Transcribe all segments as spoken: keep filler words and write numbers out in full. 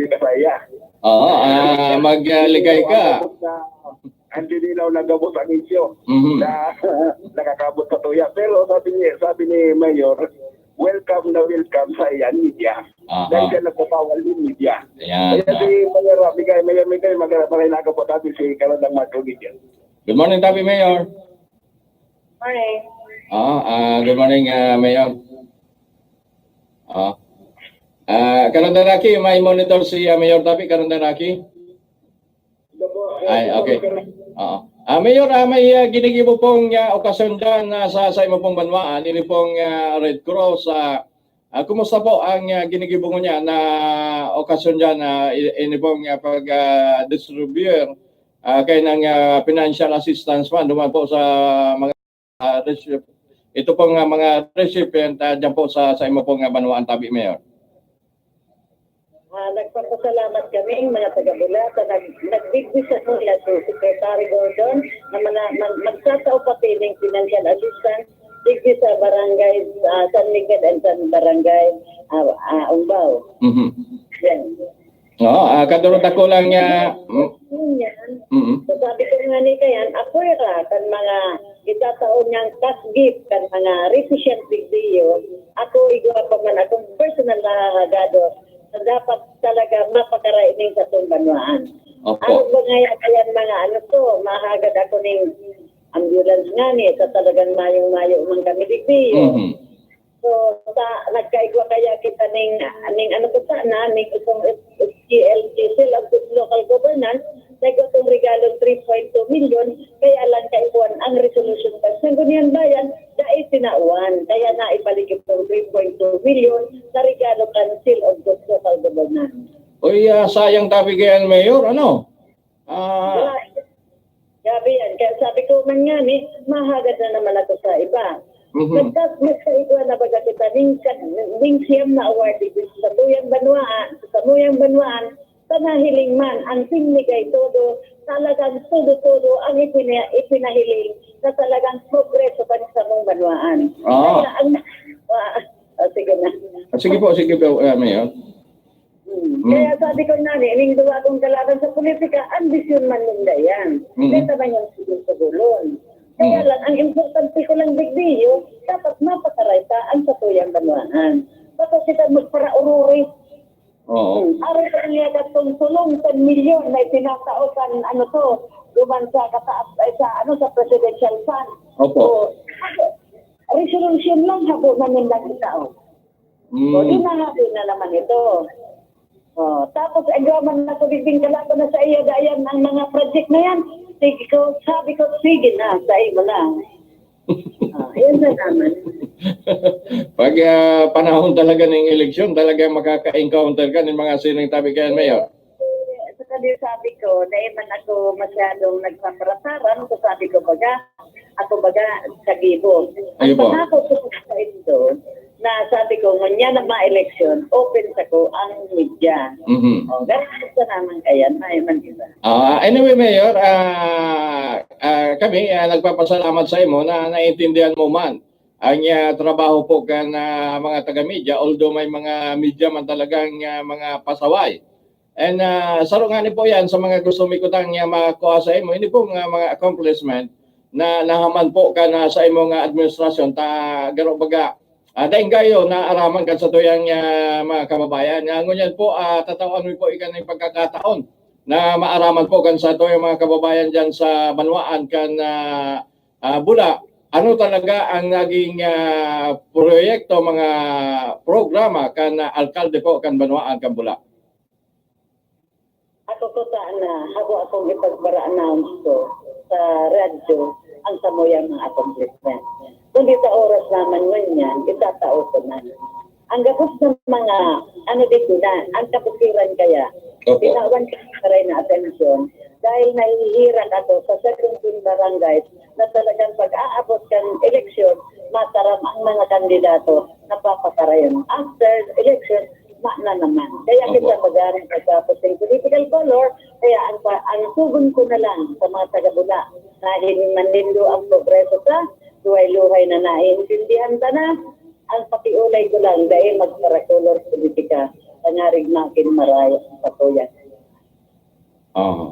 Hindi ka saya. Oo, ah, magligay ka. Ang dinilaw na gabos ang isyu Mhm. na nakakabot sa tuya. Pero sabi ni, sabi ni Mayor, welcome na welcome sa iyan media. Aha. Dahil siya nagpapawal din media. Ayan, Kaya ah. si Mayor Rafi, kaya Mayor Miguel, magandang magandang po natin si Kalandang Marco Miguel. Good morning, Tabi Mayor. Morning. Ah, ah, good morning, ah, Mayor. Ah. Ah, Kalandang Rocky, may monitor si, ah, Mayor Tabi, Kalandang Rocky. Ay, okay. Oo. Ah, Mayor, ah, may, ah, ginigibo pong, ah, okasyon dyan, ah, sa, sa imo pong banwaan, ini pong, ah, Red Cross, ah, ah, kumusta po ang, ah, ginigibo ngunyan na okasyon dyan, ah, i-, ini pong, ah, pag, ah, distribute, ah, kaya ng, ah, financial assistance fund, duman po sa mga, ah, recip-, ito pong, ah, mga recipient, ah, dyan po sa, sa imo pong, ah, banwaan, Tabi Mayor. Ah, nagpapasalamat kami, mga taga-Bula, sa nag-, nagdigdi sa kanila si Secretary Gordon na mana-, mag-, magtatao pa pining financial assistance digdi sa barangay, ah, San Miguel and San Barangay, ah, ah, Umbao. Mhm. Yan. Oo, ah, kadurot ako lang, ah, mm. Yan. Mm. So, sabi ko nga ni Kayan, apoy ra kan mga itatao niyang cash gift kan mga recipient digdiyo, ako igwa pa man akong personal na hahagado na dapat talaga mapakaray ning satong banwaan. Opo. Ano ba nga yan, ayan, mga ano to, mahagad ako ning ambulance nga ni, sa talagang mayong-mayo man kami digdi. Mhm. So, sa, nagkaigwa kaya kita ning, ning ano to sana, ning itong S G L G, Seal of Good Local Governance, nagwa tong regalong three point two million, kaya lang kaipuhan ang resolution kan Sangguniang Bayan, dai tinawan. Kaya naibalik itong three point two million na regalo kan Seal of Good Local Governance. Uy, ah, sayang Tabi kaya, Mayor, ano? Ah. Grabe. Grabe yan. Kaya sabi ko man nga ni, mahagad na naman ako sa iba. Mhm. Nagkas-, nagkaigwa na baga kita ning ka-, ning siyam na award dito sa tuyang banwaan, sa tuyang banwaan, sa nahiling man, ang pinigay todo, talagang todo-todo ang ipina-, ipinahiling na talagang progreso pa sa mong banwaan. Ah. Kaya ang, ah, ah, sige na. Ah, sige po, sige po, ah, Mayor. Hmm. Hmm. Kaya sabi ko na, ni, ning duwa kong kalaban sa politika, ambisyon man ninda yan. Hmm. Kita man yung sugol-sugolon. Kaya Hmm. lang, ang importante ko lang digdiyo, dapat mapakaray ta ang satuyang banwaan. Tapos kita magparaururi. Oo. Hmm. Aron sa niya katong tulong ten milyon na itinatao kan, ano to, duman sa kataas, ay, sa, ano, sa presidential fund. Opo. So, resolution lang, habo na nilang itao. Mm. O, di na, di na naman ito. O, tapos, ang gawa man ako, digding kalaban na sa iyo, dayan ang mga project na yan. Sige ko, sabi ko, sige na, sa iyo na. Ah, yun na naman. Pag, ah, panahon talaga ng eleksyon, talaga makaka-encounter ka ng mga sining tabi kayan, Mayor. Eh, sa kanya sabi ko, dahil man ako masyadong nagpaparasaran, so sabi ko, baga, ako baga, sa gibo. Ang Ayun po. pangako ko sa ito, na sabi ko, ngunyan na ma-eleksyon, open sa ko ang media. Mhm. O, ganun sa naman kaya, may man iba. Ah, anyway, Mayor, ah, ah, kami, ah, nagpapasalamat sa imo na naintindihan mo man ang, ah, trabaho po kan, ah, mga taga-media, although may mga media man talagang, ah, mga pasaway. And, ah, saro nga ni po yan sa mga gusto mi kutang nga makuha sa imo. Ini po nga mga accomplishment na nahaman po kan sa imo nga administrasyon, ta garo baga, ah, daing gayo na araman kan sa tuyang, ah, mga kababayan. Nga ngunyan po, ah, tatawan mi po ikan ng pagkakataon na maaraman po kan sa tuyang mga kababayan dyan sa banwaan kan, ah, ah, Bula. Ano talaga ang naging, ah, proyekto, mga programa kan, ah, alkalde po kan banwaan kan Bula? Ako po sana, habo akong ipagpara-announce ko sa radyo ang samuyang mga accomplishment. Kundi sa oras naman ngunyan, itatao ko na. Ang gabos ng mga, ano dito na, ang kabukiran kaya, Opo. tinawan ko na rin na atensyon dahil nahihirak ako sa seventeen barangays na talagang pag-aabot kan eleksyon, mataram ang mga kandidato na papakarayan. After election, ma na naman. Kaya Opo. kita maghanap pagkapos ng political color, kaya ang pa-, ang tugon ko na lang sa mga taga-Bula, dahil manindo ang progreso ta, luhay-luhay na naiintindihan ta na, ang pakiulay ko lang, dahil magparakolor politika. pangarig nakin maraya sa tuya. Aha.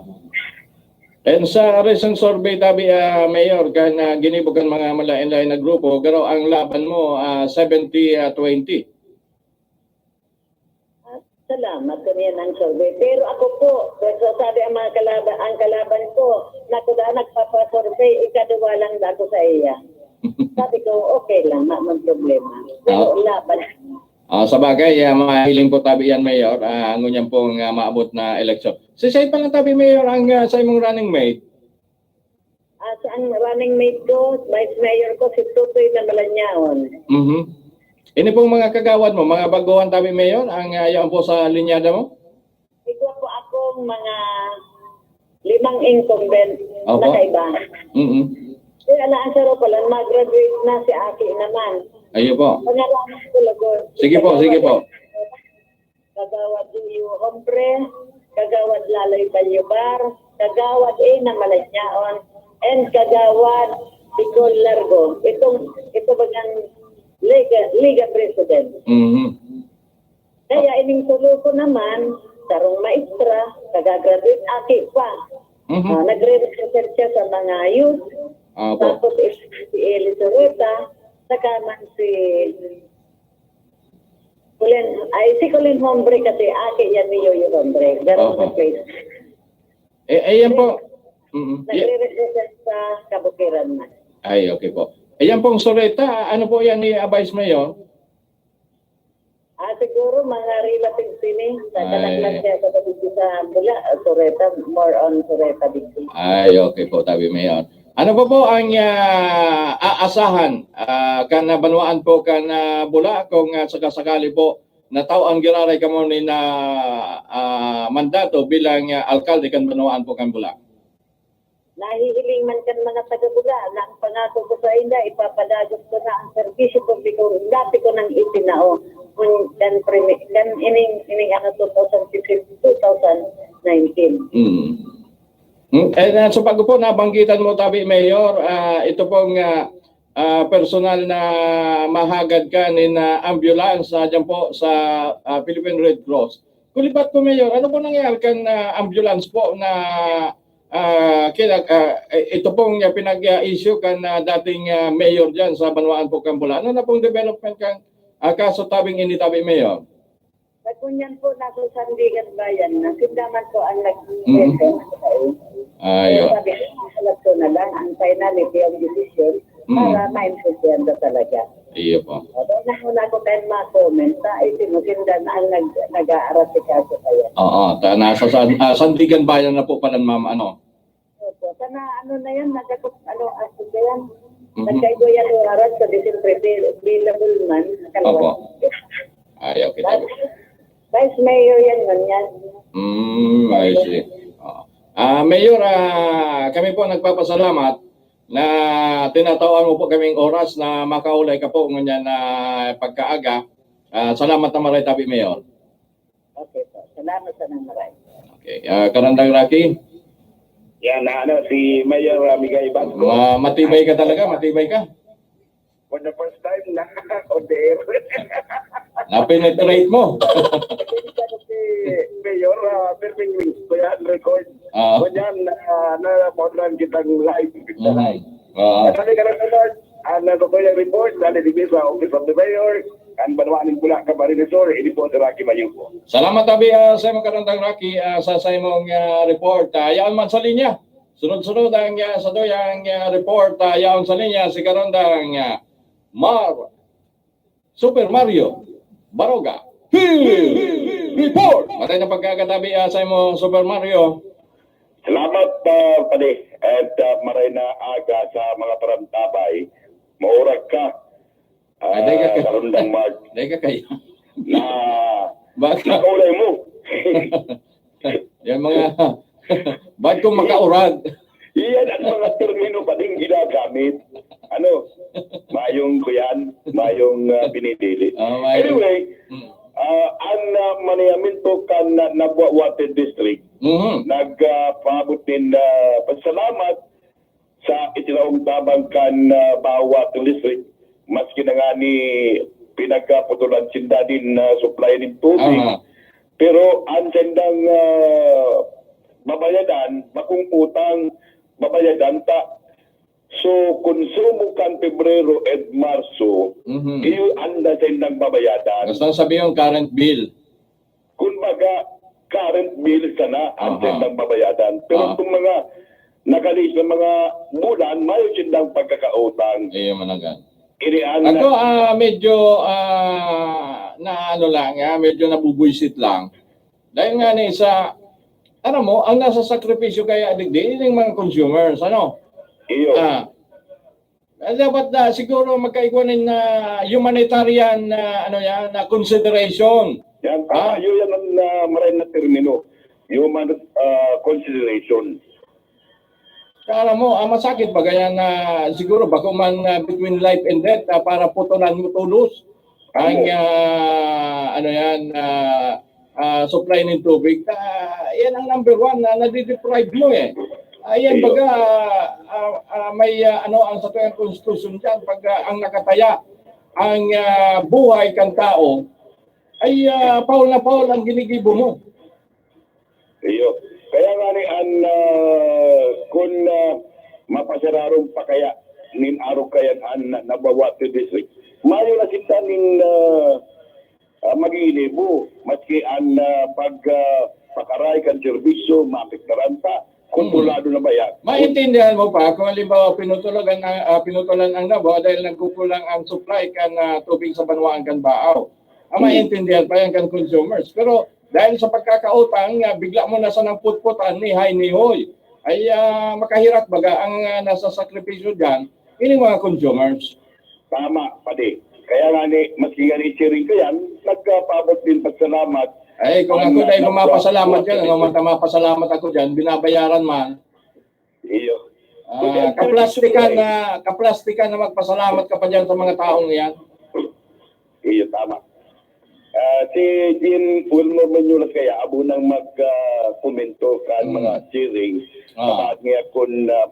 And sa recent survey, tabi, ah, Mayor, kan, ah, ginibo kan mga malain-lain na grupo, garo ang laban mo, ah, seventy twenty. Salamat sa niyan ang survey. Pero ako po, sasabi ang mga kalaban, ang kalaban ko, na kuda nagpapasurvey, ikaduwa lang na ako sa iya. Sabi ko, okay lang, ma man problema. Pero Ah. laban. Ah, sa bagay, ah, mahiling po tabi yan, Mayor. Ah, ngunyan pong ah, maabot na eleksyon. Si Said pa lang tabi, Mayor, ang ah, sa imong running mate. At ang running mate ko, vice mayor ko, si Tutoy na Malanyaon. Mhm. Ini pong mga kagawad mo, mga baguhan tabi, Mayor, ang ah, yan po sa linyada mo? Igwa po akong mga limang incumbent Opo. na kaiba. Mhm. Kaya na ang saro pala, mag-graduate na si Aki naman. Ayun po. Pangalaman ko, Lagos. Sige po, sige po. Kagawad Julio Hombre, Kagawad Laloy Balyobar, Kagawad Ina Malanyaon, and Kagawad Nicole Largo. Itong, ito bagang Liga, Liga President. Mhm. Kaya ining tulo ko naman, sarong maestra, nagagraduate, aki pa. Mhm. Ah, nagre-represent siya sa mga youth. Opo. Tapos si, si Eli Soreta, saka man si Colin, ay si Colin Hombre kasi aki yan ni Yoyo Hombre. Ganun Opo. sa place. Eh, ayan po. Mm. Y- Nagre-represent sa Kabukiran man. Ay, okay po. Ayan pong Soreta, ano po yan ni ah, Vice Mayor? Ah, siguro mga relatives ini. Sa Ay. Kalaklag kaya sa Cavite sa Bula, Soreta, more on Soreta dito. Ay, okay po, tabi Mayor. Ano po po ang ah, aasahan ah, kan ah, banwaan po kan ah, Bula kung ah, sakasakali po na tao ang giraray kamo ni na ah, mandato bilang ah, alkalde kan banwaan po kan Bula? Nahihiling man kan mga taga-Bula na ang pangako ko sa inda, ipapadagos ko na ang serbisyo publiko, dati ko nang itinao. Kun kan premi, kan ining, ining ano, two thousand fifteen, two thousand nineteen. Mm. Mm, eh, na, so bago po nabanggitan mo, tabi Mayor, ah, ito pong ah, ah, personal na mahagad ka nin ah, ambulance na dyan po sa ah, Philippine Red Cross. Kulibat ko, Mayor, ano po nangyari kan ah, ambulance po na ah, kina, ah, eh, ito pong ah, pinag-issue kan ah, dating ah, mayor dyan sa Banwaan po kan Bula? Ano na pong development kan ah, kaso tabing ini, tabi Mayor? Pag kunyan po, nasa Sandigan Bayan na, sinda man po ang nag- Mhm. Ayo. Sabi ko, alam ko na lang ang finality of decision Mhm. para maintindihan ko talaga. Iyo po. Although na muna ako tayo ma-comment sa itinosindan ang nag, nag-aaral si kaso kaya. Oo, ta, nasa San, ah, Sandigan Bayan na po pala, ma'am, ano? Opo, sana ano na yan, nagkakot, ano, ako ba yan? Mhm. Nagkaigo yan, oras sa December, available man. Opo. Ay, okay, tabi. Vice Mayor yan man yan. Mm, I see. Oo. Ah, Mayor, ah, kami po nagpapasalamat na tinatawan mo po kaming oras na makaulay ka po ngunyan na pagkaaga. Ah, salamat na maray, tabi, Mayor. Okay po. Salamat sa nang maray. Okay. Ah, Karandang Rocky, Yan, ano, si Mayor uh, Miguel Basco. ma- matibay ka talaga, matibay ka. For the first time na on the air. Na-penetrate mo. Si Mayor uh, Ferming Wings ko yan, record. Ah, Ko yan, uh, na modern kitang live. mhm. Ah, Dali ka na sa Lord. Ang uh, ko yung report, dali di sa Office of the Mayor, ang banwa ng Bula, Camarines Sur, ini po si Rocky Mayuko. Salamat, tabi, ah, sa imong Karandang Rocky, ah, sa, sa imong ah, report. Ah, yaon man sa linya. Sunod-sunod ang ah, sa tuyang ah, report. Ah, yaon sa linya si Karandang ah, Mar Super Mario Baroga. Field Report! Matay na pagkakatabi ah, sa imong Super Mario. Salamat, uh, padi. At uh, maray na aga sa mga parantabay. Maurag ka. Ay, dai ka Uh, Karandang Mark. Dai ka kayo. Na Baka, nakaulay mo. Yan mga, ba't kung makaurag? Iyan ang mga termino pa din ginagamit. Ano? Mayong ko yan. Mayong uh, pinipili. Oh, may, Anyway, Mm. uh, ang uh, manayamento kan uh, Nabua Water District, Mhm. nagpaabot din uh, pasalamat sa itinaong tabang kan uh, Nabua Water District, maski na nga ni pinagkaputulan sinda din uh, supply ng tubig. Aha. Pero ang sendang, ah, babayadan, bakong utang babayadan ta. So, konsumo kan Pebrero at Marso, Mhm. iyo ang sendang babayadan. Basta sabi yung current bill. Kumbaga, current bill sana ang Aha. sendang babayadan. Pero Ah. itong mga nakaliis na mga bulan, mayo sendang pagkakautang. Iyo, managan. Irian na Ako, ah, medyo, ah, na ano lang, ah, medyo nabubuisit lang. Dahil nga ni sa, alam mo, ang nasa sakripisyo kaya digdi, yung mga consumers, ano? Iyo. Ah, ah, dapat na siguro magkaigwa nin, ah, humanitarian na, ano yan, na consideration. Yan, tama. Ah. Yun yan ang, ah, maray na termino. Human, ah, consideration. Kala mo, ah, masakit ba kaya na siguro bako man, ah, between life and death, ah, para putulan mo todos ang, Oo. ah, ano yan, ah, ah, supply ng tubig? Ah, yan ang number one na nadideprive mo eh. Ah, yan Iyo. baga, ah, ah, may, ah, ano, ang sa tuyang konstitusyon dyan, pag, ah, ang nakataya, ang, ah, buhay kan tao, ay, ah, paul na paul ang ginigibo mo. Iyo. Kaya nga ni an, ah, kun, ah, mapasararon pa kaya nin arog kayan an na, Naboa Water District, mayo na sinda nin, ah, ah, magigilibo, maski an, ah, pag, ah, pakaray kan serbisyo, maapektaran ta. Kontrolado na ba yan? Maintindihan mo pa kung halimbawa pinutulan ang, ah, pinutulan ang Naboa dahil nagkukulang ang supply kan, ah, tubig sa banwaan kan Baao. Ah, Mm. maintindihan pa yan kan consumers. Pero dahil sa pagkakautang, ah, bigla mo na sanang putputan ni hay ni hoy. Ay, ah, makahirak baga ang, ah, nasa sakripisyo dyan, ini mga consumers. Tama, padi. Kaya nga ni, maski nga ni Chiring kayan, nagpaabot din pagsalamat. Ay, kung Ang ako dahil na-, mapasalamat nakuha yan, ko ano man dito. ta mapasalamat ako dyan, binabayaran man. Iyo. Ah, Kundi ang kaplastikan service na, kaplastikan na magpasalamat ka pa dyan sa mga taong yan. Iyo, tama. Ah, si Jean Wilmer Manulas kaya, abo nang mag, ah, komento kan Hmm. mga Chiring. Ah. Sabaad niya kun, ah,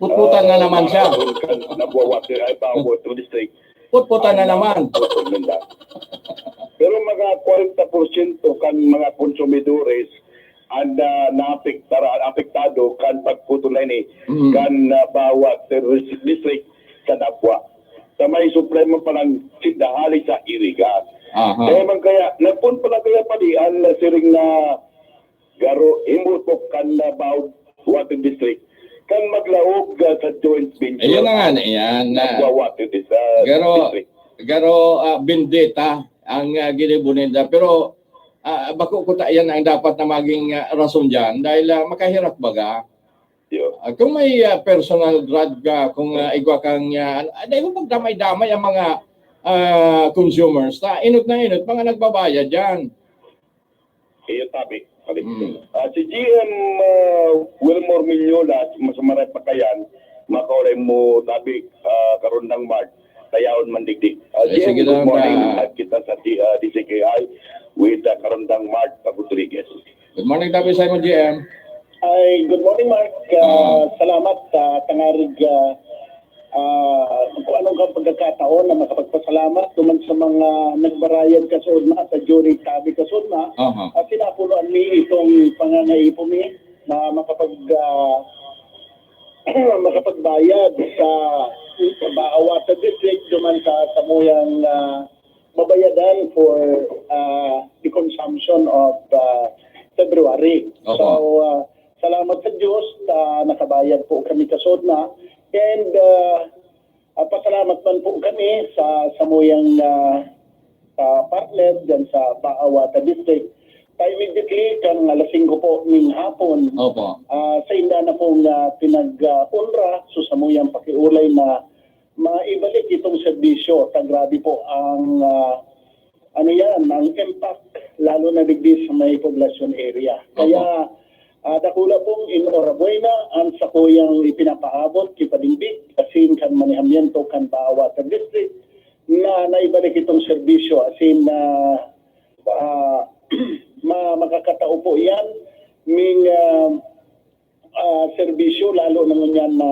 Putputan na ah, naman siya. maraon kan Naboa Water, ay, Baao Water District. Putputan na Ang naman. putput ninda. Pero mga kwarenta porsyento kan mga konsumidores ang, ah, naapektar-, apektado kan pagputol na ini Mm. kan, ah, Baao Water District sa Naboa. Sa may suplay man palang sinda hali sa Iriga. Aha. Kaya man kaya, nagpon pala kaya padi ang siring na garo, himutok kan Baao Water District kan maglaog, ah, sa joint venture Ayun na nga, ang yan na. Naboa Water Dis-, ah, Garo, District. garo, ah, bendita ang, ah, ginibo ninda. Pero, ah, bako ko ta-, yan ang dapat na maging, ah, rason dyan. Dahil, ah, makahirak baga. Yo. Ah, kung may, ah, personal grudge ka, kung, ah, igwa kang, ah, ano, ah, dahil mo pagdamay-damay ang mga, ah, consumers, ta, inot na inot, mga nagbabayad dyan. Iyo, tabi. Tabi. Mm. Ah, si G M, ah, Wilmore Mignola, mas maray pa kayan, makaulay mo, tabi, ah, karundang March, tayaon man digdi. Ah, Eh, G M, sige good lang, morning. ah. At kita sa D-, ah, D C K I with, ah, karundang March Rodriguez. Good morning, tabi sa imo, G M. Ay, good morning, Mark. Ah, Ah. salamat sa tangarig, ah, ah, kung anong kang pagkakataon na makapagpasalamat duman sa mga nagbarayad kasod na sa jury tabi kasod na. Aha. At sinapuloan mi itong pangangaipo mi na makapag, ah, makapagbayad sa, sa Baawata District duman sa samuyang, ah, babayadan for, ah, the consumption of, ah, February. Opo. So, ah, salamat sa Diyos, ah, nakabayad po kami kasod na. And, ah, ah, pasalamat man po kami sa samuyang, ah, sa partner dyan sa Baawata District. Pa immediately, kang alas singko po ning hapon, Opo. ah, sa inda na pong, ah, pinag-, ah, unra, so samuyang pakiulay na maibalik itong serbisyo. Ta grabe po ang, ah, ano yan, ang impact, lalo na digdi sa may poblasyon area. Kaya, Opo. ah, dakula pong enhorabuena ang sakuyang ipinapaabot ki Pading Vic, asin kan manehamiento kan Baawata District, na naibalik itong serbisyo. Asin, ah, ah, ma-, makakatao po yan, ming, ah, ah, serbisyo, lalo na ngunyan na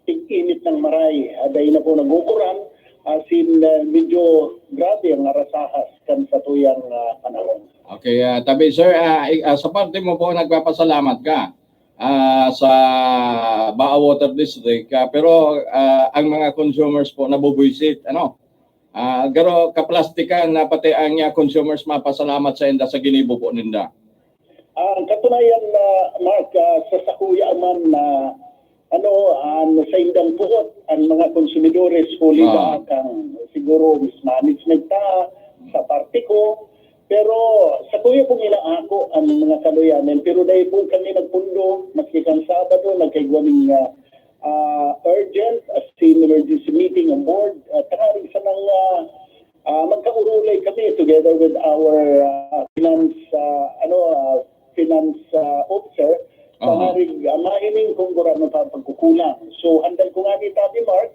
tig-init ng maray. Ah, dahil na po naguguran, as in, ah, medyo grabe ang arasahas kan satuyang, ah, panahon. Okay, ah, tabi sir, ah, i- ah, sa parte mo po nagpapasalamat ka ah, sa Baa Water District, ah, pero ah, ang mga consumers po nabubuisit, ano? Ah, garo kaplastikan na pati ang ah, consumers mapasalamat sa inda sa ginibo po ninda. Ang katunayan na, Mark, ah, sa sakuya man na ano, ang sa indang buot ang mga konsumidores huli Ah. na kang siguro mismanagement ta sa parte ko. Pero sakuya pong inaako ang mga kaluyanan, pero dahil po kami nagpundo, maski kan Sabado, nagkaigwa ning ah, ah, urgent as in emergency meeting on board. At tangaring sa mga ah, magkaurulay kami together with our ah, finance ah, ano ah, finance ah, officer. Aha. Tangaring ah, mahiling kung gurano pa ang pagkukulang. So, handal ko nga ni Tabi Mark,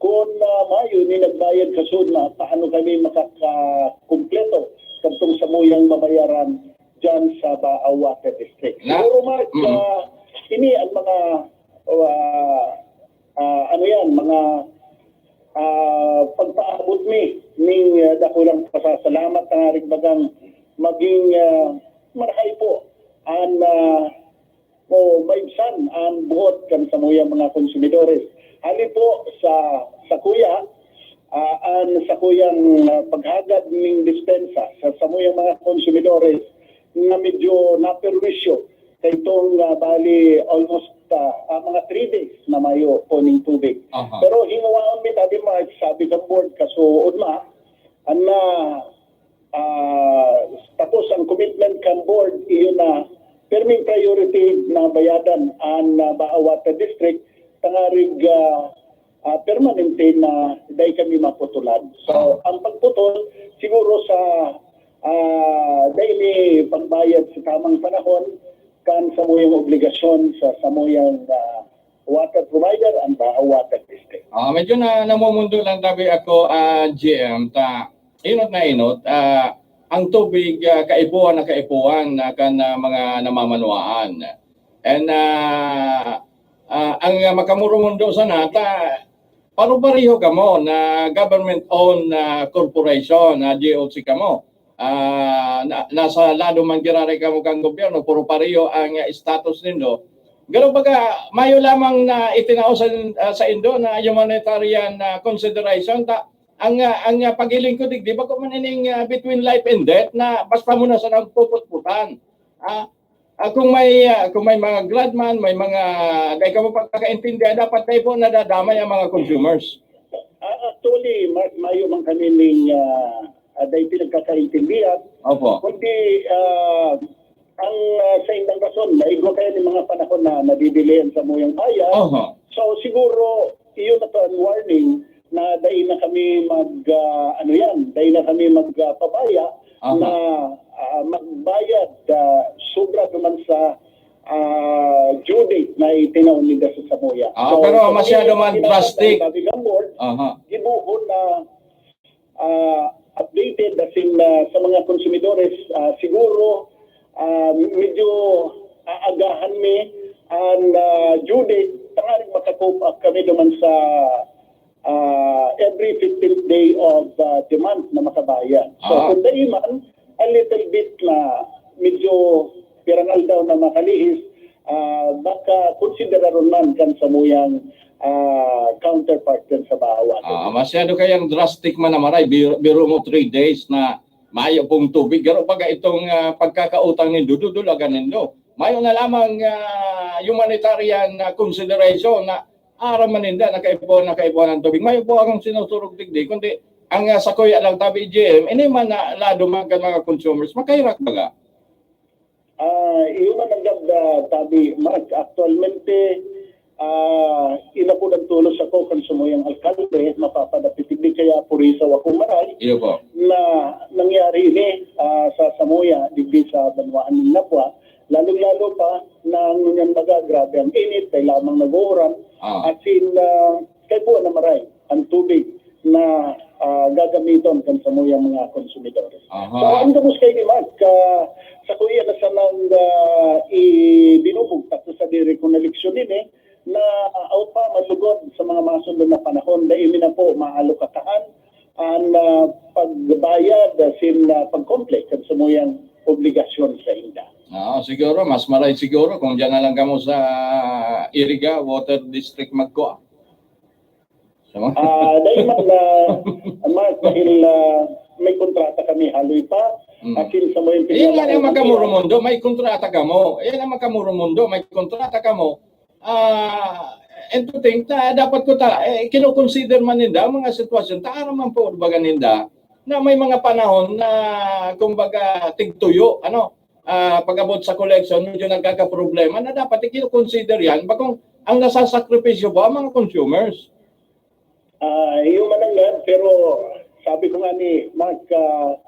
kung ah, mayo ni nagbayad kasunod na paano kami makakakumpleto kadtong samuyang mabayaran dyan sa Baa Water District. Na- Siguro, Mark, Mm. ah, ini ang mga ah, ah, ano yan, mga ah, pagpaabot mi ning ah, dakulang pasasalamat na rigbagang maging ah, marahay po an ah, o maibsan an buot kan samuyang mga konsumidores. Hali po sa sakuya, ah, an sakuyang ah, paghagad ning dispensa sa samuyang mga konsumidores nga medyo naperwisyo kaitong ah, bali almost ah, ah, mga three days na mayo po ning tubig. Aha. Pero himuwaon mi tabi Mark, sabi kan board, kasuod ma, an na ah, tapos ang commitment kan board, iyo na perming priority na bayadan an ah, Baa Water District, tangarig ah, ah, permanente na dai kami maputulan. So, ang pagputol siguro sa ah, dai ni pagbayad sa tamang panahon kan samuyang obligasyon sa samuyang ah, water provider, ang Baa Water District. Ah, medyo na namumundo lang tabi ako, ah, G M, ta inot na inot, ah, ang tubig ah, kaipuhan na kaipuhan na kan ah, mga namamanwaan. And ah, ah, ang ah, makamurumundo sana ta paro-pareho kamo na government-owned na corporation, na G O C kamo. Ah, na, nasa lado man giraray kamo kan gobyerno, puro pareho ang ah, status nindo. Garo baga, mayo lamang na itinao sa, ah, sa indo na humanitarian na consideration ta ang ah, ang ah, paghiling ko digdi bako man ining ah, between life and death na basta mo na sa nagpuputputan. Ah, ah, kung may ah, kung may mga grant man, may mga dai kamo pagkakaintindihan, dapat kayo po nadadamay ang mga consumers. Ah, actually, ma- mayo man kami ning ah, ah, dai pinagkakaintindihan. Opo. Kundi ah, ang ah, sa indang rason, naigwa kayo ng mga panahon na nadidilean sa muyang bayad. Oho. So siguro, iyon na to ang warning na dai na kami mag ah, ano yan, dai na kami magpabaya Aha. na ah, magbayad ah, sobra naman sa ah, due date na itinaw nila sa samuya. Ah, pero masyado man drastic. Sabi ng board, Aha. gibuhon na ah, updated as in ah, sa mga konsumidores, ah, siguro ah, medyo aagahan mi ang ah, due date, tangaring makacope up kami naman sa ah, every fifteenth day of ah, the month na makabayad. So, Ah. Kung dai man, a little bit na medyo pirang aldaw na makalihis, ah, baka konsideraron man kan samuyang ah, counterpart din sa Baa Water. Ah, masyado kayang drastic man na maray. Biro, biro mo three days na mayo pong tubig. Garo baga itong ah, pagkakautang nindo, dudulagan nindo. Mayo na lamang ah, humanitarian na consideration na aram man ninda, nakaipuhan, nakaipuhan ng tubig. Mayo po akong sinusurog digdi, kundi ang ah, sa kuya lang tabi G M, ini man na lado man kan mga consumers, makahirak baga. Ah, iyo man ang gab, ah, tabi, Mark, aktualmente, ah, inakudan tulos ako kan samuyang alkalde, mapapadapit digdi kaya purisaw ako maray Iyo po. na nangyari ini ah, sa samuya, digdi sa banwaan ng Nabua, lalong-lalo pa na ngunyan baga, grabe ang init, kay lamang nag-uuran, Ah. at sin, ah, kay buwan na maray, ang tubig na ah, gagamiton kan samuyang mga konsumidores. Aha. So, ang gabos kay ni Mark, ah, sa kuya na sa nang ah, ibinubugtak sa diri kong eleksyon ini, na ah, aw pa malugod sa mga masunod na panahon, dahil mi na po maalokakahan ang ah, pagbayad, ah, sin ah, pag-complete kan samuyang Siguro, mas maray siguro kung diyan na lang kamo sa Iriga Water District magkuha. Sa mga Ah, dahil man na, Mark, dahil ah, may kontrata kami haloy pa, Mm. asin sa mo yung Iyan nga ang pinag-, magkamurumundo, may kontrata kamo. Iyan ang magkamurumundo, may kontrata kamo. Ah, and to think na dapat ko ta, eh, kinoconsider man ninda ang mga sitwasyon. Ta, aram man po, baga ninda, na may mga panahon na, kumbaga, tigtuyo, ano, ah, pag-abot sa collection, medyo nagkakaproblema na dapat i-consider yan. Bakong ang nasasakripisyo po ang mga consumers. Ah, iyo man ang yan, pero sabi ko nga ni Mark, ah,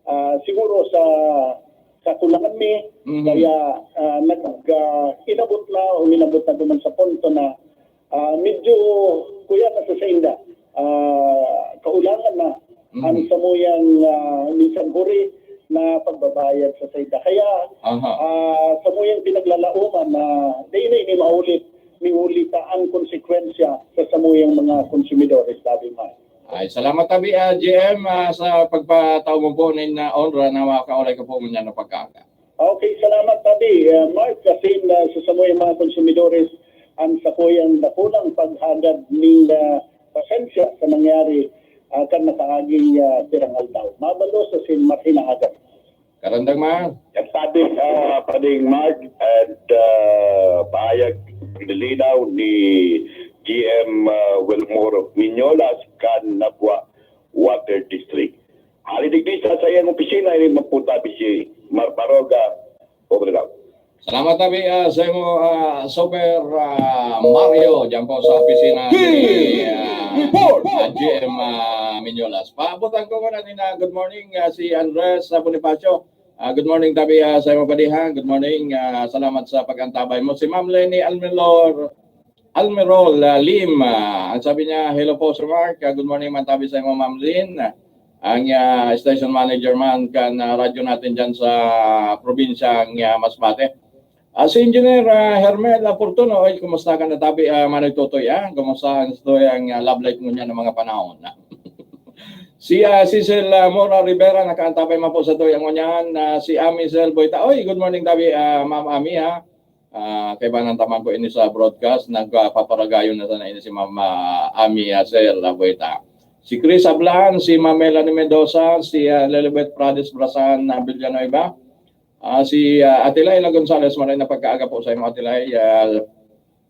ah, siguro sa sa kulangan mi, Mhm. kaya ah, nag, ah, inabot na o inabot na duman sa punto na ah, medyo kuya na sa sainda, ah, kaulangan na Mhm. ang samuyang ah, minsan huri na pagbabayad sa sainda. Kaya Aha. ah, samuyang pinaglalaoman na dai na ini maulit, miuli ta ang konsekwensya sa samuyang mga konsumidores, sabi man. Ay, salamat tabi, ah, G M, ah, sa pagpatao mo po nin ah, onra na makakaulay ko po ngunyan na pagkaaga. Okay, salamat tabi, ah, Mark, kasi na sa samuyang mga konsumidores ang sakuyang dakulang paghagad ning ah, pasensya sa nangyari ah, kan nakaaging ah, pirang aldaw. Mabalos sa sin matinaagan. Karandang man. Yan tabi, ah, Pading Mark, and ah, pahayag nilinaw ni G M ah, Wilmore Miñolas kan Nabua Water District. Hali digdi sa saiyang opisina, ini magpunta si Mark Baroga, Obregon. Salamat tabi ah, sa imo, ah, Super ah, Mario, dyan po sa opisina ni ah, ah, G M ah, Miñolas. Paabutan ko muna din na good morning ah, si Andres ah, Bonifacio. Ah, good morning tabi ah, sa imo padiha. Good morning. Ah, salamat sa pag-antabay mo. Si Ma'am Lenny Almelor, Almerol ah, Lim. Ah, ang sabi niya, "Hello po, Sir Mark. Ah, good morning man tabi sa imo, Ma'am Lynn." Ang ah, station manager man kan ah, radyo natin dyan sa probinsyang ah, Masbate. Ah, si Engineer ah, Hermel Aportuno, ay, kumusta ka na tabi, ah, Manoy Totoy, ah? Kumusta ang story ang ah, love life mo niya ng mga panahon? Si ah, Cecil ah, Mora Rivera, nakaantabay man po sa story ang ngunyan. Ah, si Amisel Boyta, oy, good morning tabi, ah, Ma'am Ami, ha? Ah, kaibanan taman po ini sa broadcast, nagpaparagayon na sana ini si Ma'am ah, Ami ah, Sel ah, Boyta. Si Chris Ablan, si Ma'am Melanie Mendoza, si ah, Lilibet Prades Brasan ah, Villanueva, ah, si ah, Atilay La Gonzalez, maray na pagkaaga po sa imo, Atilay. Ah,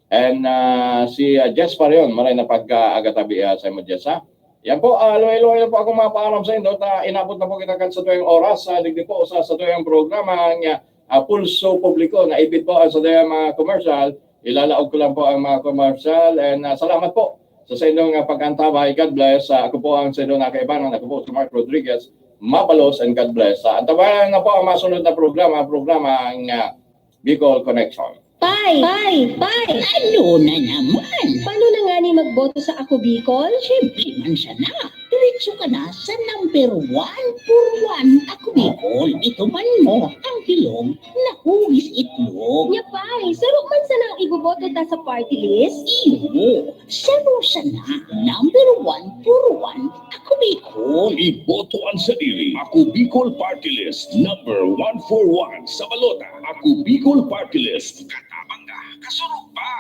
and ah, si ah, Jess Parion, maray na pagkaaga tabi ah, sa imo, Jess, ha? Yan po, ah, luhay-luhay na po akong mapaalam sa inyo. Ta, inabot na po kita kan satuyang oras, sa digdi po sa satuyang programa, ang ah, Pulso Publiko. Naipit po ang satuyang mga commercial. Ilalaog ko lang po ang mga commercial. And ah, salamat po sa, sa inyong ah, pag-antabay. God bless. Ah, ako po ang sa inyong nakaibanan. Ako po si Mark Rodriguez. Mabalos and God bless. Ah, antabayan na po ang masunod na programa, ang programa ang ah, Bicol Connection. Pay! Pay! Pay! Ano na naman? Paano na nga ni magboto sa Ako Bicol? Siyempre man siya na. Diretso ka na sa number one for one Ako Bicol. Ito man mo ang bilog na hugis itlog. Nya, Pay, saro man sana ang iboboto ta sa party list? Iyo. Saro sana number one for one Ako Bicol. Iboto ang sadiri. Ako Bicol Party List, number one four one sa balota. Ako Bicol Party List, katabang ka, kasurog pa.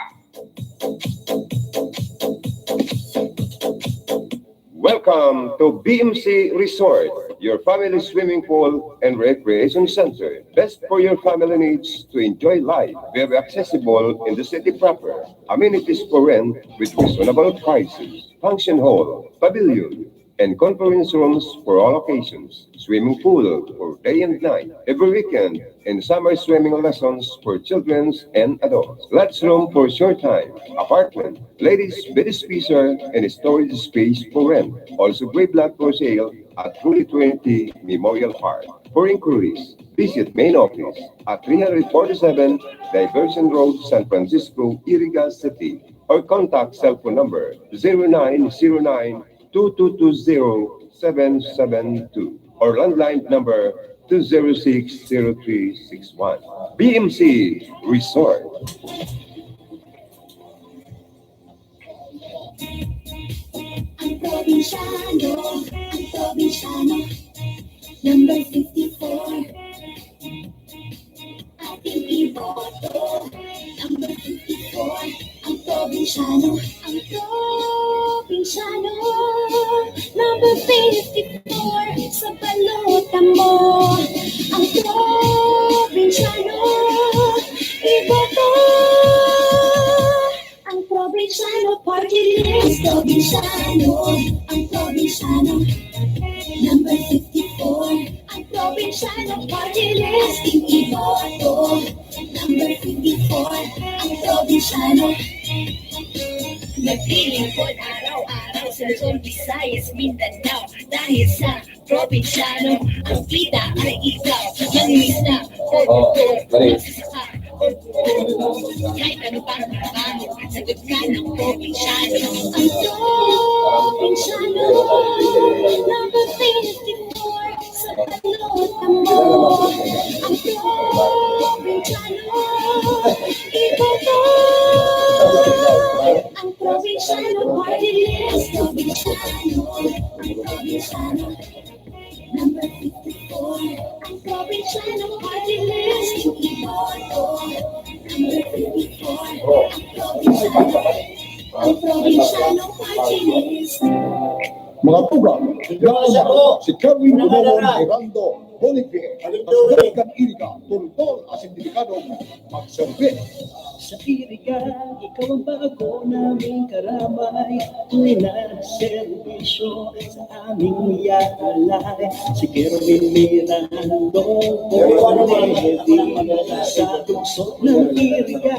Welcome to B M C Resort, your family swimming pool and recreation center. Best for your family needs to enjoy life. Very accessible in the city proper. Amenities for rent with reasonable prices. Function hall, pavilion, and conference rooms for all occasions. Swimming pool for day and night, every weekend, and summer swimming lessons for children and adults. Lots room for short time, apartment, ladies bed spacer, and storage space for rent. Also, gray block for sale at Truly twenty Memorial Park. For inquiries, visit main office at three hundred forty-seven Diversion Road, San Francisco, Iriga City, or contact cellphone number zero nine zero nine two two two zero seven seven two or landline number two zero six zero three six one. B M C Resort. Ang probinsyano, ang probinsyano, number fifty-four. Ate Probinsyano, ang probinsyano, number fifty-four sa balota mo. Ang probinsyano, iboto. Ang probinsyano party list. Probinsyano, ang probinsyano, number fifty-four. Ang probinsyano party list, iboto. Number fifty-four, ang probinsyano. Naglilingkod araw-araw sa Luzon, Visayas, Mindanao. Dahil sa probinsyano, ang kita ay ikaw. Manlista o doktor, magsasaka o kahit ano pang trabaho, sagot ka ng probinsyano. Ang probinsyano, number fifty-four sa balota mo. Ang probinsyano, iboto. Ang probinsyano party list. Probinsyano, ang probinsyano, number fifty-four. Ang probinsyano party list, iboto. Number fifty-four. Ang probinsyano, ang probinsyano party list. Mga tugang, si Kerwin Gumawon Mirando Boniface, kan Iriga, toltol asin delikadong magserbi. Sa Iriga, ikaw ang bago naming karamay. Tunay na serbisyo sa aming yalay. Si Kerwin Mirando Boniface, sa tukso ng Iriga,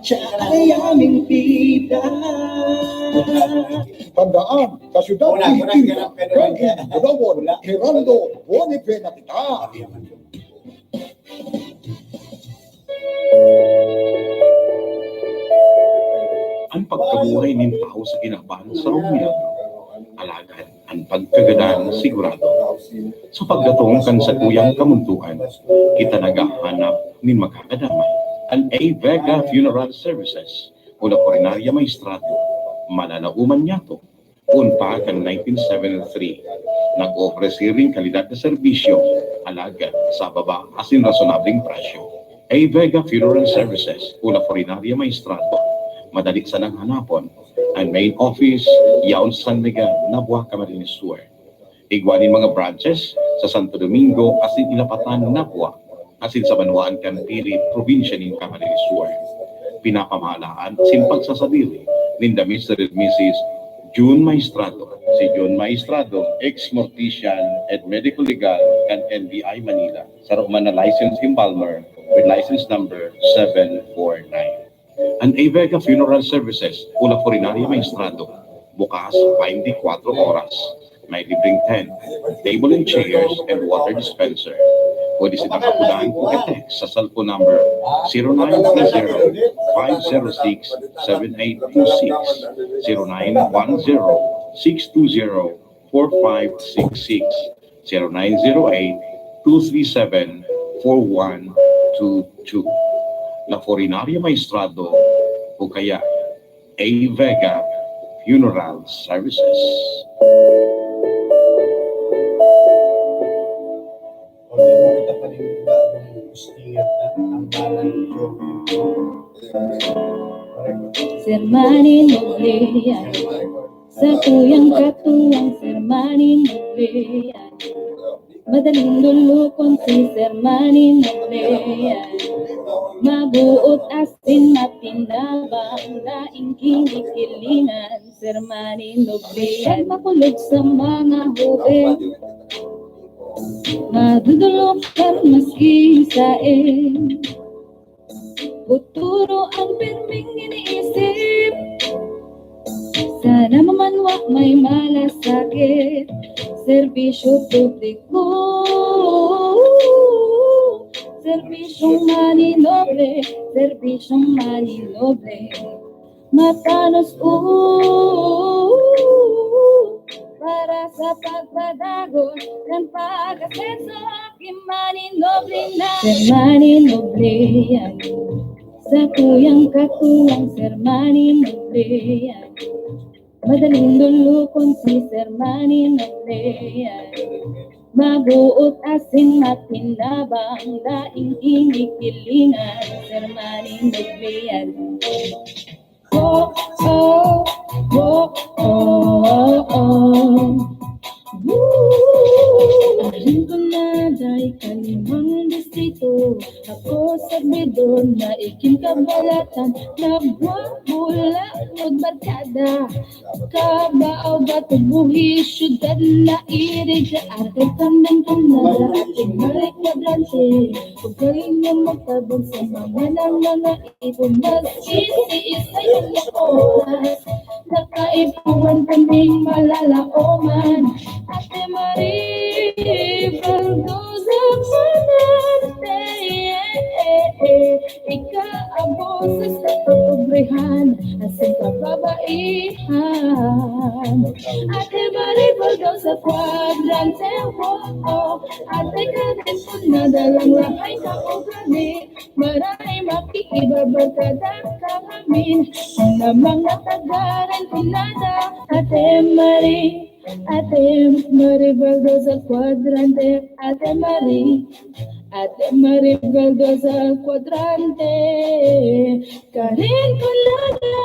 siya ay aming bida. Tandaan, sa siyudad ng Iriga, Kerwin Gumawon Mirando Boniface na kita. An pagkabuhay nin tawo sa kinaban sarong milagro. Alagad, an pagkagadan sigurado. Sa pagdatong kan sakuyang kamundoan, kita naghahanap nin makakadamay. An A Vega Funeral Services, o La Funeraria Maestrado, malalaoman niyato. Poon pa kan nineteen seventy-three, nag-oofrese nin kalidad na serbisyo, alagad sa baba asin rasonableng presyo. A Vega Funeral Services, o La Funeraria Maestrado, madali sanang hanapon. An main office, yaon sa San Miguel, Nabua, Camarines Sur. Igwa nin mga branches sa Santo Domingo asin Ilapatan, Nabua, asin sa banwaan kan Piri, probinsya nin Camarines Sur. Pinapamahalaan asin pagsasadiri ninda Mister and Missus June Maestrado. Si June Maestrado, ex-mortician and medical legal kan N B I Manila. Saro man na licensed embalmer with license number seven four nine. An A Vega Funeral Services, o La Funeraria Maestrado, bukas twenty-four oras. May libreng tent, table and chairs, and water dispenser. Pwede silang apodan o i-text sa cellphone number zero nine three zero, five zero six, seven eight two six, zero nine one zero, six two zero, four five six six, zero nine zero eight, two three seven, four one two two. La Funeraria Maestrado o kaya A Vega Funeral Services. Sir Manny Noble, sa tuyang katuwang, Sir Manny Noble. Madaling lulukon si Sir Manny Noble. Mabuot asin mapinabang, daing kinikilingan, Sir Manny Noble. Siya makulog sa mga hoben, madudulok kan maski saen. Futuro ang pirming iniisip. Sana mamanwa may malasakit. Serbisyo publiko. Serbisyong maninoble. Serbisyong maninoble. Matanos, o, para sa pagpadagos kan pag-asenso. Sir Manny Noble na. Sir Manny Noble yan. Sa tuyang katuwang, Sir Manny Noble yan. Madaling lulukon si Sir Manny Noble yan. Mabuot asin mapinabang, daing kinikilingan, Sir Manny Noble yan. Oh, oh, oh, oh, oh. Woo! Arin ko na dai kalimang distrito. Ako sa bidon na ikin kabalatan. Nagwawala magbarkada. Kabao ba tubuhi, syudad na iriga. Ato kandang kandara, ating balik kwadrante. Ugaling na magtabang sa mga ng mga ipon. Mas isi isa yung oras. Nakaipuan kaming malalaoman. Ate Marie, Baldoza, Panante, eh, eh, eh. Ika ang boses ng kapobrehon, asin kababaihan. Ate Marie, Baldoza, Kwadrante, oh, oh. Ate ka din po nadalang lakay na ugali. Maray makiiba barkada ka amin. Ang mga taga Rinconada, Ate Marie, Ate Marie Baldoza Kwadrante, Ate Marie, Ate Marie Baldoza Kwadrante, Karen Colada.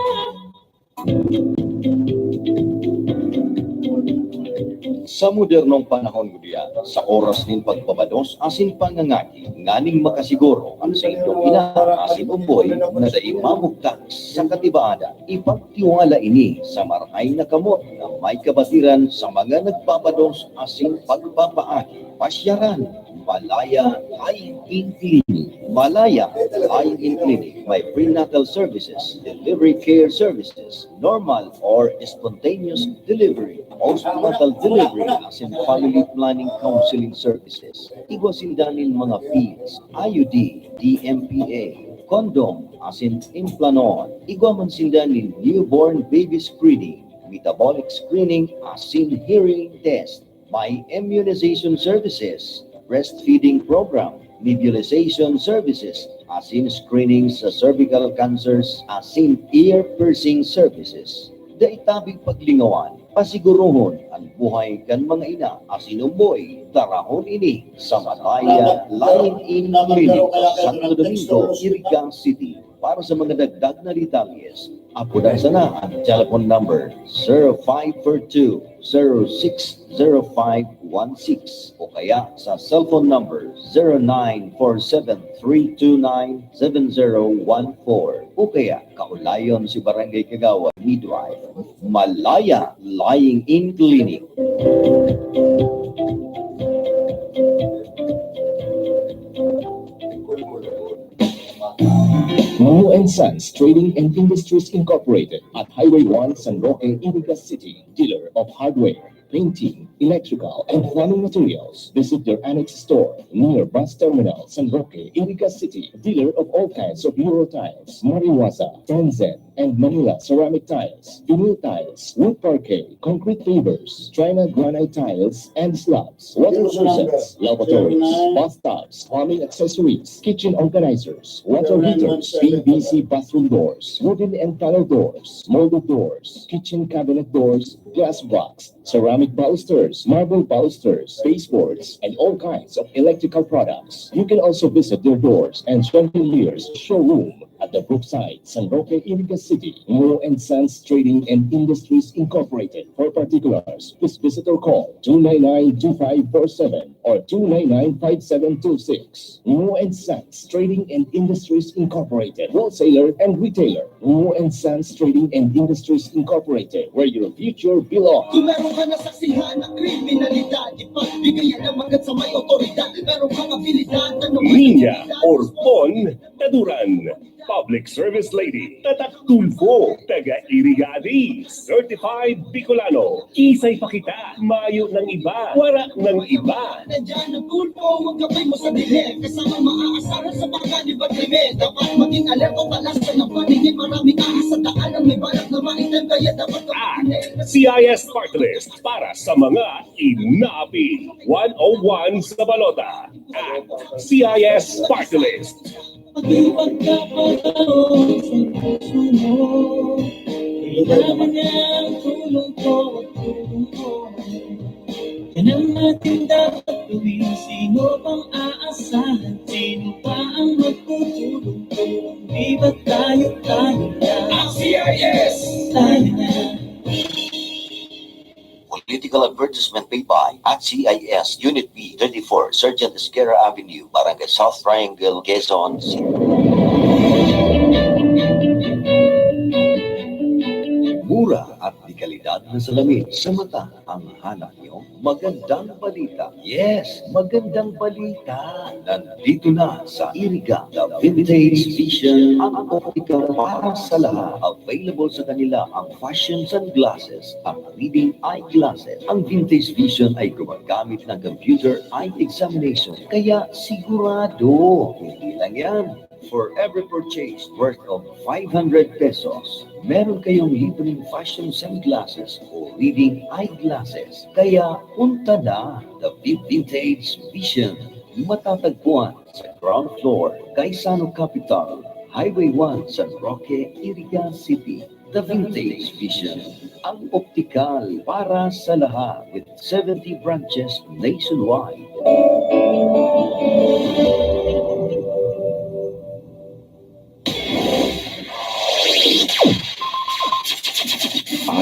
Sa modernong panahon ngunyan, sa oras nin pagpabados asin pangangaki, nganing makasiguro an saindong ina asin omboy na dai mabugtak sa katibaada, ipagtiwala ini sa marahay na kamot na may kabatiran sa mga nagpapados asin pagpapaaki. Pasyaran, Malaya Lying-in Clinic. Malaya Lying-in Clinic may prenatal services, delivery care services, normal or spontaneous delivery, postnatal delivery, asin family planning counseling services. Igwa sinda nin mga pills, I U D, D M P A, condom, asin implanon. Igwa man sinda nin newborn baby screening, metabolic screening, asin hearing test. May immunization services, breastfeeding program, nebulization services, asin screening sa cervical cancers, asin ear piercing services. Dai tabing paglingawan, pasigurohon an buhay kan mga ina asin omboy, darahon ini sa Malaya Lying-in Clinic, Santo Domingo, Iriga City. Para sa mga dagdag na detalles, apodan sana ang telephone number zero five four two, zero six zero five one six o kaya sa cellphone number zero nine four seven three two nine seven zero one four o kaya kaulayon si Barangay Kagawad Midwife. Malaya Lying-in Clinic. Nguho and Sons Trading and Industries Incorporated at Highway one, San Roque, Iriga City, dealer of hardware, painting, electrical, and plumbing materials. Visit their annex store near Bus Terminal, San Roque, Iriga City, dealer of all kinds of Euro tiles, Mariwaza, Tanzan, and Manila ceramic tiles, vinyl tiles, wood parquet, concrete pavers, China granite tiles, and slabs, water closets, lavatories, bathtubs, plumbing accessories, kitchen organizers, water heaters, P V C bathroom doors, wooden and panel doors, molded doors, kitchen cabinet doors, glass box, ceramic balusters, marble balusters, baseboards, and all kinds of electrical products. You can also visit their doors and chandeliers showroom at the Brookside, San Roque, Iriga City. Nguho and Sons Trading and Industries Incorporated. For particulars, please visit or call two nine nine two five four seven or two nine nine five seven two six. Nguho and Sons Trading and Industries Incorporated, wholesaler and retailer. Nguho and Sons Trading and Industries Incorporated, where your future belongs. Kung meron ka nasaksihan na kriminalidad, ipagbigayan ang agad sa may otoridad. Meron kang abilidad, ano ba Niña Orpon Taduran, Public Service Lady, Tatak Tulfo, taga Irigadi, Certified Bicolano. Kisay pa kita, mayo ng iba, wara ng iba. Nandiyan ang Tulfo, magkabay mo sa dilim. Kasama maaasahan sa pagkanibat krimen. Dapat maging alerto, talas ka ng paningin. Maraming ahas sa daan ang may balak na maitim. Kaya dapat ka At C I S Party List para sa mga inaapi. One oh one sa balota. At C I S Party List. Pag-ibig ka pa daw sa puso mo, kailangan niya ang tulong ko at tulong ko. Yan ang ating dapat gawin. Sino bang aasahan? Sino ba ang magtutulong-tulong? Di ba tayo-tayo lang? Ang C I S Legal advertisement paid by at C I S, Unit B, thirty-four, Sergeant Esquerra Avenue, Barangay South Triangle, Quezon City. Mura at dekalidad na salamin sa mata ang hanap nyo? Magandang balita. Yes, magandang balita. Nandito na sa Iriga, The Vintage Vision, ang optical para sa lahat. Available sa kanila ang fashion sunglasses, ang reading eyeglasses. Ang Vintage Vision ay gumagamit ng computer eye examination. Kaya sigurado, hindi lang yan. For every purchase worth of five hundred pesos, meron kayong libreng fashion sunglasses o reading eyeglasses. Kaya punta na, The Vin- Vintage Vision. Matatagpuan sa ground floor, Gaisano Capital, Highway one, San Roque, Iriga City. The Vintage Vision, ang optikal para sa lahat, with seventy branches nationwide.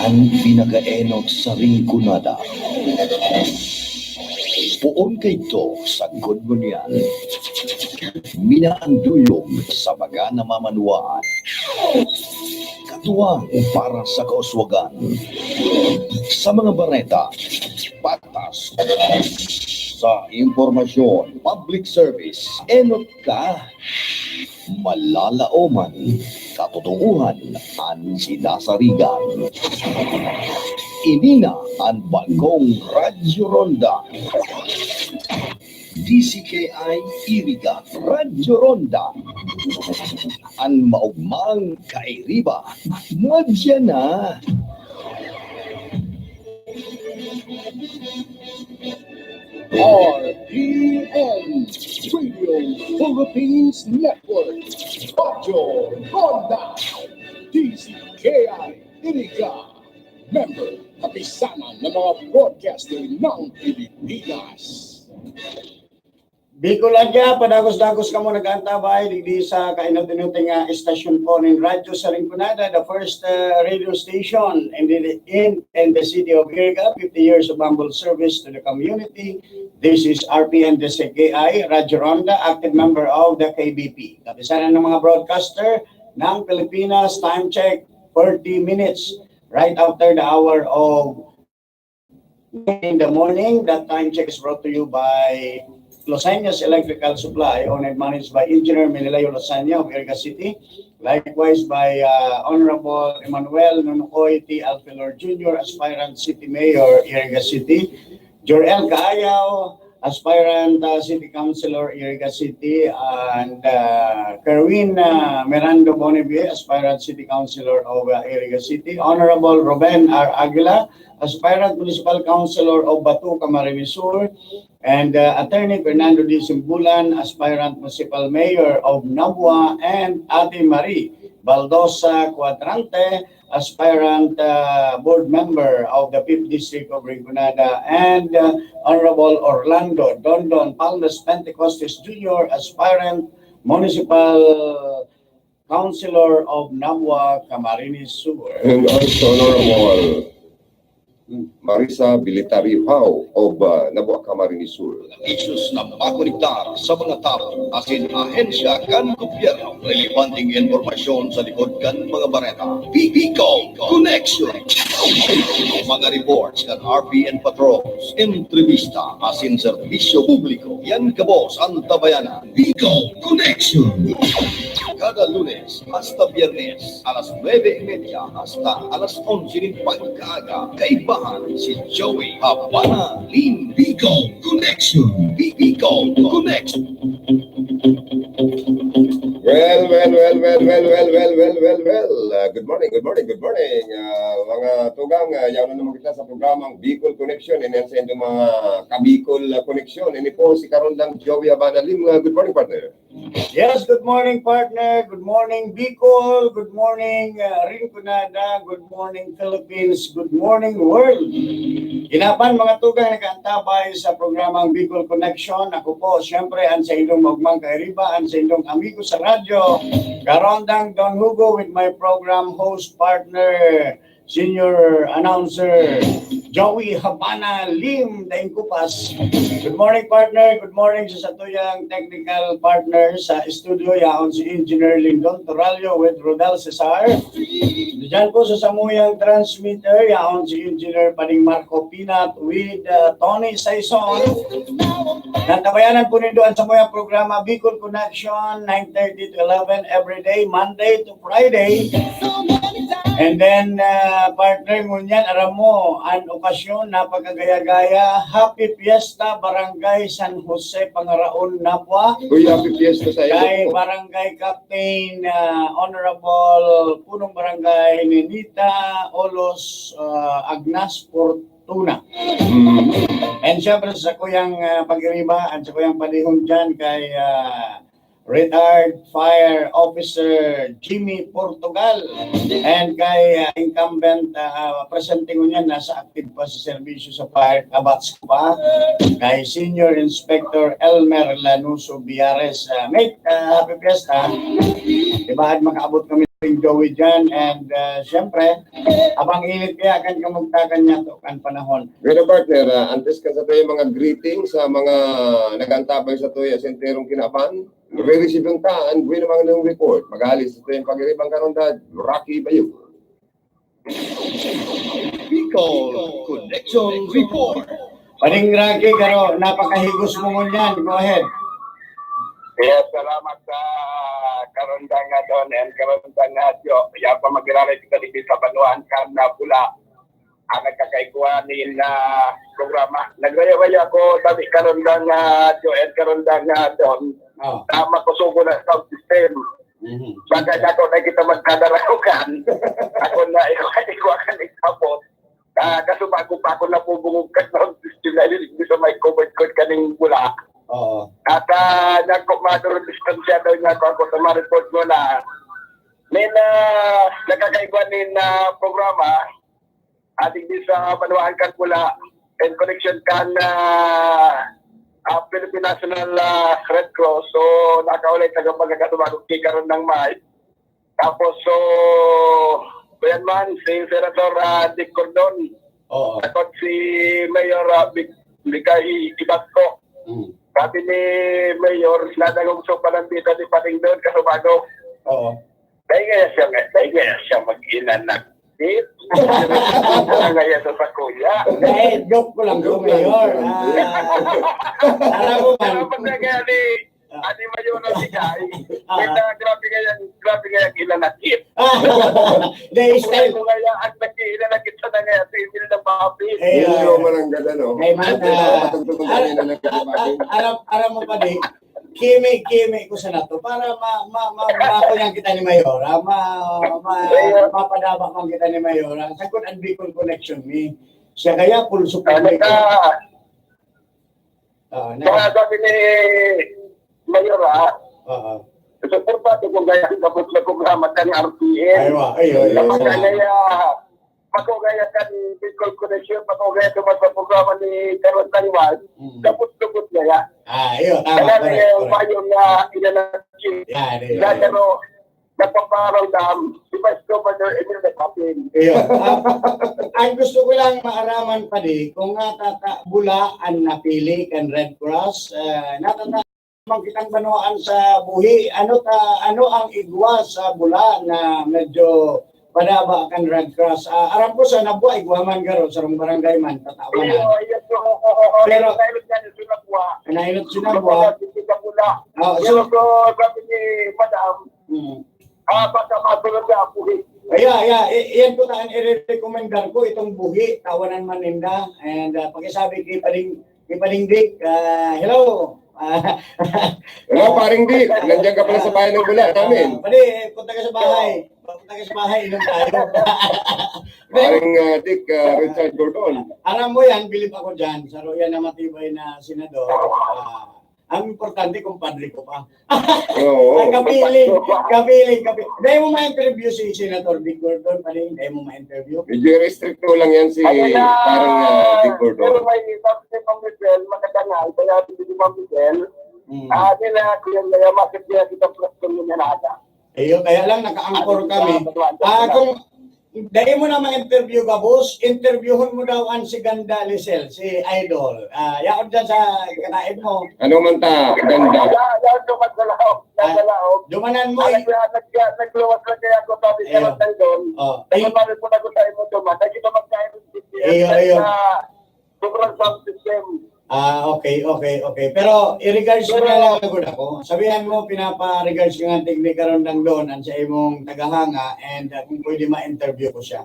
An pinakaenot sa Rinconada. Poon kaidto sa Gudmunian. Minaanduyog sa mga namamanwaan. Katuwang para sa kauswagan. Sa mga bareta, patas. Sa impormasyon, public service, enot ka. Malalaoman, katotohanan an sinasarigan. Ini na an bagong Radyo Ronda. D C K I Iriga, Radyo Ronda. An maogmang kairiba, madya na. R P N Radio Philippines Network, Radyo Ronda, D C K I Iriga, member, kapisanan ng mga broadcaster ng Pilipinas. Bicolandia, padagos-dagos kamo nag-aantabay digdi sa kainot-inot nga estasyon po nin radyo sa Rinconada, the first, uh, radio station in the, in, in the city of Iriga. Fifty years of humble service to the community. This is R P N D C K I, Radyo Ronda, active member of the K B P. Kapisanan ng mga broadcaster ng Pilipinas, time check, forty minutes right after the hour of in the morning. That time check is brought to you by Los Angeles Electrical Supply, owned and managed by Engineer Menelayo Lozania of Iriga City. Likewise by, uh, Honorable Emmanuel Nunukoy T. Alfelor Junior, aspirant City Mayor, Iriga City. Jorel Kaayaw, aspirant, uh, City Councilor, Iriga City, and, uh, Kerwin, uh, Mirando Bonibi, aspirant City Councilor of, uh, Iriga City. Honorable Ruben R. Aguila, aspirant Municipal Councilor of Bato, Camarines Sur, and, uh, Attorney Fernando D. Simbulan, aspirant Municipal Mayor of Nabua, and Ate Marie Baldosa Cuadrante, aspirant, uh, board member of the fifth District of Rinconada, and, uh, Honorable Orlando Dondon Palmes Pentecostes Junior, aspirant Municipal Councilor of Nabua, Camarines Sur. And also Honorable Marisa Bilitario Hao of, uh, Nabua, Camarines Sur. Issues na makonektar sa mga tawo asin ahensya kan gobyerno. Relevanteng impormasyon sa likod kan mga bareta. Bicol Connection. Mga reports kan R P N Patrols, entrevista asin serbisyo publiko. Yan gabos an tabayanan. Bicol Connection. Kada Lunes hasta Biyernes, alas nuebe y media hasta alas onse nin pagkaaga. Kaibahan si Joey Habana Lin. Bicol Connection. Bicol Connection. Well, well, well, well, well, well, well, well, well, well. Uh, good morning, good morning, good morning. Uh, mga tugang, uh, yaon na naman kita sa programang Bicol Connection. And yan sa inyong mga Kabicol, uh, Connection. Ini po si Karondang Joey Habana Lin. Uh, good morning, partner. Yes, good morning, partner. Good morning, Bicol. Good morning, uh, Rinconada. Good morning, Philippines. Good morning, world. Kinaban, mga tugang, nag-aantabay sa programang Bicol Connection. Ako po, siyempre, ang sa inyong maugmang kairiba, ang sa inyong amigo sa radyo, Karondang Don Hugo, with my program host partner, senior announcer Joey Habana Lim Daingkupas. Good morning, partner. Good morning sa satuyang technical partner sa studio. Yaon si Engineer Lindon Torallo with Rodel Cesar. Diyan po sa samuyang transmitter, yaon si Engineer Pading Marco Pinat with uh, Tony Saison. Natabayanan po nindo ang samuyang programa Bicol Connection, nine thirty to eleven every day, Monday to Friday. And then, uh, partner, ngunyan, aram mo, ang okasyon, napakagaya-gaya. Happy Fiesta, Barangay San Jose, Pangaraon, Nabua. Uy, happy fiesta sa iyo. Kay Barangay Captain uh, Honorable Punong Barangay Ninita Olos uh, Agnas Fortuna. Mm. And syempre sa kuyang uh, pag-iriba at sa kuyang panihon dyan kay uh, retired fire officer Jimmy Portugal and kay uh, incumbent uh, presente ngunyan nasa active pa sa serbisyo sa fire kabats ko pa kay Senior Inspector Elmer Lanuso Biares. Uh, mate, uh, happy fiesta. Diba, at makaabot kami ng Joey dyan and uh, syempre, abang init kaya kan kamugtakan niya to kan panahon. Pero partner, ah, antes ka sa tayo mga greeting sa mga nag-antabay sa tuya sa enterong kinaban, re-receive ta ang buhay ng mga report. Mag-alis sa tuyang pag-iribang karonda, Rocky Bayo. Bicol Connection Report. Pading Rocky, karo, napakahigos mo ngunyan. Go ahead. Yes, salamat sa karundang nga Don and karundang nga Joe. Kaya pa magiraray kita dito sa Banuan kan na pula. Ang nagkakaigwa ni na programa. Nagrayo-rayo ako, sabi karundang nga Joe and karundang nga Don. Oh. Na makusugo na sound system. Mhm. Bagay na ako na kita magkadarahukan. Ako na ikaw, ikaw ang ikapot. Ah, kaso bago pa ako napubungog ka sound system na yun, hindi sa may covered court kaning pula. Oo. At uh, nako maduro distansya daw niya ako, ako sa mga report mo na may na nakakaigwa ni na programa at hindi sa Banuan kan pula in connection kan uh, uh, Philippine National uh, Red Cross. So, nakaulay sa kapag katubag kikaroon ng May. Tapos, so, yan man, si Senator uh, Dick Cordon. Oo. At si Mayor uh, Vic- Vicahi Ibatco. Mm. Sabi ni Mayor, nadagog sa panandita ni Patingdon, Kasubago. Oo. Dahil kaya siya, dahil kaya siya mag-inanak. Ngayon sa sakuya. Eh, joke ko lang po, Mayor. Ah, alam mo man. Pero pag kaya ni, ani Mayor na si Kai, Ah. Kita, grabe kaya, grabe kaya kinanakit. Ah, Hindi, style. Ko kaya ang nagkiinanakit sa na kaya si Emil na Papi. Eh, Yun ah, yung mananggal, ano? Ay, man, Ito yung ah, patugtugan kanina ng kalimatin. Aram, aram mo pa di, kimi-kimi ko sa nato para ma ma ma makuyan kita ni Mayora, ma ma mapadaba man kita ni Mayora. Sagkod ang Bicol connection mi. Siya kaya pulso Ano publiko. ka? Ah, na, Kaya sabi ni Mayor, ah, oo. suportado kung kaya ang tapos na programa kan R T N. Aywa, aywa, aywa. Kapag kaya, makugaya kan Bicol Connection, makugaya ka sa programa ni Carlos Tangwan, Mm. kapos-kapos na yan. Ah, ayun, tama, Kaya correct, yung correct. payo na inanakit, Yan, ayun. na pero nagpaparamdam si Vice Governor Emil Nagpapin. Ayun. Ah, ang gusto ko lang maaraman pa di, kung nga tata, bula ang napili kan Red Cross, ah, natata man kitang banwaan sa buhi, ano ta, ano ang igwa sa bula na medyo padaba kan Red Cross? Ah, aram ko sa Nabua, igwa man garo, sarong barangay man, tatawanan. Iyo, iyo po. Oo, oo, oo. Pero- Nailot niya ni Sunagwa. Nailot si Nabua. Hindi ka pula. Oh, Pero so, so, sabi ni Madam, mm. ah, baka masunod na ang buhi. Ayan, ayan. I- iyan po taan i-recommendar ko itong buhi, tawanan man ninda. And uh, pakisabi kay Paling, kay Paling Dick, ah, hello. Ah, Hello, paring Dick. Nandiyan ka pala sa bahay ng bula namin. Ah, pwede, punta ka sa bahay. Punta ka sa bahay, inom tayo. Paring ah, Dick, ah, Richard Gordon. Aram mo yan, bilib ako dyan. Saro yan na matibay na senador. Ah, ang importante, kumpadre ko pa. Oo. Ay, kapiling, kapiling, kapiling. Dahil mo ma-interview si Senator Dick Gordon, pwede dahil mo ma-interview. Medyo restricto lang yan si Ayan na. parang ah, Dick Pero Gordon. may sabi si Ma'am Michelle, maganda nga, ito yung sabi ni Ma'am Michelle, Mm. ah, nila, kaya nila, makit nila kita, plus kung yun yan, aga. Ayun, kaya lang naka-anchor kami. Ah, kung Dai mo na ma-interview gabos, interviewhon mo daw an si Ganda Lisel, si Idol. Ah, yaon dyan sa kataed mo. Ano man ta, Ganda? Yan, yan, duman sa laog. Yan sa laog. Dumanan mo. Ay, Eh. nag- nag- nagluwas lang kaya ako, sabi Iyo. ka ng Taldon. Oh, Ay, iyo. mali po na ko sa imo duman. Ay, kita magkain ng Iyo, iyo. Sobrang sound system. Ah, okay, okay, okay. Pero i-regards mo na lang ako ako. Sabihan mo, pinapa-regards ka nga tigni karon ng Don, ang sa imong tagahanga, and uh, kung pwede ma-interview ko siya.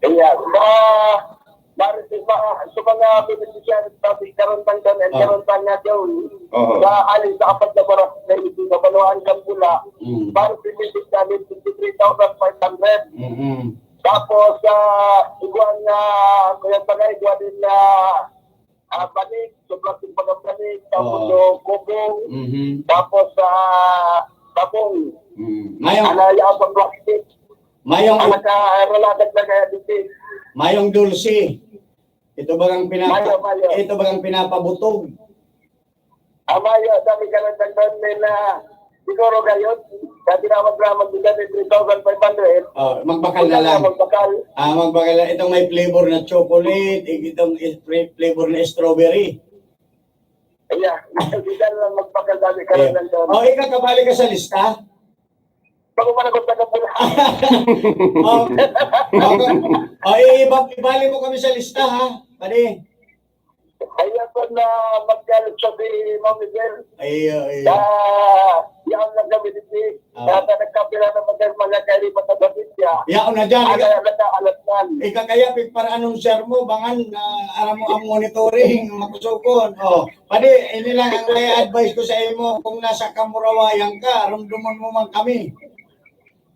Kaya, sa, sa, sa mga beneficiaries sa karon ng Don, and Ah. karon pa nga daw, Oo. sa aling sa apat na barangay, ito sa Baluaan, Kampula, Mm. para sa beneficiaries, twenty-three thousand five hundred. Mm-mm. Tapos, sa iguan nga, kaya bagay, iguan din na ah, banig, sa plastic bagang banig, tapos Oo. yung bubong, Mhm. tapos sa tabong. Mm. Mayong, Ano yung pag-plastic? mayong, Ang naka-related na kaya dito. mayong dulce. Ito bagang pinapa, Mayo, mayo. ito bagang pinapabutog. Amayo, sabi ka ng tagdan nila, siguro gayon, sa tinawag naman dito ni three thousand five hundred. Oh, magbakal na lang. Magbakal. Ah, magbakal na. Itong may flavor na chocolate, itong is- flavor na strawberry. Ayan, hindi ka lang magbakal, sabi ka Eh, ng tagdan. Oh, ikaw, kabali ka sa lista? Pag umanagot na ka pula. Oh, oh, oh, i- iba- ibali mo kami sa lista, ha? Padi. Ayan po na magkalit sa si Ma'am Miguel. Ay, ay. Sa yan lang kami dito. Ah. Kaya nagkapila na mga mga kaiba sa pamilya. Yaon na dyan. Ano Ika, yan, nagkaalat man. ika kaya, pig, para anong share mo, bangan na aram mo ang monitoring, makusukon. Oh, padi, ini lang ang may advice ko sa imo. Kung nasa kamurawayan ka, rumdumon mo man kami.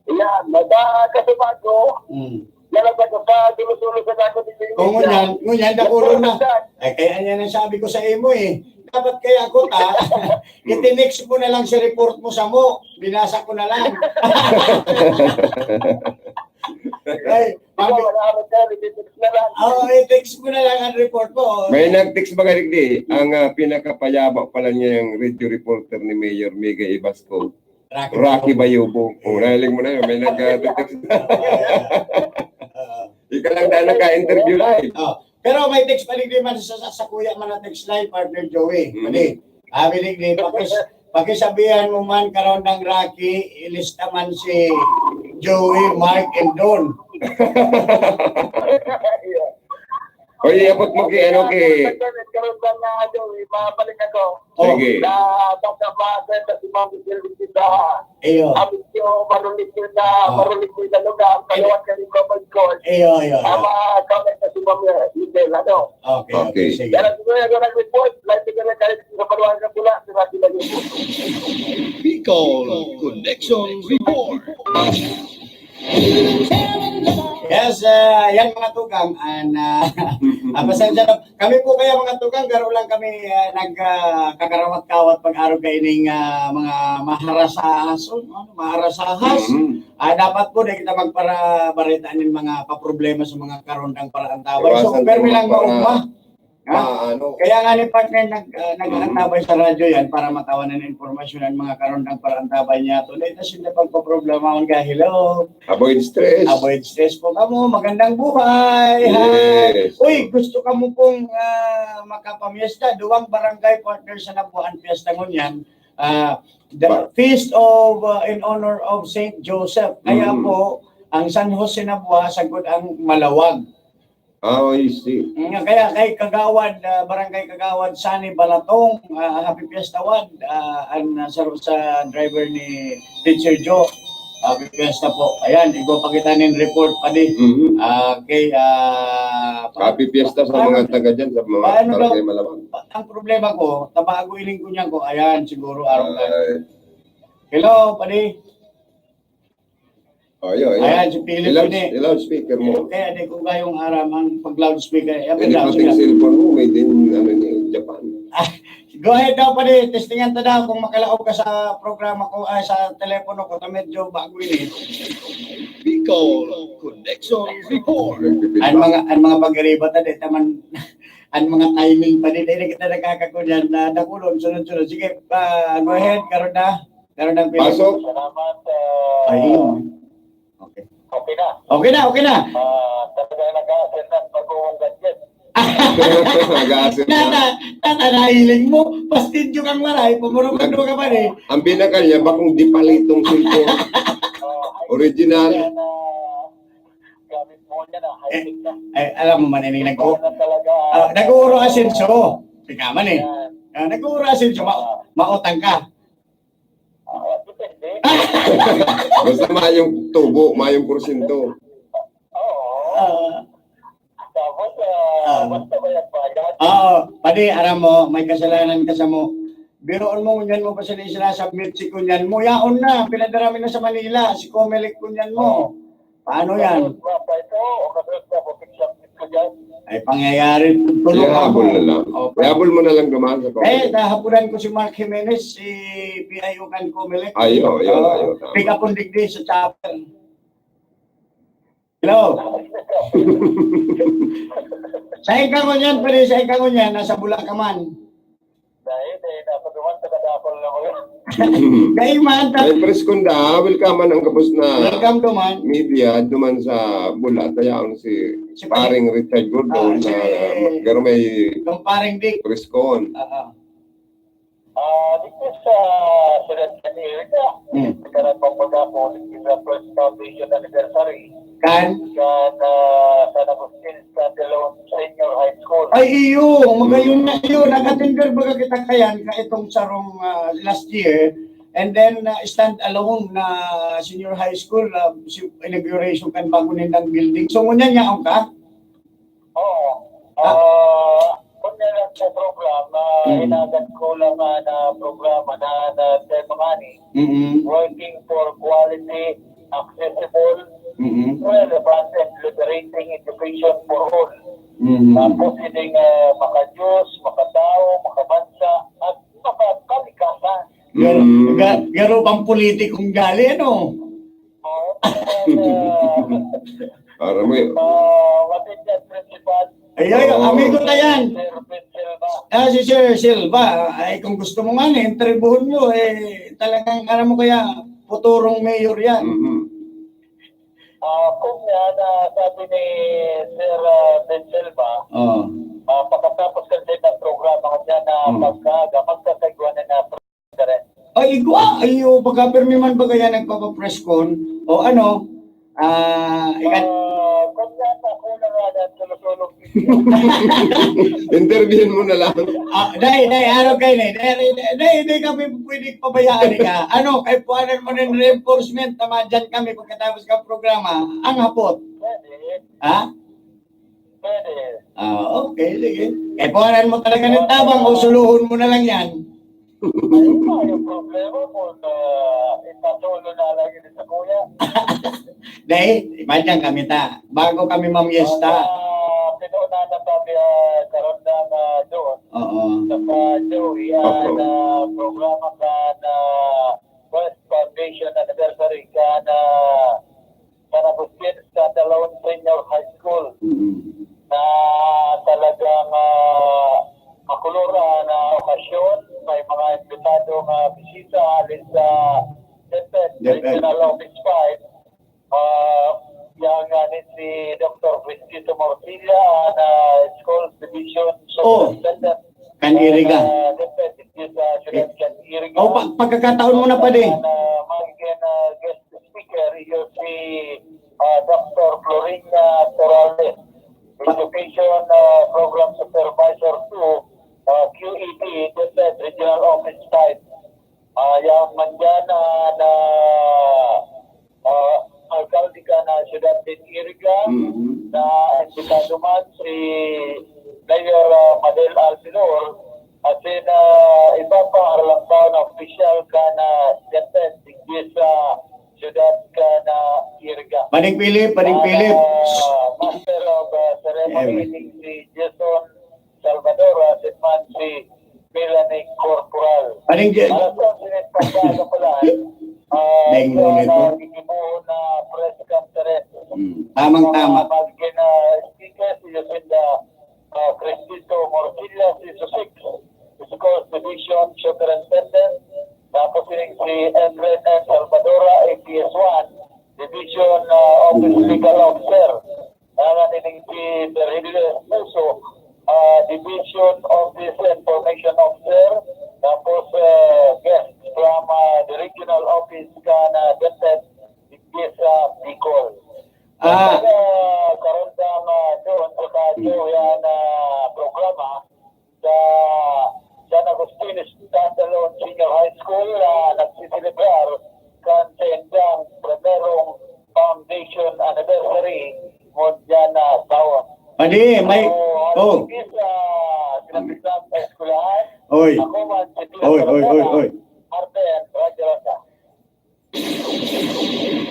Yan, nasa Kasibago, Hmm. nalabas ako sa dulo-dulo sa dako ni Kung ngunyan, ngunyan, dakulo na. Eh, kaya yan ang sabi ko sa imo eh. Dapat kaya ako ta, itinext mo na lang si report mo sa mo. Binasa ko na lang. Ay, Ikaw, wala ako sa report na lang. Oh, i-text mo na lang ang report mo. May nag-text ba kayo, di? Ang ah, pinakapayaba pala niya yung radio reporter ni Mayor Miguel Ibasco. Rocky. Rocky Bayubo. Kung nahiling mo na yun, may nag-text. Oo. Ika lang na naka-interview live. Oh, pero may text pa rin man sa, sa, sa kuya man na text line, partner Joey. Mhm. Pwede. Sabi ni, ni pakis, pakisabihan mo man karon ng Rocky, ilista man si Joey, Mark, and Don. O, iabot mo kay, ano, kay... Karon ba nga, ano, eh, mabalik ako. Oh, Sige. Na baka ma-attend na si Ma'am Miguel Visita. Iyo. Abot ko, marulig ko na, Ah. marulig ko na lugar. Kalawat ka rin, Common Court. Iyo, iyo, iyo. Ama, comment na si Ma'am Miguel, ano? Okay, okay, Okay. sige. Kaya siguro yung nag-report, live ko na kahit sa Paluanga Pula, si Rocky Bayubo. Bicol Connection Report. Yes, ah, yan mga tugang. And, ah, ah, pasensya na. Kami po kaya mga tugang, garo lang kami ah, nag ah, kakarawat-kawat pag-arog kaining ah, mga maharasahason, ano, maharasahas. Mhm. Ah, dapat po na kita magparabarita nin mga paproblema sa mga karondang paraantabay. So, Iwasan pero po lang magpara- maugma. Ha? Ah, ano? Kaya nga ni partner nag, ah, nag-aantabay sa radyo yan para matawan ng impormasyon ang mga karondang paraantabay niya. Tunay na sila pagpaproblema ang hello. Avoid stress. Avoid stress po kamo. Magandang buhay. Hi. Yes. Uy, gusto kamo pong ah, makapamiesta? Duwang barangay partner sa Nabuan Fiesta ngunyan. Ah, the Ba- Feast of ah, in honor of Saint Joseph. Kaya Mm. po, ang San Jose Nabua, sagkod ang Malawag. Ah, I see. Nga kaya kay Kagawad, ah, Barangay Kagawad Sani Balatong, ah, happy fiesta wad, ah, an ah, sa, sa driver ni Teacher Joe. Happy fiesta po. Ayan, igwa pa kita nin report padi. Mhm. Ah, kay ah, pa- Happy fiesta sa mga taga dyan, sa mga Paano daw? Barangay Malawag. Pa- ang problema ko, tabago ining kunyan ko. Ayan, siguro araw ka. Ay. Hello, padi. Oh, yun, yun. Ayan, si Philip Ilaw, yun eh. ilaw speaker mo. Kaya di ko kayong aram ang pag-loudspeaker. Ayan, Hindi pag-loud pati sila. Cellphone mo, made in ano, ni Japan. Go ahead daw padi, testingan ta daw kung makalaog ka sa programa ko, ay sa telepono ko, na medyo bago ini. Bicol Connection Report. Ang mga ang mga pag-iriba ta, di taman ang mga timing padi, di kita nakakakunyan na dakulon, sunod-sunod. Sige, ah, go ahead, karon na. Karon na, Philip. Pasok. Salamat. ah, Ayun. Okay. Okay na. Okay na, okay na. Ah, talagang nag-a-attend ng bagong gadget. Nag-a-attend na. Tata, tata, nahiling mo. Pastidyo kang maray, pumurong ka pa eh. Ang pinakal niya, bakong di palitong cellphone. Original. Yan, ah, gamit mo niya na, high-tech na. Eh, alam mo man, ini nag-, Iba na talaga. Ah, nag-uuro asenso. Ika man eh. Yan. Ah, nag-uuro asenso, ma-, mautang ka. Ah, depende. Basta mayong tubo, mayong porsyento. Oo. Ah. Tapos, ah, Ah. basta bayad-bayad. Oo, padi, aram mo, may kasalanan ka sa mo. Biroon mo, ngunyan mo pa sila sinasubmit si kunyan mo. Yaon na, pinadara mi na sa Manila, si Comelec kunyan mo. Paano yan? Kasunod pa ito, o kasunod pa, bukod sa ko dyan. Ay, pangyayari, tulungan Ihabol mo. na lang. Opo. Ihabol mo na lang duman sa Comelec. Eh, nahapunan ko si Mark Jimenez, si P I O kan Comelec. Ayo, ayo, Oo. ayo, tama. Pick up on digdi sa chapel. Hello. Sa ikaw ngunyan, pwede sa ikaw ngunyan, nasa Bula ka man. Dahil, eh, nasa duman, taga Dapol na ko yun. Dahil man, ta- May press con da, welcome man ang kapos na Welcome duman. media, duman sa Bula, tayaon si Si Pare. Paring Richard Gordon Ah, na si garo may Yung Paring Dick. press con. Ah, ah. Ah, dito sa Siyudad kan Iriga, Hmm. nagkaroon pang pagkakon, dito sa first foundation anniversary. Kan? Kan, ah, San Agustin Standalone Senior High School. Ay, iyo, magayon na iyo. Nag-attender baga kita kayan, ka itong sarong, ah, last year. And then, ah, stand alone na senior high school, ah, si-, inauguration kan bago nindang building. So, ngunyan yaon ka? Oo. Ah. Ah, kunya lang sa programa, Mm. hinagan ko lang, ah, na programa na, na tema nga ni, Mm-mm. Working for Quality, Accessible, Mm-mm. Relevant, and Liberating Education for All. Mm-mm. Tapos, hindi nga maka-Diyos, makatao, makabansa, at makakalikasan. Gar-, Mm. ga-, garo pang politikong gali, ano? Oo. Para mo yun. Ah, what is that, principal? Ay, ay, Oo. amigo ta yan. Sir Ben Silva. Ah, si Sir Silva. Ay, kung gusto mo nga, eh, interviewin mo, eh, talagang, alam mo kaya, futurong mayor yan. Mhm. Ah, kung yan, ah, sabi ni Sir, ah, Ben Silva, Oo. ah, pagkatapos kasi ng programa ko dyan na Hmm. pagkaaga, magkakagwa na na Ay, igwa, ayo, pagkapirmi man ba kaya nagpapa-press con? O ano, ah, ikan- Ah, kung yan, ako na nga yan, solo-solo. Interviewin mo na lang. Ah, dai, dai, araw kayo na, dai, dai, dai, dai kami pwede pabayaan ka. Ano, kay puanan mo ng reinforcement, tama dyan kami pagkatapos ng programa, ang hapot. Pwede. Ha? Pwede. Ah, okay, sige. Kay puanan mo talaga ng tabang o suluhon mo na lang yan. Ay, yung problema mo na ipatulo na lang yun sa kuya. Dai, ipadyan kami ta. Bago kami mamiesta. Ah, pinuuna na kami, ah, karon na nga doon. Oo. Sa pa, Joey, ah, Opo. na programa ka na First Foundation Anniversary ka na San Agustin Standalone Senior High School Mm. na talagang, ah, makulura na okasyon. May mga imbitado nga bisita hali sa DepEd DepEd. Regional Office five. Ah, yang, ah, ni si Doktor Francisco Morcilla, na Schools Division Oh, Superintendent. Kan Iriga. Ah, DepEd, sa Siyudad kan Iriga. Oh, pag-, pagkakataon mo na, padi. Na magiging, ah, guest speaker, iyo si, ah, Doktor Florinia Torales, Education, ah, Program Supervisor two, ah, Q E D, DepEd Regional Office five. Ah, yang mandiyan na, na, ah, alkalde kan, ah, siyudad kan Iriga, Mm-hmm. na imbitado man si Mayor, ah, Madel Albilor, asin, ah, iba pa, aram lang tao na opisyal kan, ah, DepEd digdi sa siyudad kan, ah, Iriga. Pading Philip, Pading Philip. Ah, Master of, ah, Ceremony Amen. Ning si Jason Salvador, asin man si Melanie Corporal. Pading Je- Alas onse nin pagkaaga pa lang, ah, Deng sa Lunes, no? nagigibo na press conference. Hmm. Tamang-tama. Ang mga magiging, ah, speakers, iyo sinda, ah, Cristito Morcilla, si Susik, Sports Division Superintendent, tapos ining si Edwin M. Salvadora, A P S one, Division, ah, of Legal Officer, nanganing si Virgilio Esposo, ah, Division Office Information Officer, tapos, ah, guest from, ah, the regional office kan, ah, DepEd digdi sa Bicol. Ah. Kumbaga, karon ta, ah, doon sa kadyo yan, ah, programa sa San Agustin Standalone Senior High School na nagsiselebrar kan saindang primerong foundation anniversary ngunyan na taon. Padi, may, So, oh. Sa sinabitan sa eskwelahan, Oy. Ako man, si Oy, oy, oy, oy. Arden Radyo Rosa.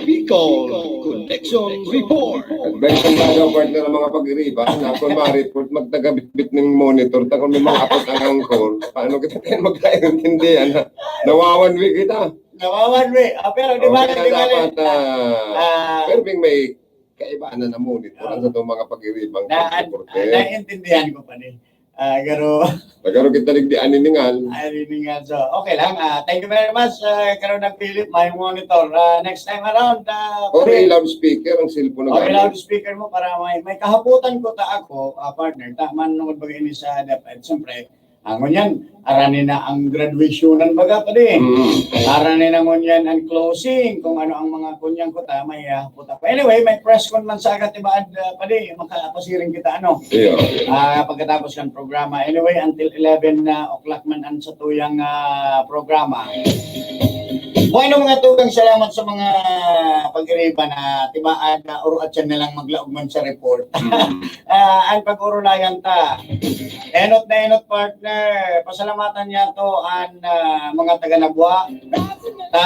Bicol Connection Report. Advice ang mga partner ng mga pag-iriba na kung ma-report, magtagabitbit ng monitor. Ta kung may mga apot ang angkor, paano kita tayo magkaintindihan? Nawawan week kita. Nawawan week. Ah, pero di ba, Okay, di ba, dapat, ah, ah, pero may, may kaibahan na monitor ang sa itong mga pag-iribang na, reporter. Naiintindihan ko pa ni. Ah, pero Nagkaroon kita digdi aniningal. Ay, riningan. So, okay lang. Ah, thank you very much. Ah, karon nagpilit, may monitor. Ah, next time around, ah, Okay, pwede- loudspeaker ang cellphone na Okay, gamit. Loudspeaker mo para may, may kahapotan ko ta ako, ah, partner. Ta, manungod baga ini sa DepEd. Siyempre, ang ngunyan, arani na ang graduation ng baga pa din. Mm. Arani na ngunyan ang closing, kung ano ang mga kunyang ko ta, may ah, puta ko. Anyway, may press con man sa agad, diba, ad, ah, padi, makapasiring kita, ano? Iyo. Ah, pagkatapos ng programa. Anyway, until eleven na o'clock man ang satuyang ah, programa. Bueno, mga tugang, salamat sa mga pag-iriba na tibaan na oro at siya nilang maglaog man sa report. Ah, ang pag-urulayan ta. Enot na enot, partner. Pasalamatan niya to ang ah, mga taga-Nabua. Ta,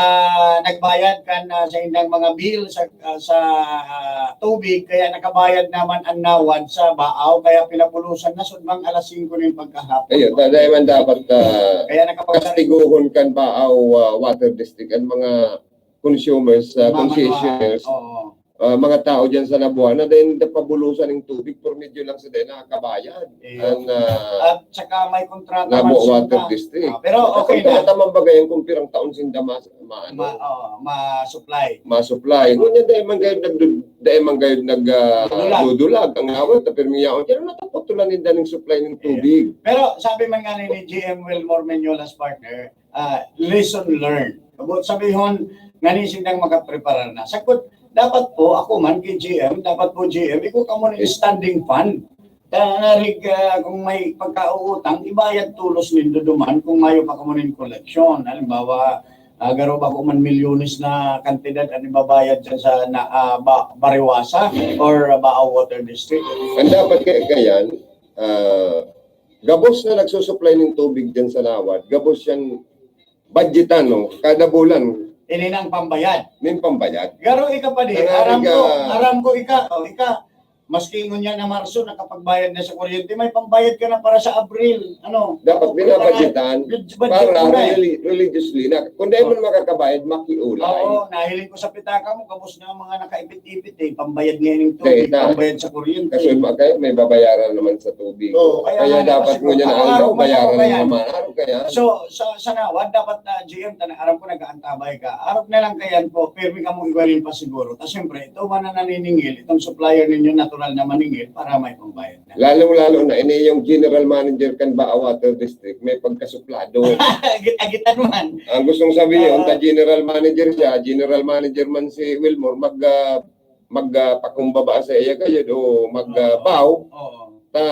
nagbayad kan ah, sa indang mga bill sa ah, sa ah, tubig, kaya nakabayad naman ang Nawad sa Baaw, kaya pinabulosan na sudmang alas singko nin pagkahapon. Ayun, ta- dahil man dapat ah, Kaya nakapagsaring kastiguhon kan Baaw ah, Water District ang mga consumers, ah, Mamanuan. concessioners, Oo. ah, mga tao dyan sa Nabua na dahil napabulusan ng tubig por medyo lang sa dahil nakakabayad. Eh, Ang ah, At saka may kontrata Nabua man sila. Water District. Ah, pero okay Kung na. Tamang bagay kung pirang taon sinda mas, ma, ano, Ma, oh, ma-supply. ma-supply. Ngunyan dahil man kayo nag dahil man kayo nag ah, Dudulag. dudulag ang awat na pirmi yaon. Kaya natapot tulan ninda ng supply ng tubig. Pero sabi man nga ni G M Wilmore Meñolas, partner, ah, lesson learned. Kabot sabihon, nga ni sindang makapreparar na. Sakot, dapat po, ako man kay G M, dapat po G M, iko ka muna yung standing fund. Kaya narig, ah, kung may pagkauutang, ibayad tulos nindo duman kung mayo pa kamo nin koleksyon. Halimbawa, ah, garo ba ko man milyones na kantidad ang ibabayad dyan sa na, ah, ba, Bariwasa or Baaw Water District. Ang dapat kaya kayan, ah, gabos na nagsusupply ng tubig dyan sa Nawad, gabos yan budgetan, no? Kada bulan, Ini na ang pambayad. may pambayad. Garo ika pa di, Kaya aram ika- ko, aram ko ika, oh, ika, maski ngunyan na Marso, nakapagbayad na sa kuryente, may pambayad ka na para sa Abril. Ano? Dapat binabudgetan Budget para mo na eh. reli- religiously na. Kung dahil man makakabayad, makiulay. Oo, nahiling ko sa pitaka mo, kabos na ang mga nakaipit-ipit eh. Pambayad ngayon ng tubig, Kaya na. Pambayad sa kuryente. Kasi ba kayo may babayaran naman sa tubig. Oo, kaya Kaya nga, dapat kasi ngunyan na baka ang araw daw, man bayaran ako na kaya. naman. Ano kaya? So, sa, sa Nawad, dapat na G M, tan-, aram ko nag-aantabay ka. Arap na lang kayan po, pirmi ka mong igwanin pa siguro. Tapos siyempre, ito man na naniningil, itong supplier ninyo, natural na maningil para may pambayad na. Lalong-lalo na, ini yung general manager kan Baaw Water District, may pagkasuplado. Agit-agitan man. Ang gustong sabihin, Ah. ta general manager siya, general manager man si Wilmore, mag, ah, mag, ah, pakumbaba sa iya kayo, o mag, ah, baw, Oo. ta,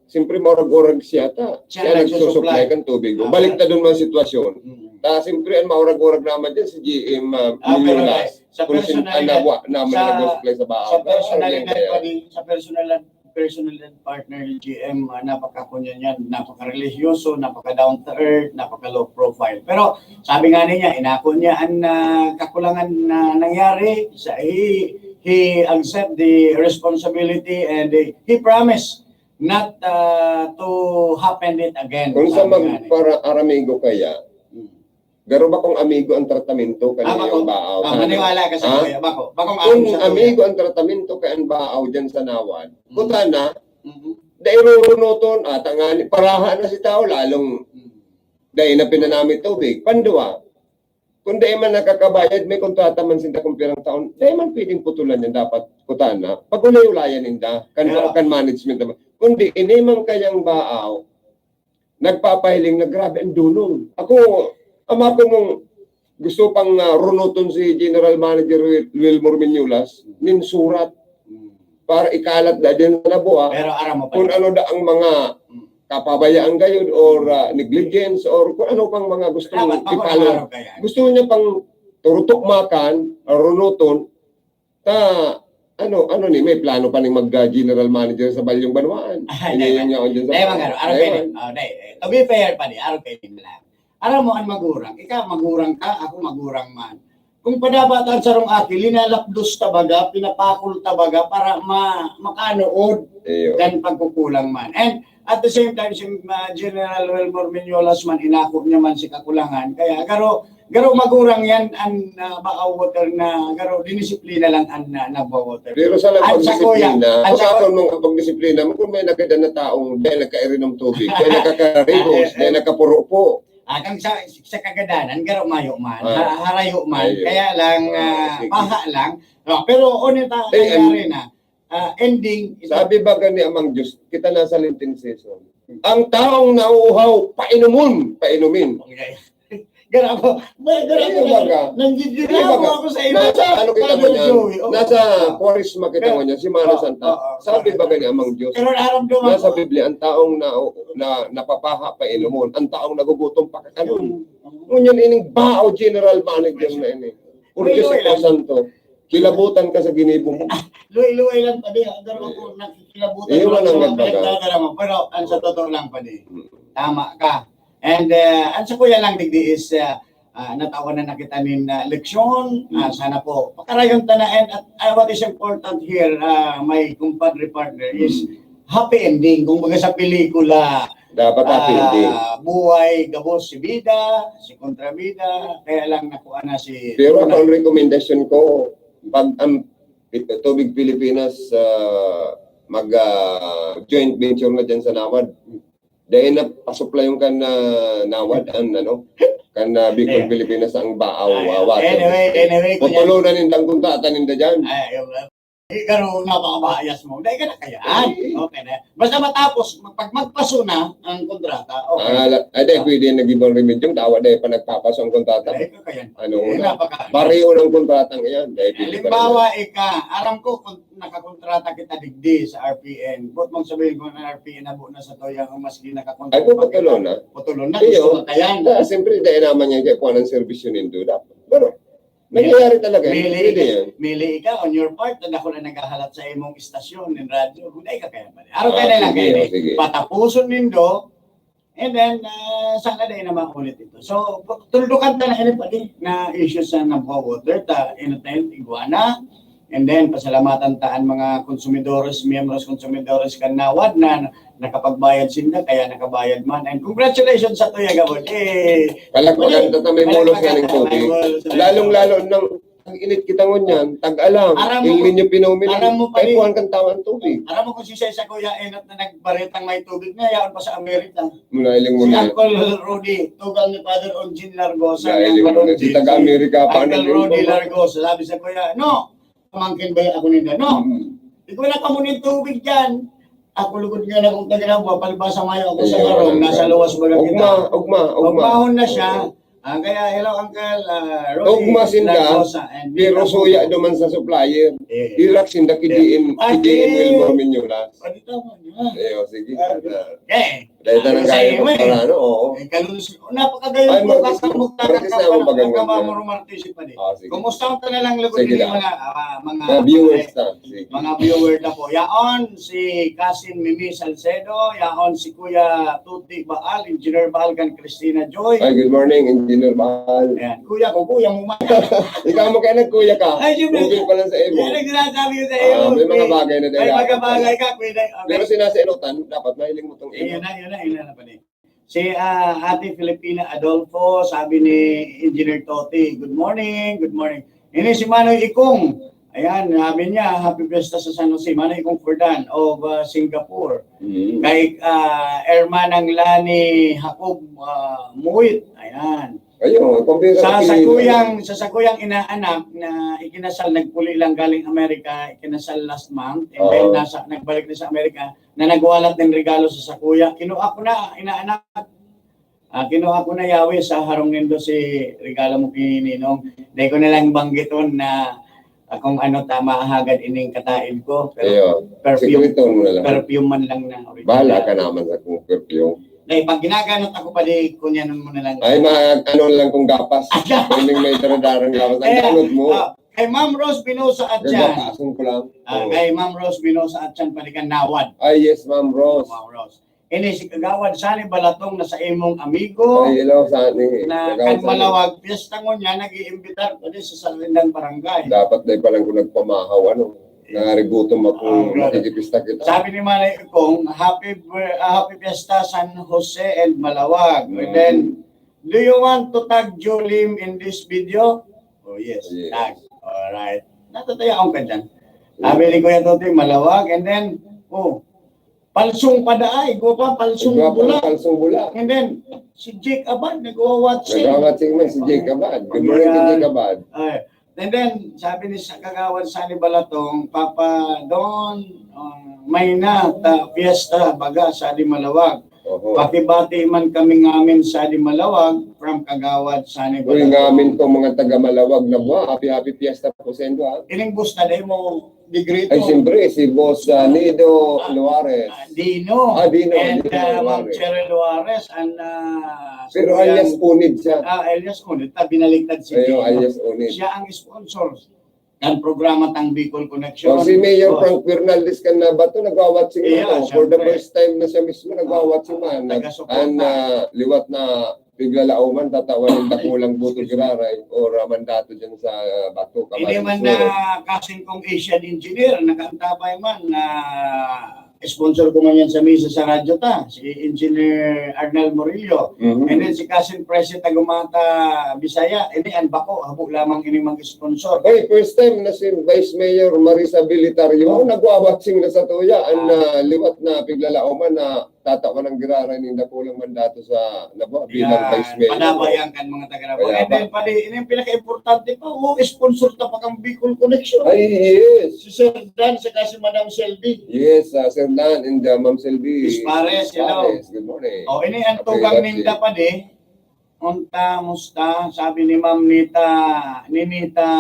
siyempre, maurag-urag siya, ta. Siya Siya, nagsusupply. nagsusupply kan tubig. Ah. Balik ta dun man sitwasyon. Mm. Ta, siyempre, ang maurag-urag naman dyan, si G M, ah, Ah, pero Munoz. sa Kung sin-, personalidad, ang nawa naman sa, nag-supply sa Baaw. sa Pero, personalidad yan, pa din, sa personal, personal partner ni G M, ah, napakakunyan yan, napaka-religyoso, napaka-down to earth, napaka-low profile. Pero sabi nga niya, inako niya ang ah, kakulangan na nangyari, sa, he, he accept the responsibility and he, he promised not ah, to happen it again. Kung sa sabi nga niya. magpara-aramigo kaya, Hmm. garo ba kung amigo ang tratamento Ah, kaniyong bako. Baaw? Ah, maniwala ka sa Ha? kuya. Bako. Bakong Kung ako sa amigo ang tratamento kay ang Baaw dyan sa Nawad, Mm. kuta na, Mhm. dai rurunuton, ata nga ni, paraha na si tao, lalong Mm. dai na pinanami tubig. Pandua, Kung dai man nakakabayad, may kontrata man sinda kung pirang taon, dai man pwedeng putulan yan. Dapat, kutana, pag-ulay-ulayan ninda, kan, Pero kan management naman. Kundi, ini man kayang baaw, nagpapahiling na grabe ang dunong. Ako, ama ko mong gusto pang, ah, runuton si General Manager Wil-, Wilmor Miñolas, nin surat para ikalat da din sa nabuha Pero aram mo pa kung rin. ano da ang mga Mm. kapabayaan gayod or, ah, negligence or kung ano pang mga gustong Dapat ipalo. makunwari kaya. Gusto niya pang turutok makan, runuton, ta, ano, ano ni, may plano pa ning mag, ah, general manager sa Balyong Banwaan. Ah, Hindi dai yung man. yaon dyan sa Dai man, Banwaan. Dai man. Oh, dai. Eh, to be fair pa di, araw kayo din lang. Aram mo, ang magurang, ikaw magurang ka, ako magurang man. Kung padabatan sarong aki, linalapdos ta baga, pinapakol ta baga para ma-, makanuod Iyo. kan pagkukulang man. And at the same time, si, ah, General Wilmor Miñolas man, inako niya man si kakulangan. Kaya, garo, garo magurang yan, ang, ah, baaw water na, garo dinisiplina lang ang, ah, nagwa-water. Pero sa At sa kuya, pagdisiplina, at sa kung ku- ako nung pagdisiplina mo, kung may nagkada na taong dahil nagkainom tubig, dahil nagkakaribos, Ay, ay. dahil nagkapurupo. Ah, kang sa, sa kagadanan, garo mayo man, Ah. ha-, harayo man, Ayo. kaya lang, Ah, ah, sige. paha lang. No, pero, ano ta, Eh, nangyari na, ah, ending, ito Sabi ba gani amang Diyos, kita nasa Lenten season. Ang taong nauuhaw, painomon, painumin. Okay. Garabo. May garabo Ano na, ba ka? nanggigigil Ano ba ako ka? sa iba. Nasa ano kita Parang mo niyan? Joey, oo. Nasa Kwaresma kita Pero, mo niyan, Semana oo, Santa. oo, Sabi correct. ba gani amang Diyos? Pero naramdaman Nasa ko. Biblia, ang taong na, na napapaha, painomon. Ang taong nagugutom, pakakanon. Mm. Ngunyan ining bao, general manager na ini. Purge May sa Santo. Kilabutan ka sa ginibo mo. Luway-luway lang, padi. Ang garabo ko, nakikilabutan Iyo lang man ang ako, nagbaga. pinagdadala mo. Pero, ang sa totoo lang, padi, Mm. tama ka. And, uh, ang sa kuya lang, digdi is, uh, uh, natawanan na kita nin, uh, leksyon. Uh, Mm. sana po, pakarayon ta na. And at, uh, what is important here, uh, my compadre partner, is Mm. happy ending. Kung baga sa pelikula, Dapat happy ah, ending. buhay, gabos si bida, si kontrabida, kaya lang nakuha na si Pero Tuna. ako, ang rekomendasyon ko, pag ang Pi-, Tubig Pilipinas, ah, mag, ah, joint venture na dyan sa Nawad. Dahil na pasuplayon kan, ah, Nawad, ang ano, kan, ah, Bicol Ayan. Pilipinas ang baaw, Ayan. ah, water. Anyway, anyway, kuya. Putulunan nindang kuntata ninda dyan. Ay, yung, uh, eh, pero napakabayas mo. Dahil ka na kayaan. Ay. Okay na. Basta matapos, pag magpaso na ang kontrata, okay. Ah, la-, ay, dahil Oh. pwede nag-ibang remedyo, dawa dahil pa nagpapaso ang kontrata. Ay, ito kaya. Ano, Eh, una, napaka- pareho ng kontratang iyan, dahil pwede pa rin Halimbawa, yan. ika, aram ko kung nakakontrata kita digdi sa R P N, buot mong sabihin kung ang R P N, habo na sa toya ang maski nakakontrata Ay, kung pa kita, putulon na. putulon na, Iyo. gusto ka kaya. Ah, siyempre, dahil naman yan, kaya kung anong serbisyo nindo, dapat. Pero, nangyayari talaga, Mili pwede ka, yan. mili ka on your part, na ako na naghahalat sa imong istasyon ng radyo. Kung dahil ka kaya pala. Araw Ah, ka na lang sige, kayo, oh, sige. patapuson nindo, and then, ah, sana dahil na maulit ito. So, tuldukan ta na ini pati na issues sa Nabua Water, ta, entertain, iguana. And then, pasalamatan ta ang mga konsumidores, miyembros konsumidores kan Nawad na nakapagbayad sinda, kaya nakabayad man. And congratulations sa Tuya Gabon. Eh, Palakpakan muli, ta, ta, may mulos palakpakan na ning ta, may tubig. mulos na ning Lalong-lalo tubig. nang tag-init kita ngunyan, tag-alang, Aram mo El kung, Niño phenomenon, aram mo pa kay rin. kuwan kan tawa ang tubig. Aram mo kung si Sesa Kuya Enot na nagbaretang may tubig na, yaon pa sa Amerika. Mula iling Si muna. Uncle Rudy, tugang ni Father Onjin Largosa, Dahil ni yung Uncle muna, si Onjin, taga si Amerika pa, Uncle nag-, Rudy Largosa, sabi sa Kuya, "No, pamangkin ba ako ninda? No, Mm. ikaw na kamo ning tubig dyan." Ako lugod nga na kung taga Nabua, palibasa mayo ako sa Ayun, Barong, ang nasa kan-, luwas baga kita. ugma, ugma, ugma. Ugmahon na siya. Oo. Ah, kaya, hello, Uncle, ah, Rudy Ugma sinda, Largosa and pero Bita suya Pugo. duman sa supplier. Eh. Ilak sinda ki Eh, D M, ki pati D M Wilmor Miñolas. Pati tama niya. Eh, oh, sige. Ah, Ah, eh. Dahil na Ay, lang sa kayo imo eh. para, ano, oo. Eh, kalulus-, napakagayon Ay, po, Martes, basta Martes magtatangka na ako, pa lang, bagang baka yan. mamuro Martes pa din. Ah, sige. Kumusta ang kanilang lugod Sige din lang. mga, ah, mga, Mga viewers mga, na. Sige. mga viewer na po. Yaon, si Cousin Mimi Salcedo, yaon si Kuya Tuti Baal, Engineer Baal kan Christina Joy. Ay, good morning, Engineer Baal. Ayan, kuya ko, kuya mo man. Ikaw mo kaya nagkuya ka. Ay, siyempre. Okay pa lang sa imo. Yan ang sinasabi ko sa iyo, Ah, may mga eh. bagay na May tayo mga dapat bagay pala. ka, pwede. Okay. Pero sinasailotan, dapat mahiling mo tong Ayun imo. na, yun na, yun na, pwede. Si, ah, Ate Filipina Adolfo, sabi ni Engineer Toti, "Good morning, good morning." Ini si Manoy Ikong. Ayan, sabi niya, "Happy Fiesta sa San Jose." Manoy Ikong Ferdinand of, ah, Singapore. Mm. Kay, ah, Hermanang Lani Jacob, ah, Muit. Ayan. Ayun, kumpira Sa ka sa pinili. Kuyang, sa Sakuyang inaanak na ikinasal, nagpuli lang galing Amerika, ikinasal last month, and then Oo. nasa, nagbalik na sa Amerika, na nagwalat ng regalo sa Sakuya. Kinuha ko na, inaanak. Ah, kinuha ko na, yawi, sa harong nindo si regalo mo kay Ninong. Dai ko na lang banggiton na, ah, kung ano tama hagad ining kataed ko. Pero Iyo. perfume, Sikreton mo na lang. Perfume man lang na original. Bahala ka naman sa kung perfume. Dai, pag ginaganot ako, padi, kunyanon mo na lang. Ay, ma-, ano lang kung gapas. Pwedeng may daradarang gapas. Ang Kaya, ganot mo. Ah, kay Ma'am Rose Binosa Atyan. Gagapason ko lang. Ah, Oo. Kay Ma'am Rose Binosa Atyan, padi kan Nawad. Ay, yes, Ma'am Rose. Ma'am Rose. Ini si Kagawad Sani Balatong na sa imong amigo Ay, hello, Sani. na Kagawad kan Sani. Malawag, piyesta ngunyan, nag-iimbitar padi sa sarindang barangay. Dapat na pala ko nagpamahaw, ano. Nangaributom akong Ah, makikipista kita. Sabi ni Manay Kong, "Happy bir- ah, happy fiesta San Jose and Malawag." And Mm. then, "Do you want to tag Julim in this video?" Oh, yes. Yes. Tag. Alright. Natatayaon ka dyan. Sabi ni Kuya Totoy, "Malawag." And then, oh, palsong padaay. Gwa pa, palsong Gwapo bula. Palsong bula. And then, si Jake Abad, nagwa-watching. Nagwa-watching man si Jake Abad. Good morning, Ayan. si Jake Abad. Ay, and then, sabi ni sa Kagawad Sani Balatong, "Papa Don, ah, may na ta fiesta baga sa di Malawag. Oho. Pakibati man kami ngamin sa di Malawag from Kagawad Sani Uy, Balatong." ngamin po mga taga Malawag na buha. Happy, happy fiesta po sa inyo, ha? Ining busta, dai mo degree Ay, to. Siyempre, si Boss ah, Nido Luares. Ah, Dino. Ah, Dino, And Dino uh, Ma'am Luares. Cheryl Luares. And, uh, Pero Kuya- alias Unid siya. Ah, alias Unid. Ta, binaliktad si Ayo, Dino. Alias Unid. Siya ang sponsor ng programa tang Bicol Connection. O, si Mayor Oh. Frank Fernandez kan Nabato, nagwa-watching Yeah, na to. For the syempre. First time na siya mismo, nagwa-watching Ah, man. Taga-suporta. Ang ah, liwat na Piglalauman, tatawan ng dakulang buto giraray o mandato dyan sa ah, Bato, Ini Camarines man Sur. Na kasing kong Asian engineer, nakaantabay man na sponsor ko man yan sa misa sa radyo ta, si Engineer Arnel Murillo. Mhm. And then si Kasin Presi Tagumata Bisaya, ini ang bako, habo lamang ini mag-sponsor. Oy, first time na si Vice Mayor Marisa Bilitario, nagwa-watching na sa tuya, ang ah, liwat na Piglalauman na tatawan ng giraray ning dakulang mandato sa Nabo bilang Yan, Vice Mayor. Padabayan kan mga taga Nabo. Kaya And then, padi, ini ang pinaka-importante pa, oh, sponsor ta pa kang Bicol Connection. Ay, yes. Si Sir Dan, saka si Madam Selby. Yes, ah, Sir Dan and ah, Ma'am Selby. Ispares, hello. Ispares, good morning. O, ini ang Happy tugang birthday. Ninda pa di. Unta, musta? Sabi ni Ma'am Nita, ni Nita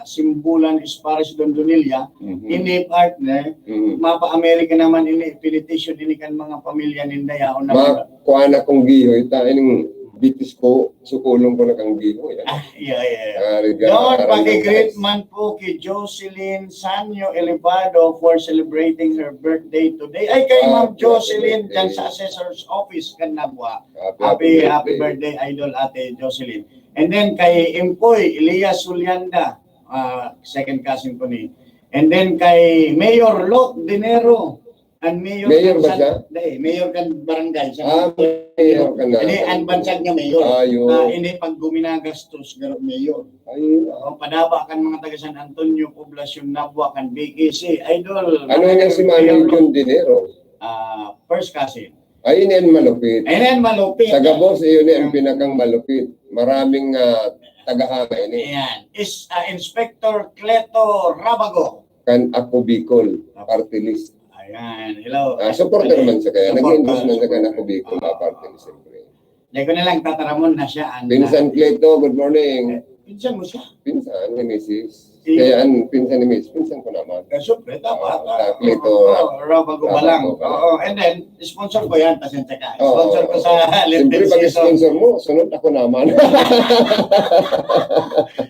Simbulan Ispares Dondonilla, Mhm. ini partner, Mhm. mapa-Amerika naman ini, pinetition ini kan mga pamilya ninda yaon na Ma, kuha na kong giho, ita, ining bitis ko, sukulong ko na kang giho, yan. Ah, yeah, yeah. Ah, regalo, Don, aram ng paki-greet guys. Man po kay Jocelyn Sanyo Elevado for celebrating her birthday today. Ay, kay Ah, Ma'am Jocelyn, birthday. Dyan sa assessor's office, kan Nabua. Happy, Happy, happy birthday, Idol Ate Jocelyn. And then kay Empoy Elias Sulianda, ah, second cousin ko ni. And then kay Mayor Lot Dinero. Ang mayor Mayor kan ba San- siya? Dai, mayor kan barangay. Sa Ah, mayor ka na. Hindi, ang bansag nga mayor. Ah, yun. Ah, hindi, pag guminagastos, garo mayor. Ay, O, padaba kan mga taga San Antonio, Poblacion, Nabua, kan B K C. Idol. ano niya si Manny Jun Dinero? Ah, first cousin. Ay, ini ang malupit. Ayan, malupit. Sa gabos, iyon ang pinakang malupit. Maraming ah, tagahanga ini. Ayan. Is, ah, Inspector Cleto Rabago. Kan Ako Bicol, party list. Ayan, hello. Ah, supporter man siya kaya. Supporter, Nag-endorse man siya kan supporter. Ako Bicol, ah, party list, siyempre. Hindi ko na lang tataramon na siya. Ang, Pinsan Cleto, good morning. Pinsan mo siya? Pinsan ni Misis. Si- Kaya ang pinsan ni Misis, pinsan ko naman. Eh, syempre, dapat. Ah, Cleto. Oo, Rabago Rabago Balang. Balang. Oo, and then, sponsor ko yan, pasensya ka. Oo. Sponsor ko sa Siyempre, Lenten pag season. sponsor mo, sunod ako naman.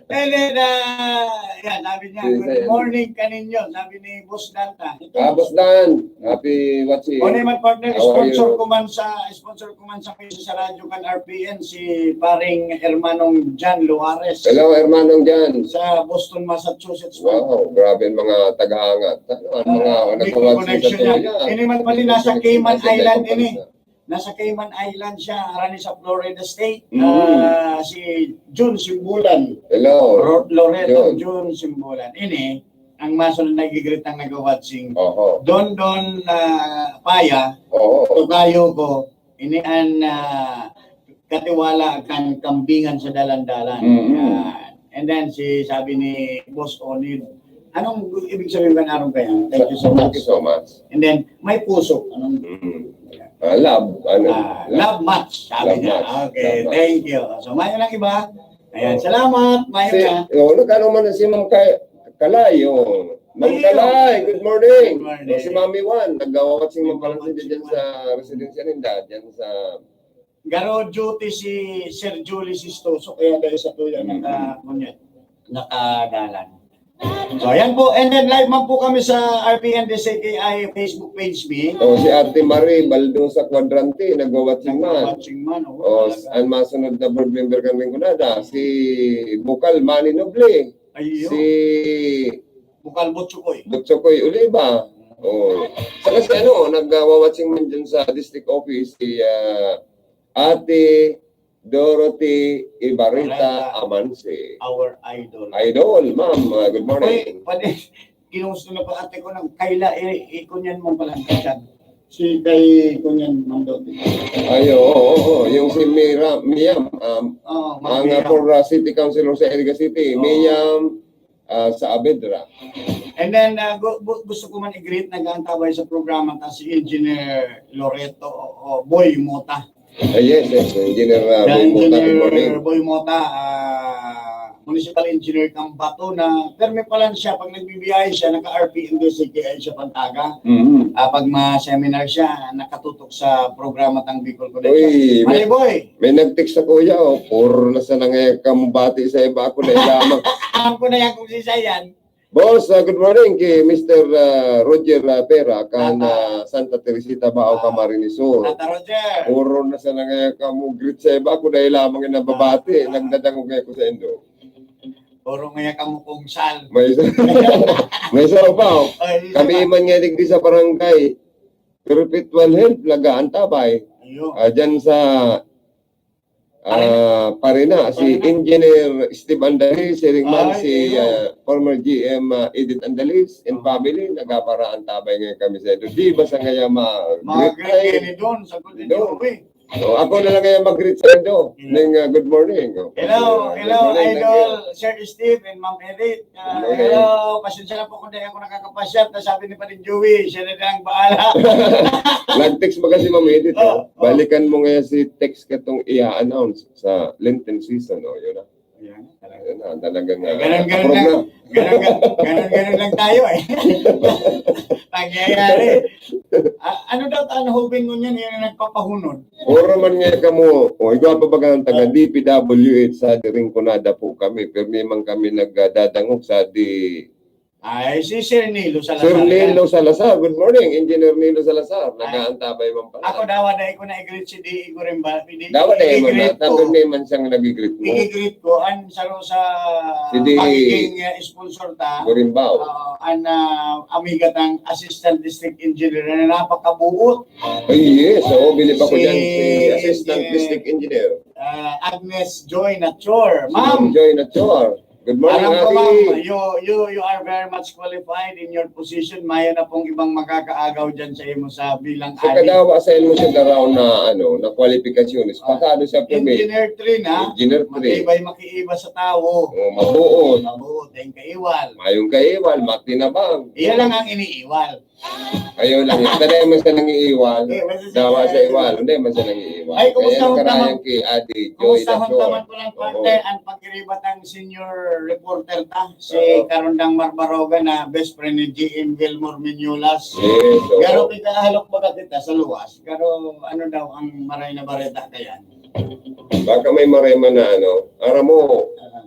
And then, ah, yan, sabi niya, Yes, "Good sir. morning kaninyo," sabi ni Boss Danta. Ito. Ah, Boss Dan, happy watching. O naman, partner, How are sponsor you? ko man sa, sponsor ko man sa, sa radyo kan R P N, si paring Hermanong Jan Luares. Hello, Hermanong Jan. Sa Boston, Massachusetts. Wow, grabe ang mga tagahanga. Ano, ang mga Ah, may nagwa-watching sa connection niya. tuya. Ini man pala nasa Cayman Island, ini. Nasa Cayman Island siya, harani sa Florida State. Mm. Ah, si Jun Simbulan. Hello. Ro-, Loreto Jun. Jun Simbulan. Ini, ang masunod na gigritang nag-watching. Oho. Don Don ah, Paya, Oo. tukayo ko, ini an ah, katiwala kan kambingan sa dalan-dalan. Mm. Yan. And then si, sabi ni Boss Onid, anong ibig sabihin kan arong kaya? Thank you so much. Thank you so much. And then, may puso. Anong Mm. Ah, love, ano? Ah, love match, sabi Love niya. match. Okay, Love match. thank you. So, mayo nang iba. Ayan, salamat. Mayo Si, na. oh, nagkano man na si Ma'am Kay-, Kalay, oh. Ma'am Ayun. Kalay, good morning. Good morning. Oh, si Mami Juan, nagwawatching man pala Nagwawatching siya dyan man. sa residensya ninda, dyan sa Garo duty si Sir Julie Sistoso, kaya dahil sa tuya Mm. naka-, kunya, nakadalan. So, ayan po. And then live man po kami sa R P N D C K I Facebook page, mi. Oh, si Ate Marie Baldosa Cuadrante, nagwawatching man. Nagwawatching man, oh, Oh, talaga. ang masunod na board member kan Rinconada, si Bukal Manny Noble, Ayun. si Bukal Butsukoy. Butsukoy Oliva. Oh. Saka si ano, nagwawatching man dyan sa district office, si, ah, Ate Dorothy Ibarita Ibarita. Amanse. Our idol. Idol, ma'am. Uh, good morning. Uy, pwede, ginusto na pa ate ko ng kaila, i-, ikunyan mo pala ang chat. Si kay kunyan, Ma'am Dorothy. Ay, oo, oo, oo. Yung si Mira, Miam, um, Oo, Ma'am ang, uh, Miam. for, uh, City Councilor sa Iriga City, Oo. Miam, ah, Saavedra. And then, ah, gu-, gu-, gusto ko man i-greet, nag-aantabay sa programa ta si Engineer Loreto o, o Boy Mota. Ah, yes, yes, Engineer, ah, Yan, Boy Mota, good Engineer morning. Boy Mota, ah, Municipal Engineer Cambato na permi pa lang siya, pag nagbibiyahe siya, naka-R P M D C K I siya pantaga. Mhm. Ah, pag ma-seminar siya, nakatutok sa programa tang Bicol Connection. Uy, Pare may Boy! May nag-text sa kuya, oh, puro na sana nga kamo bati sa iba, ako na lamang. Ako na yan kung sisa yan. Boss, ah, good morning kay Mister, ah, Roger, ah, Pera, kan, Tata. ah, Santa Teresita, Bao, Ah, Camarines Sur. Tata Roger. Puro na sana nga kamo greet sa iba, ako na lamang yung nababati, Ah. nagdadangog ako sa indo. Puro nga kamo kung sal. May isa, may isa pa, oh. Ay, isa Kami pa. man nga digdi sa barangay, Perpetual Health, nag-aantabay. Ayun. Ah, dyan sa Ah, pare na, si Pare na. Engineer Steve Andali, siring man Ay, si, iyo. ah, former G M, ah, Edith Andalis and Ah. family, nagaparaantabay ngayon kami sa indo. Di ba sa ngayon ma-, Mga greet greet ay? ngayon ni Don, sa Golden Don. Jubilee. So, ako na lang ngayon mag-greet sa indo. Yeah. Ning, ah, good morning. Oh, Hello, ah, hello, good morning, Idol, thank you. Sir Steve and Ma'am Edith. Ah, Good morning. hello, pasensya na po kung di ako nakakapasyal. Ta sabi ni Paring Joey, siya na lang bahala. Nag-text ba kasi, Ma'am Edith, Oh, oh? oh. Balikan mo ngayon si text katong i-announce sa Lenten season, oh, yun na. Ayan, talaga. Yun na, talagang, Eh, ah, ganun, ganun approve lang. na. Ganun, ganun, ganun, ganun lang tayo, eh. Nangyayari. Ah, ano daw, ano, hubin mo niyan, yun ang nagpapahunod. Puro man nga kamo, o, igwa pa baga ang taga Ah. D P W H sa Rinconada po kami. Pero may man kami nagdadangog sa di Ay, si Sir Nilo Salazar Sir Nilo yan. Salazar, good morning. Engineer Nilo Salazar, Ay. nag-aantabay man pala. Ako daw, dai ko na i-greet si D E ko rin ba? Di-, Dawa na yun, i-greet man. ko. Tapos may man siyang nag-greet mo. I-greet ko, ang saro sa Si D E. magiging, uh, sponsor ta. Gurimbaw. Oo, ang, uh, amiga tang Assistant District Engineer na napakabuot. Ay, yes. Oo, bilib ako Si dyan. Si Assistant Engineer, District Engineer. uh, Agnes Joy Nature. Si Ma'am Ma'am! Joy Nature. Good morning, Alam ko, Ate. ma'am, you, you, you are very much qualified in your position. Mayo na pong ibang makakaagaw dyan sa imo sa bilang So, adi. kadawa sa imo siya daraw na, ano, na kwalifikasyones. Ah, Pasado siya pirmi. Engineer three na, Engineer three. matibay makiiba sa tawo. Oh, mabuot. Mabuot, dahil kaiwal. Mayong kaiwal, matinabang. Iya lang ang iniiwal. Ayaw lang yan. Dahil man siya nangiiwal. Eh, basta siya Dawa sa nangiiwal. iwal. Hindi man siya nangiiwal. Ay, kumusta Kaya ho naman? nakarayang kay Adi Joy Kumusta ho Dachor. naman po ng Oo. parte ang pagkiribat ng senior reporter ta, si Oo. Karondang Marbaroga na best friend ni G M Wilmore Miñolas? Yes, oo. Pero pagkahalok baga kita sa luwas, pero ano daw ang maray na bareta kaya? Baka may maray man na ano, aram mo, Ah.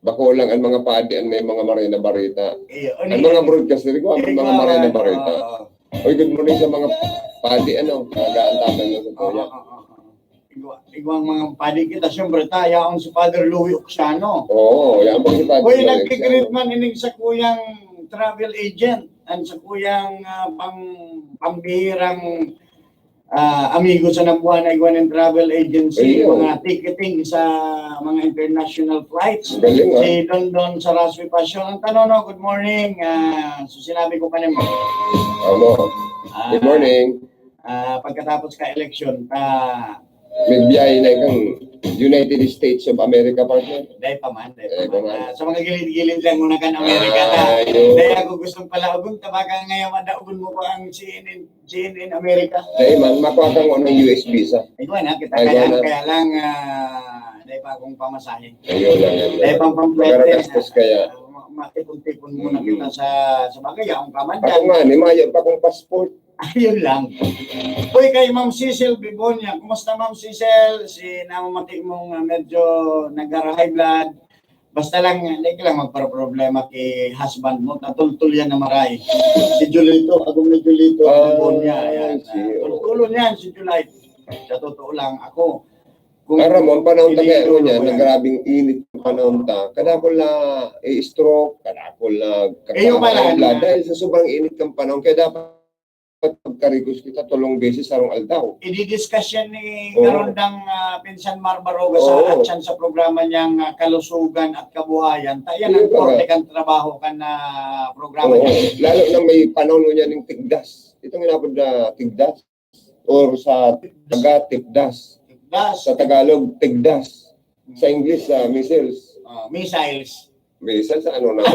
bako lang ang mga padi ang may mga maray na bareta. Iyo, Ang ano mga yan? broadcaster, ikaw ang Ikaw mga maray na ang, bareta. oo. Oy, good morning sa mga padi, ano, nag-aantaban na sa Oo, tuya. oo, oo, oo. Igwa, igwa ang mga padi kita. Siyempre, ta, yaon si Father Louie Oxiano. Oo, yan po si Father Uy, Louie nagki-greet Oxiano. man ining sa kuyang travel agent, ang sa kuyang, ah, pang, pambihirang, ah, amigo sa Nambuana, igwa ng travel agency, Ayun. mga ticketing sa mga international flights. Galing, ah. Si Don Don Saraswi Passion. Ang tanong, no, good morning. Ah, so sinabi ko kanimo. Amo. Ah, Good morning. ah, pagkatapos ka eleksyon, ta, May biyahe na kang United States of America, partner. Dai pa man, dai pa Eh, man. kuman. Ah, sa mga gilid-gilid lang muna kan Amerika ta. Ah, yun. Dai ako gustong palaogon, tabakan ngayon, madaogon mo ko ang C N N, C N N America. Dai man, makuha kang unang U S visa. Ay, kuwan, ha, kita Ay, kaya, kuwan na. kaya lang, ah, dai pa akong pamasahe. Ayun lang yan. Dai pang pamplete. Magkakagastos kaya. Ah, ma- matipon-tipon muna Mm. kita sa, sa bagay, yaong ka man Ako dyan. nga, ni mayo pa kong passport. Ayun lang. Uy, kay Ma'am Cecil Bibonia. Kumusta, Ma'am Cecil? Si namamati mong, ah, medyo nag-high blood. Basta lang, hindi ka lang magparoproblema kay husband mo. Tatultol yan na maray. Si Julito, ako ni Julito, Ah, Bibonia. Ayan. si, Ah, oo. Tultulon yan si July. Sa totoo lang, ako. Kung Aram mo, ang panahon ta hindi kaya ko niya, nakuha. na grabing init ang panahon ta. Kadakol na i-stroke, kadakol na Eh, yung pala, kakahaw na, dahil sa sobrang init ng panahon. Kaya dapat pagkarigos kita tulong beses sarong aldaw. Ididiscuss yan ni Oo. Karondang ah, Pinsan Marbaroga sa Oo. Atyan sa programa niyang ah, Kalusugan at Kabuhayan. Ta yan Iyo ang ba? korte kan trabaho kan ah, programa Oo. niya. Lalo na may panahon niya ning tigdas. Itong inapod na tigdas. Or sa Taga, tigdas. Tigdas. Sa Tagalog, tigdas. Sa English, ah, measles. Ah, measles. Measles, ano naman?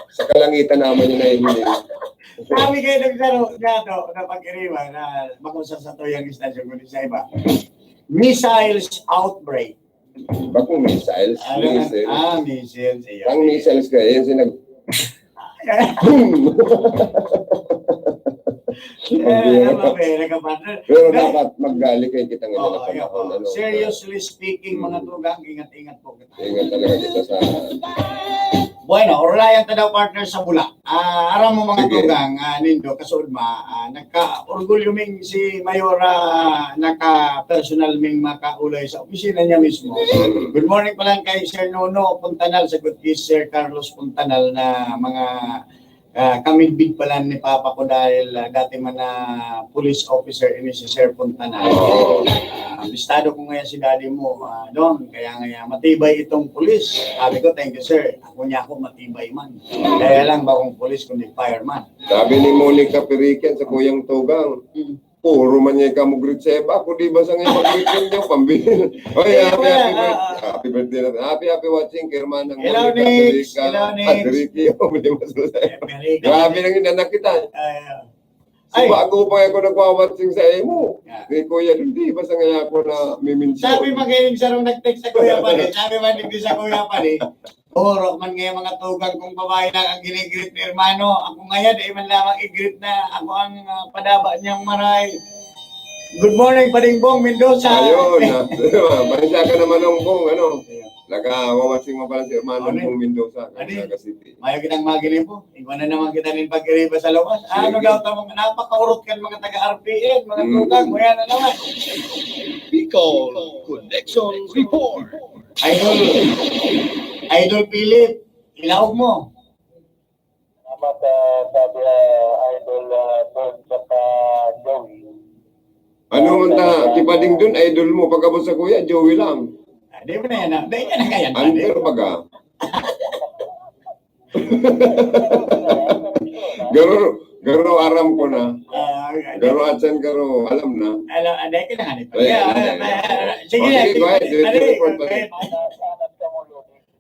Sa kalangitan naman yun na hindi. Sabi kayo ng saro, gato, na pag-iriwan, na makusas sa tuyang istasyon, kundi sa iba. Measles outbreak. Bakong measles, Ano, measles. ah, measles, iyo. Ang measles ka, yan sinag... Boom! Eh, ano ba, eh, nagkapatid? Pero Na- dapat magdali kayo kitang Oo, ano, yun po. ano, Seriously speaking, mga Mm. tugang, ingat-ingat po kita. Ingat talaga kita sa Bueno, orlayan ta daw, partner, sa Bula. Ah, aram mo, mga Sige. tugang, ah, nindo, kasuodma, ah, nagka-orgulyo ming si Mayor, ah, naka-personal ming makaulay sa opisina niya mismo. Good morning pa lang kay Sir Nono Puntanal, sa good kay Sir Carlos Puntanal na mga, ah, kamigbig pa lang ni Papa ko dahil, ah, dati man na police officer ini si Sir Puntanal. Oo. Ah, bistado ko ngayon si daddy mo, ah, Don, kaya nga matibay itong pulis. Sabi ko, "Thank you, sir." Ako niya ako, matibay man. Kaya lang, bakong pulis, kundi fireman. Sabi ni Monica Pirikan sa Kuyang Tugang, Mm. "Puro man niya ikamugrit sa iba. Ako di ba sa ngayon magrit niyo, pambihira." Oy, Kaya happy, wala, happy birthday. ah, ah. Happy birthday na. Happy, happy watching kay Hermanang Hello, Monica Nix. Pirikan. Hello, Nix. At Ricky, oh, may masasaya. Pirikan. Grabe nang inanak kita. Ah, Ay. Bago pa ako nagwawatsing sa imo. Yeah. Ni Kuya, hindi, basta nga ako na miminsyon. Sabi, magaling sarong nag-text sa Kuya Pare. Sabi man, hindi sa Kuya Pare. Puro man ngayon mga tugang kong babae lang ang ginigreet ni hermano. Ako ngayon, di man lamang i-greet na ako ang, ah, padaba niyang maray. Good morning, Pading Bong Mendoza. Ayun. Marisya ka naman ng Bong, ano? Nagwawatsing mo pala si hermano Ano? Bong Mendoza, Ano yun? Naga City. Mayo kitang magiling po. Iguan na naman kita nin pag-iriba sa lawas. Ano Sige. daw tamang napakaurot kan mga taga-R P N, mga Mm. tugang, maya na naman. Bicol Connection Report. Idol, Idol Philip, ilaog mo. Salamat, ah, sabi, ah, Idol, ah, Don, saka Joey. Ano man ta, si Pading Don, idol mo. Pagkabot sa kuya, Joey lang. Ah, di mo na yan, ah. Di yan na kaya, Under padi. Baga. Garo, garo aram ko na. Ah, okay. Garo atsan garo, alam na. Alam, ah, dahil kailangan ito. Ay, Yeah, alam na, ah, alam na. ah, sige, Oh, sige, sige, go ahead, sige, sige, sige, report, sige. sige.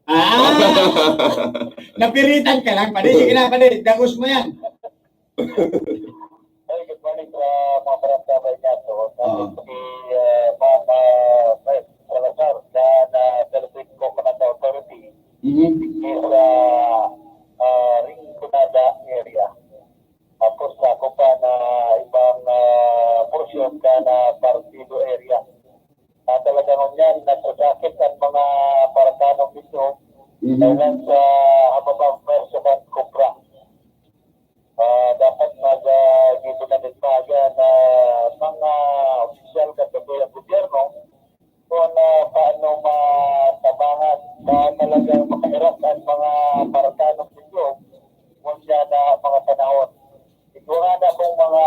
Ah! Napiritan ka lang, padi. Sige na, padi. Dagos mo yan. Ay, good morning sa mga barangay nato. Oo. Si, ah, Ma'am, ah, Salazar, na, na Philippine Coconut Authority. Mhm. Is, ah, ah, Rinconada area. Tapos ako pa na ibang, ah, portion ka na Partido area. Na talaga ngunyan, nagsasakit ang mga Parakanong ninyo. Mhm. Kailan sa hababang pwesto kan Cobra. Ah, dapat mag, ah, gibunan din pa yan na mga opisyal kan gabuyang gobyerno kung, ah, paano matabangan na talagang makahiras ang mga Parakanong ninyo kung siya na mga panahon. Ito nga na kung mga,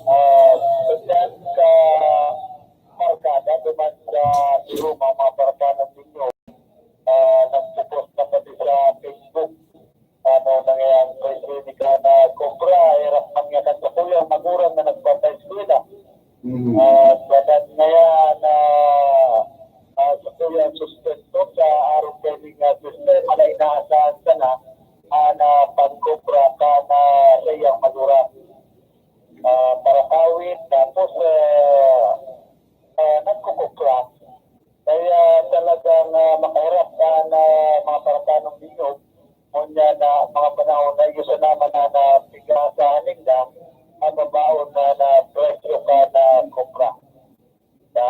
ah, dyan sa barkada, duman sa Roma, mga barkada ninyo, ah, nagpo-post na pati sa Facebook. Ano nangyayang presidente ka na Cobra, hirap man nga kan sa kuya, magulang na nagpapay-eskwela. Mhm. Ah, wala ah, pangkopra kan, ah, saiyang magulang. Ah, para kawit, tapos, ah, ah, nagkukopra. Kaya talagang, ah, makahiras an, ah, mga paratanong ninyo. Ngunyan na mga panahon na iyo sana man na napigasahan ninda an mabaon na, na presyo kan, ah, kopra. Sa,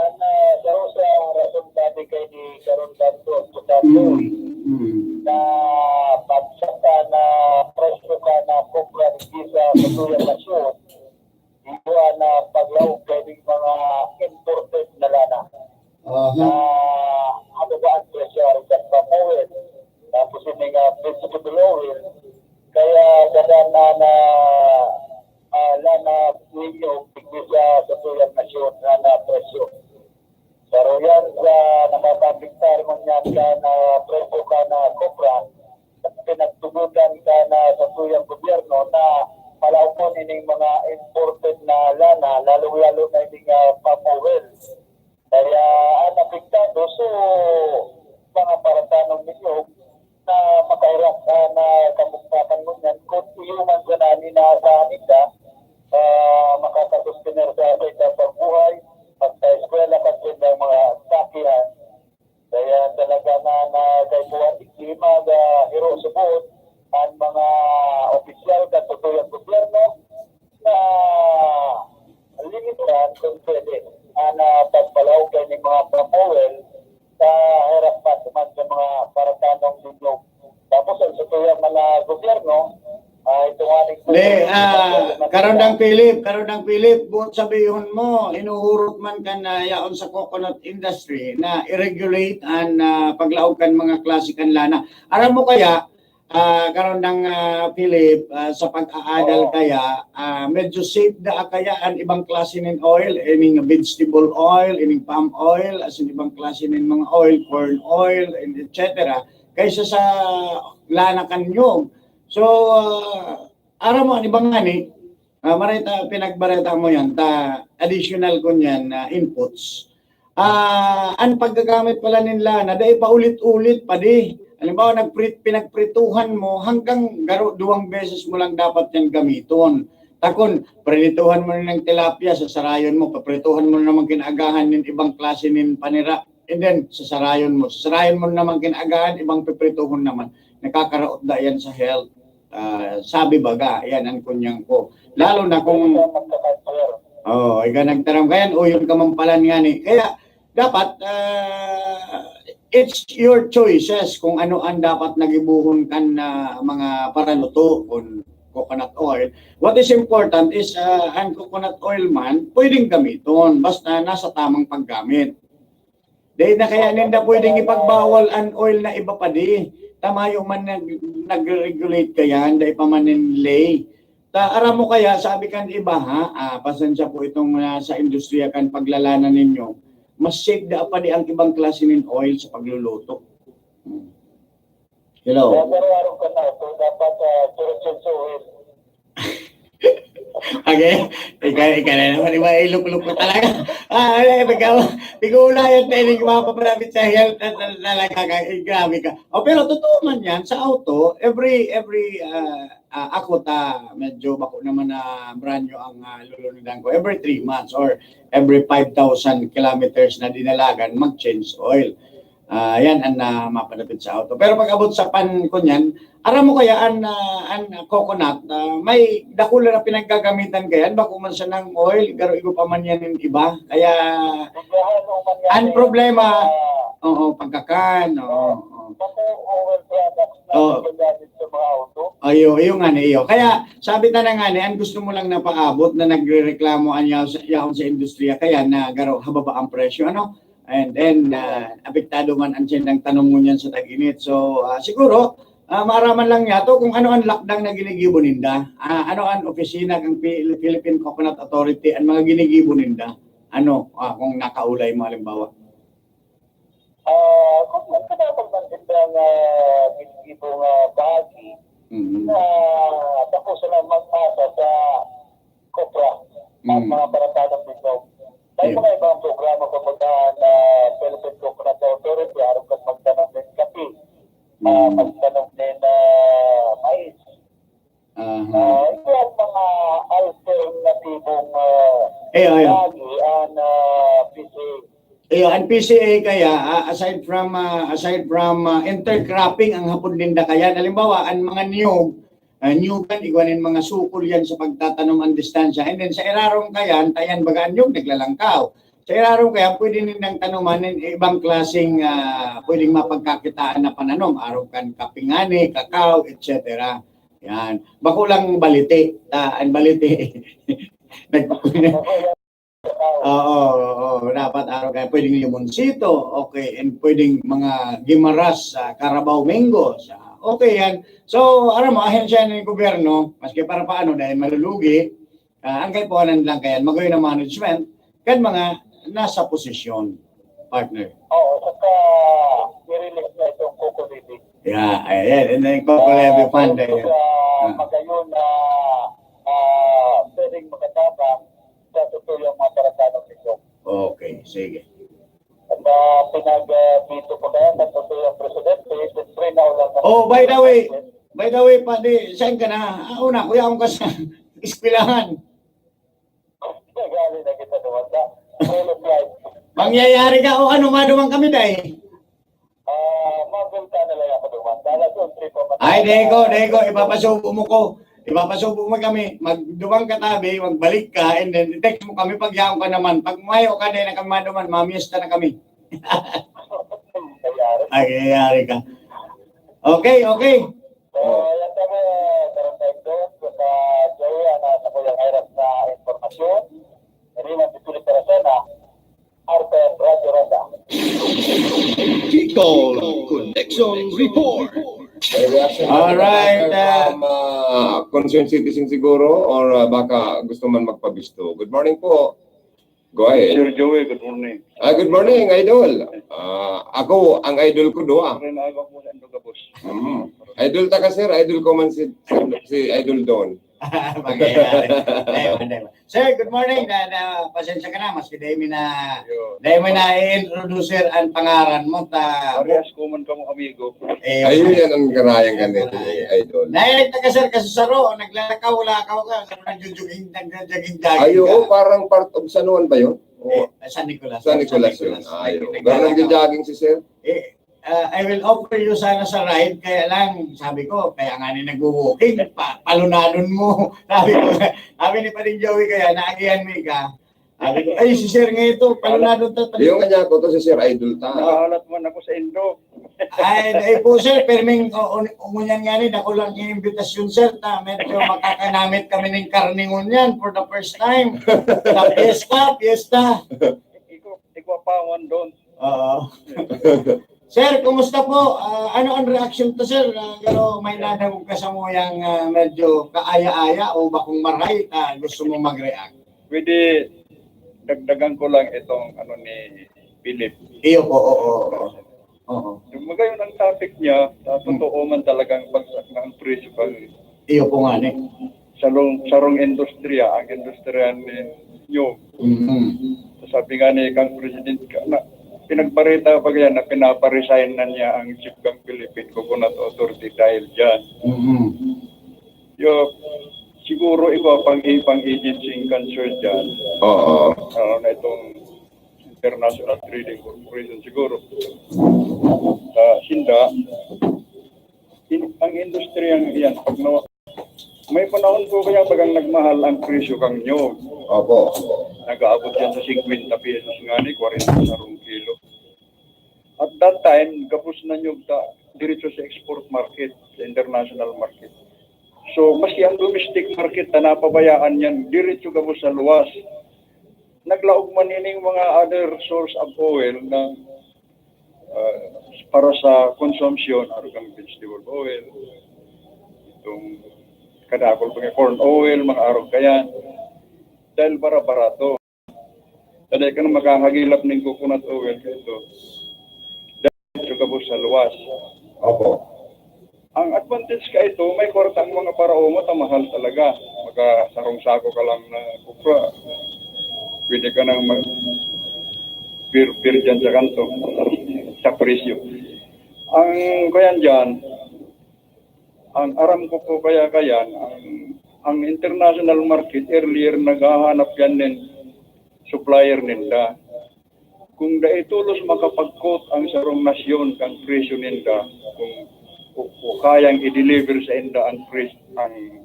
an, ah, saro sa rason dati kay ni Karon Banto, Karon Banto, Mm, mm. na pagsaka na presyo kan kopra digdi sa Katuyang Nasyon, iwa na paglaog kay ning mga imported na lana. Aha. Na ano ba ang presyo aron sa palm oil? Tapos ini nga vegetable oil, kaya gadan na, na, ah, lana ninyo, digdi sa Katuyang Nasyon na, na presyo. Pero yan sa napapapiktar mo niyan ka na presyo kan kopra, pinagtugutan kan Katuyang Gobyerno na palaopon ining mga imported na lana, lalong-lalo na ining, ah, palm oil. Kaya an apektado, so, mga paratanong ninyo na makahiras na, na kamugtakan ngunyan, kung iyo man sana an inaasahan ninda, ah, makakasustener sa saindang pagbuhay, magpa-eskwela, kan saindang mga sakihan. Kaya talaga na, na kay buwan digdi mag, ah, hiro subot an mga opisyal kan Katuyang Gobyerno na limitahan kung pwede an, ah, pagpalaog kay ning mga palm oil sa hirap pa duman sa mga paratanong ninyo. Tapos ang Katuyang mga gobyerno, ah, ito nga rin Hindi, ah, Karondang Philip, Karondang Philip, buot sabihon mo, inuhurot man kan, ah, yaon sa coconut industry na i-regulate an, ah, paglaog kan mga klase kan lana. Aram mo kaya, ah, Karondang, ah, Philip, ah, sa pag-aadal Oo. kaya, ah, medyo safe da kaya an ibang klase nin oil, ining vegetable oil, ining palm oil, asin ibang klase nin mga oil, corn oil, and et cetera, kaysa sa lana kan niyog. So, ah, aram mo, an iba ngani, ah, maray ta pinagbareta mo yan, ta additional ko niyan na inputs. Ah, an paggagamit pala nin lana, dai paulit-ulit pa di. Halimbawa, nagpri-, pinagprituhan mo, hanggang garo duwang beses mo lang dapat yan gamiton. Takon, prinituhan mo na ng tilapia, sasarayon mo, paprituhan mo na naman kinaagahan nin ibang klase nin panira. And then, sasarayon mo. Sasarayon mo na naman kinaagahan, ibang piprituhon naman. Nakakaraot da yan sa health. Ah, sabi baga, yan ang kunyang ko. Lalo na kung Oo, ika nagtaram. Kaya uyon ka man pala ngani. Kaya dapat, ah, it's your choices kung ano ang dapat na gibohon kan, ah, mga paraluto, kung coconut oil. What is important is, ah, ang coconut oil man, pwedeng gamiton, basta nasa tamang paggamit. Dai na kaya ninda pwedeng ipagbawal an oil na iba pa di. Ta mayo man nag-, nagre-regulate kaya, dai pa man nin ley. Ta aram mo kaya, sabi kan iba, ha, ah, pasensya po itong, ah, sa industriya kan paglalana ninyo, mas safe da pa di ang ibang klase nin oil sa pagluluto. Hmm. Hello? Kaya pero araw ka na, so dapat, ah, diretso sa oil. Okay? Ika, ika na naman, iba, iluklok ko talaga. Ah, eh, ikaw, ikaw na yung training, mapaparapit sa health na, na, talaga ka, eh, grabe ka. Oh, pero totoo man yan, sa auto, every, every, ah, ah, ako ta, medyo bako naman na brand new ang, ah, lulunidan ko. Every three months or every five thousand kilometers na dinalagan, mag-change oil. Ah, yan ang, ah, mapadapit sa auto. Pero pag abot sa pan, kunyan, aram mo kaya an, ah, an coconut, ah, may dakula na pinaggagamitan kaya, bako man siya ng oil, garo igo pa man yan yung iba. Kaya, Biglahan o mangyari ang problema, sa oo, pagkakan, oo, oo. Bako oil products na Oo. ginagamit sa mga auto. Ayo, iyo nga ni iyo. Kaya, sabi ta na nga ni, ang gusto mo lang napaabot na nagrereklamo ang yaon sa, yaon sa industriya, kaya na garo hababa ang presyo, ano? And then, ah, apektado man ang sindang tanom ngunyan sa tag-init. So, ah, siguro, ah, maaraman lang niya to kung ano ang lakdang na ginigibo ninda. Ah, ano ang opisina ng Phi-, Philippine Coconut Authority, ang mga ginigibo ninda? Ano, ah, kung nakaulay mo, halimbawa? Ah, kung magkadapag man sindang, ah, ginigibo nga bahagi, Mhm. na tapos na magmasa sa kopra, ang Mhm. mga paratanong dito. May Ayun. mga ibang programa, kumbaga, na Philippine Coconut Authority, aron kan magtanom ng kape. ah, Mm. magtanom din na mais. Aha. Ah, ito ang mga alternatibong ah, Eh, oh, yeah. lagi ang ah, P C A. Iyo, ang P C A kaya, ah, aside from ah, aside from ah, intercropping ang hapon ninda kaya. Halimbawa, ang mga niyog, ah, niyugan, igwa nin mga sukol yan sa pagtatanom ang distansya. And then sa irarom kaya, tayan baga ang niyog, naglalangkaw. Sa irarom kaya, pwede nindang tanuman nin ibang klaseng ah, pwedeng mapagkakitaan na pananom. Arog kan kapingani, kakao, et cetera. Yan. Bako lang baliti. Ah, ang baliti. Nag- Oo, oo, oo. Dapat araw kaya pwedeng limonsito, okay, and pwedeng mga gimaras sa Carabao mango. Sa, okay yan. So, aram mo, ahensya ng gobyerno, maski para paano, dahil malulugi, ah, ang kaipuhanan lang kaya, magayon ang management, kan mga nasa posisyon, partner. Oo, saka i-release na itong kukulitin. Yeah, ayan, and then kukulitin fund, Sa ayan. Ah. magayon na ah, pwedeng makatabang sa tutuyang mga tarantadong linggo. Okay, sige. At uh, pinag-dito po kaya sa tutuyang presidente, siyempre na ulang na. Oh, by the way, by the way, padi, saan ka na? Ah, una, kuya, akong ka sa eskwelahan. Nagali na kita naman na. Full of life. Mangyayari ka, o ano, maduman kami, day? Ah, mabulta na lang ako naman. Dala ko, trip pa. Ay, dego, dego, ipapasubo mo ko. Ipapasubo mo kami. Magduman ka tabi, magbalik ka, and then text mo kami pag yaon ka naman. Pag mayo ka, di na kami maduman, mamiesta na kami. Nangyari. Ay, nangyayari ka. Okay, okay. So, yan kami, Barangay Don, sa Joey, ang nasa kuyang oras na impormasyon. Ini ang Pipili Parasena, R P N Radyo Ronda. Kikol Connection Report. May reaction Alright, letter uh, from uh, concerned citizen siguro or uh, baka gusto man magpabisto. Good morning po. Go ahead. Sir Joey, good morning. Ah, good morning, idol. Ah, ako, ang idol ko, duwa. Pare na ako po sa Andogabos. Mm. Idol ta ka, sir. Idol ko man si, si, si Idol Don. Mangyayari. Dai man, dai man. Sir, good morning. Na, na, pasensya ka na, maski dai mi na, Yo. dai mi na i-introduce, sir, ang pangaran mo. Ta, Parehas ko man kamo amigo. eh, Ayun yan ang karayan ka ni idol. Direct na ka, sir, kasi saro, naglalakaw-lakaw ka, saro, nagjo-jogging, nagjo-jogging-jogging Ay, oo, ka. Parang part of San Juan ba yun? Oo. Eh, San Nicolas. San Nicolas yun. Ay, oo. Pero Naglalakaw. nagjo-jogging si sir? Eh, ah, I will offer you sana sa ride, kaya lang, sabi ko, kaya nga ni nagwo-walking, pa, palunadon mo. Sabi ko, sabi ni Paring Joey kaya, naagihan mo ka. Sabi ko, ay, si sir nga ito, palunadon to. Yung kanya ko to si Sir Idol ta. Nakahalat man ako sa Indo. Ay, ay po, sir, perming, o, o, ngunyan nga ni, dako lang yung imbitasyon, sir, ta, medyo makakanamit kami ng karne ngunyan for the first time. Sa piyesta, piyesta. Ikaw, ikaw pa, Juan Don. Oo. Sir, kumusta po? Ah, ano ang reaksyon to, sir? Ah, pero may nadangog ka sa muyang ah, medyo kaaya-aya o bakong maray, ah, gusto mo mag-react? Pwede dagdagan ko lang itong ano ni Philip. Iyo po, oo, oo. Oo. Yung magayon ang topic niya, sa totoo man talagang bagsak na ang presyo pag Iyo po nga ni. sarong, sarong industriya, ang industriya ni New. Mm. Sabi nga ni kang President ka na, pinagbarita pa yan na pinaparesign na niya ang Chief kang Philippine Coconut Authority dahil dyan. Mm. Yo, siguro ikaw pang pang agency in concern dyan. Oo. Ano na itong International Trading Corporation siguro. Sa Sinda, in, ang industriyang iyan, pag na, may panahon po kaya bagang nagmahal ang presyo kang nyog. Opo. Nag-aabot yan sa fifty pesos nga ni, forty sa sarong kilo. At that time, gabos na nyog ta, diretso sa export market, sa international market. So, maski ang domestic market na napabayaan yan, diretso gabos sa luwas. Naglaog man ining mga other source of oil na ah, para sa consumption, arog kang vegetable oil, itong kadakol pa nga corn oil, mga arog kayan. Dahil bara-barato. Dahil ka na makakagilap ng coconut oil ka ito. Dahil ito gabos sa luwas. Opo. Ang advantage ka ito, may kwarta ang mga paraomot, ang mahal talaga. Maka sarong sako ka lang na kupra. Pwede ka nang mag pir, pir dyan sa kanto, sa presyo. Ang kayan dyan, ang aram ko po kaya kayan, ang, ang international market, earlier naghahanap yan nin supplier ninda. Kung dai tolos makapag-quote ang sarong nasyon kan presyo ninda, kung o, o kayang i-deliver sa inda ang pres-, ang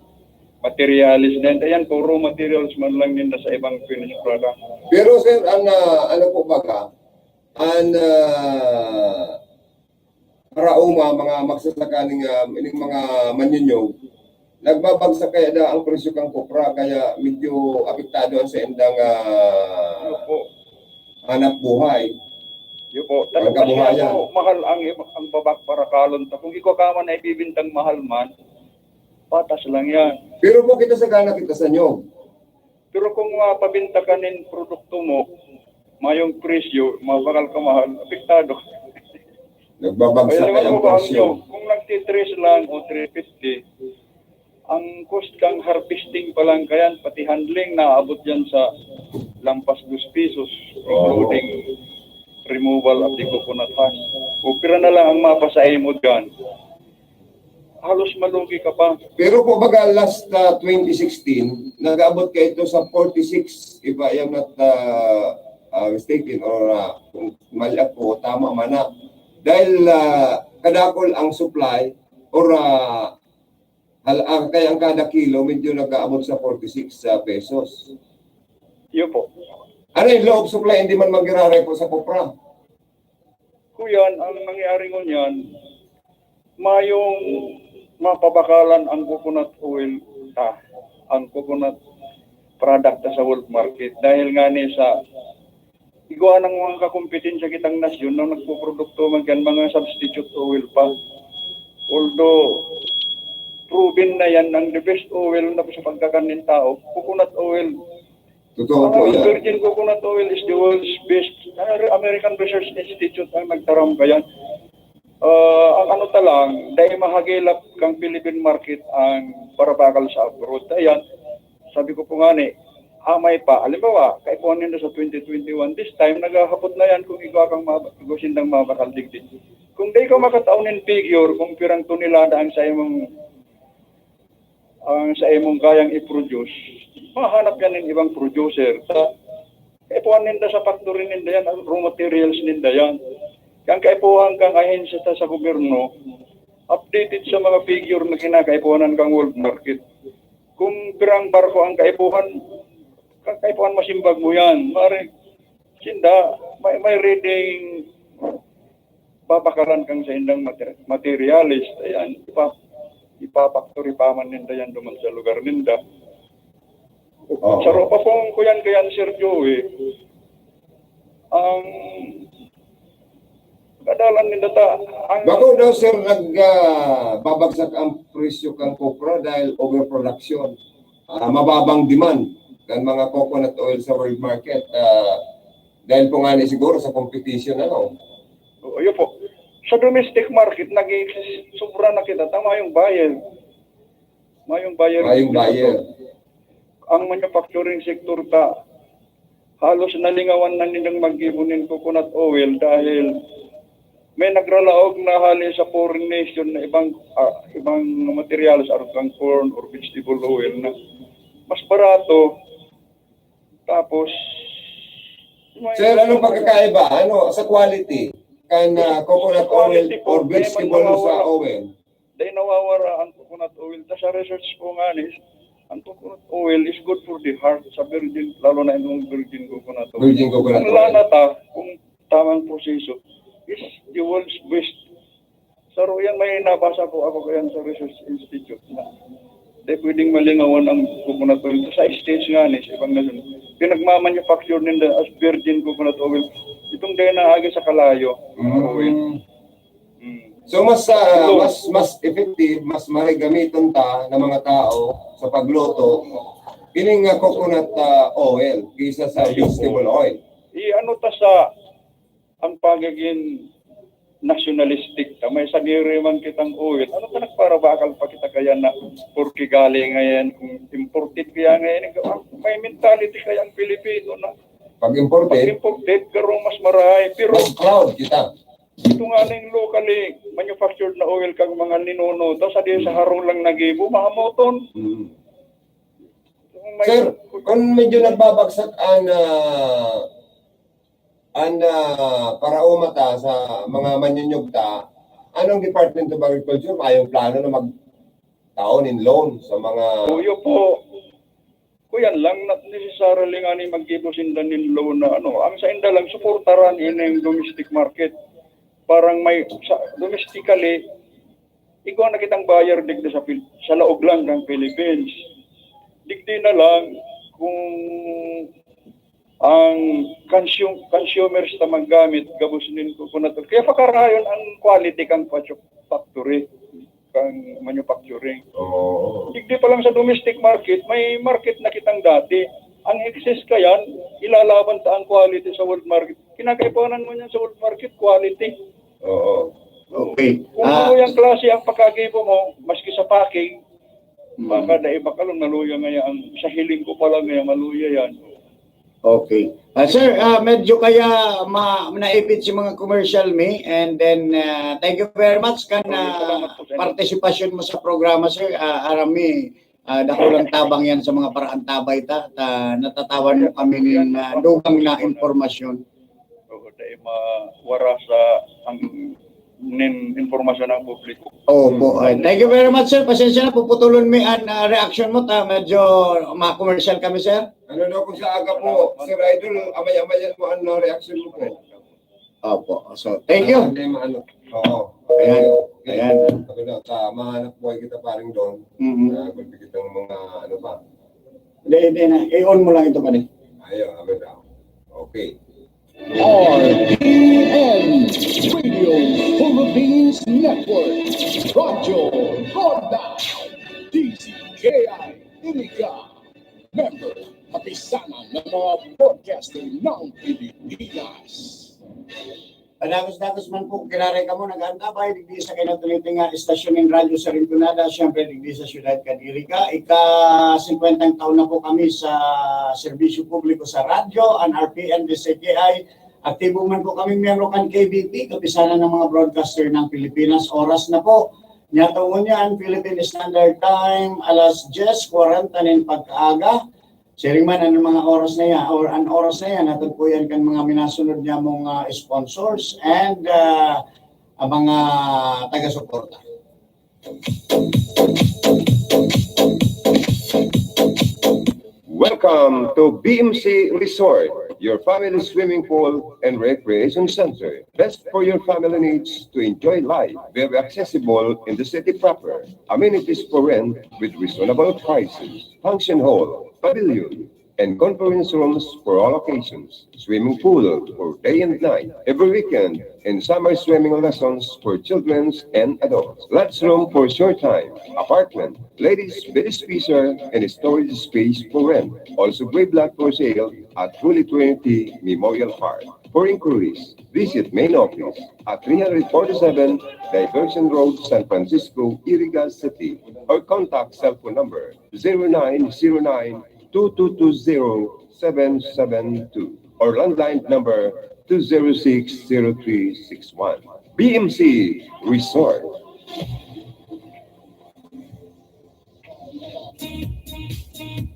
materials ninda, yan po, raw materials man lang ninda sa ibang finished product. Pero sir, ang, ah, ano po baga, ang, ah, para uma, mga magsasaka ning, ah, ining mga manyunyog, nagbabagsak kaya na ang presyo kan kopra, kaya medyo apektado ang sa indang, ah, Opo. hanap buhay. Yun po. Talaga Pagkabuhayan. Siya po, mahal ang, ang babak parakalon. Kung ikaw ka man ay bibintang mahal man, patas lang yan. Pero po kita sa gana kita sa nyog. Pero kung mapabinta ka nin produkto mo, mayong presyo, mabakal ka mahal, apektado. Nagbabagsak Kaya kaya naman ang ko ba ang presyo. Yung, kung nagtitres lang o three fifty, ang cost kang harvesting pa lang kayan, pati handling, naabot yan sa lampas dos pesos, Oo. Including removal of the coconut husk. O pira na lang ang mapasahimo dyan. Halos malugi ka pa. Pero po baga last, ah, twenty sixteen, nag-abot ka ito sa forty-six, if I am not, ah, ah, mistaken, or, ah, kung mali ako, tama man na. Dahil, ah, kadakol ang supply, or, ah, hal-, ah, kaya ang kada kilo medyo nag-aabot sa forty-six, ah, pesos. Yun po. Ano yung law of supply, hindi man magiraray po sa kopra? Kuyan, ang nangyari ngunyan, mayong mapabakalan ang coconut oil ta, ang coconut product ta sa world market. Dahil nga ni sa igwa ng mga kakompetensya kitang nasyon na nagpuprodukto man kan mga substitute oil pa. Although, proven na yan, ang the best oil na sa pagkakan ng tao, coconut oil. Totoo po Ang yan. Virgin coconut oil is the world's best. Ang American Research Institute ang nagtaram kayan. Ah, ang ano ta lang, dahil mahagilap kang Philippine market ang parabakal sa abroad. Ayan, sabi ko po nga ni, amay pa. Halimbawa, kaipuhan ninda sa twenty twenty-one, this time, naghahapot na yan kung igwa kang mab-, igwa sindang mabakal digdi. Kung di ka makataon nin figure kung pirang tonelada ang sa imong, ang sa imong kayang i-produce, mahanap yan ng ibang producer. Sa kaipuhan ninda sa factory ninda yan, ang raw materials ninda yan. Kang kaipuhan kang ahensya ta sa gobyerno, updated sa mga figure na kinakaipuhanan kang world market. Kung pirang barko ang kaipuhan, kang kaipuhan masimbag mo yan. Mare, sinda, may, may reading, papakalan kang sa indang mater-, materials. Ayan, ipa, ipapaktori pa man ninda yan duman sa lugar ninda. Oo. Sa ropa pong kuyan kayan, Sir Joey, ang kadalan ninda ta, ang Bako daw, sir, nag, ah, babagsak ang presyo kan copra dahil overproduction. Ah, mababang demand ng mga coconut oil sa world market. Ah, dahil po nga ni siguro sa competition, ano? Oo, yun po. Sa domestic market, nag-i-exist, sobra na kita. Tama yung buyer. Mayong buyer. Mayong buyer. Ang manufacturing sector ta, halos nalingawan na nilang maggibo nin coconut oil dahil may nagralaog na hali sa foreign nation na ibang, ah, ibang materials, arog kang corn or vegetable oil na mas barato. Tapos, may Sir, anong pagkakaiba? Ano, sa quality? Kan, ah, coconut oil Quality po, or may vegetable sa manwawara. oil? Dahil nawawara ang coconut oil. Ta sa research po nga ni, ang coconut oil is good for the heart sa virgin, lalo na yung virgin coconut oil. Virgin coconut Ang oil. lana ta, kung tamang proseso, is the world's best. Sa Royal, may nabasa po ako kayan sa Research Institute na di pwedeng malingawan ang coconut oil sa States nga ni, sa ibang nasyon. Pinagmamanufacture ninda as virgin coconut oil. Itong dahil naagi sa kalayo. Mm. Mm. So mas ah, Hello. mas mas effective, mas marigamiton ta ng mga tao sa pagluto ining ah, coconut ah, oil kaysa sa Ayun po. vegetable oil. I-ano ta sa ang pagiging nationalistic ta, may sadiri man kitang oil. Ano ta nagparabakal pa kita kaya na porke galing ngayon kung imported kaya ngayon? May mentality kaya ang Pilipino na Pag imported, pag-imported, garo mas marahay. Pero mas proud kita. Ito nga ning locally manufactured na oil kang mga ninuno, tas sa di sa harong lang nagibo, mahamoton. Mm. Kung may- Sir, kung medyo nagbabagsak ang, ah, ang, ah, paraoma ta sa mga manyunyog ta, anong Department of Agriculture mayong plano na magtaon in loan sa mga Kuya po, kuyan lang, not necessarily nga ni maggibo sinda nin loan na ano. Ang sa inda lang, suportaran ini yung domestic market. Parang may, sa, domestically, igwa na kitang buyer digdi sa, Pil- sa laog lang ng Philippines. Digdi na lang, kung ang consum- consumers na maggamit, gabos nin kukunat. Kaya pakarayon ang quality kang factory, kang manufacturing. Oo. Digdi pa lang sa domestic market, may market na kitang dati. Ang excess kayan, ilalaban ta ang quality sa world market. Kinakaipunan mo niyan sa world market, quality. Oo. Okay. Kung Ah, ano yung klase ang pagkagibo mo, maski sa packing, mm. Baka dai makalong naluya ngaya ang sa hiling ko pa lang ngaya maluya yan. Okay. Ah, sir, ah, medyo kaya ma naipit si mga commercial mi, and then ah, thank you very much kan Salamat po, Senator. Partisipasyon mo sa programa, sir. Ah, aram mi, ah, dakulang tabang yan sa mga paraantabay ta. Ta natatawan mo kami nin ah, dugang na impormasyon. Oo, dai mawara sa ang nin impormasyon ng publiko. Opo. Ay, thank you very much, sir. Pasensya na, puputulon mi an ah, reaction mo ta. Medyo ma-commercial kami, sir. Ano daw kung sa aga po, Sir Idol, amay-amayan mo ang reaction mo po. Opo. So, thank you. Hindi maano. Oo. Ayan. Okay. Ayan. Sabi na, sa mahanap buhay kita paring doon. Mhm. Uh, magpikit ng mga ano pa. Hindi, hindi na. I-on mo lang ito, pare. Ayaw, sabi na. Okay. R P N Radio Philippines Network, Radyo Ronda, D Z K I Iriga, member, kapisanan ng mga broadcaster ng Pilipinas. Padagos-dagos man po, giraray kamo, nag-aantabay, digdi sa kinatuniti nga estasyon nin Radyo sa Rinconada, siyempre, digdi sa siyudad kan Iriga. Ika-singkwentang taon na po kami sa serbisyo publiko sa radyo, an R P N, D Z K I. Aktibo man po kami miyembro kan K B P, kapisanan ng mga broadcaster ng Pilipinas. Oras na po. Nyatong ngunyan, Philippine Standard Time, alas dyes kwarenta nin pagkaaga. Siring man, an mga oras na yan, or an oras na yan, natagpuyan kan mga minasunod niya mong ah, sponsors and ah, ang mga taga-suporta. Welcome to B M C Resort, your family swimming pool and recreation center. Best for your family needs to enjoy life. Very accessible in the city proper. Amenities for rent with reasonable prices. Function hall, pavilion, and conference rooms for all occasions. Swimming pool for day and night, every weekend, and summer swimming lessons for children and adults. Lots room for short time, apartment, ladies bed spacer, and storage space for rent. Also, gray block for sale at Holy Trinity Memorial Park. For inquiries, visit main office at three hundred forty-seven Diversion Road, San Francisco, Iriga City, or contact cell phone number zero nine zero nine two two two zero seven seven two or landline number two zero six zero three six one. B M C Resort.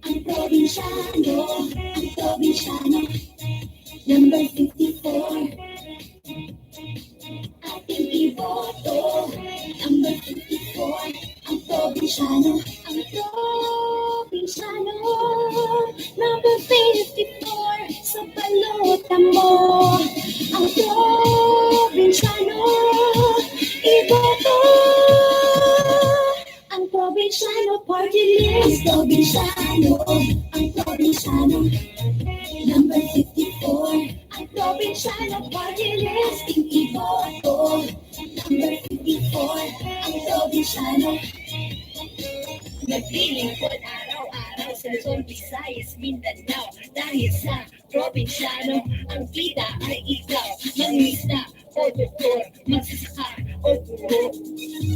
Ang probinsyano, ang probinsyano, number fifty-four. Ating iboto, number fifty-four. Ang probinsyano, ang probinsyano, number fifty-four. Sa balota mo, ang probinsyano, iboto. Ang probinsyano party list, probinsyano, ang probinsyano. Number fifty-four, ang probinsyano party list, iboto. Number fifty-four, ang probinsyano. Naglilingkod araw-araw sa Luzon, Visayas, Mindanao. Dahil sa probinsyano, ang kita ay ikaw. Mangingisda o doktor, magsasaka o guro.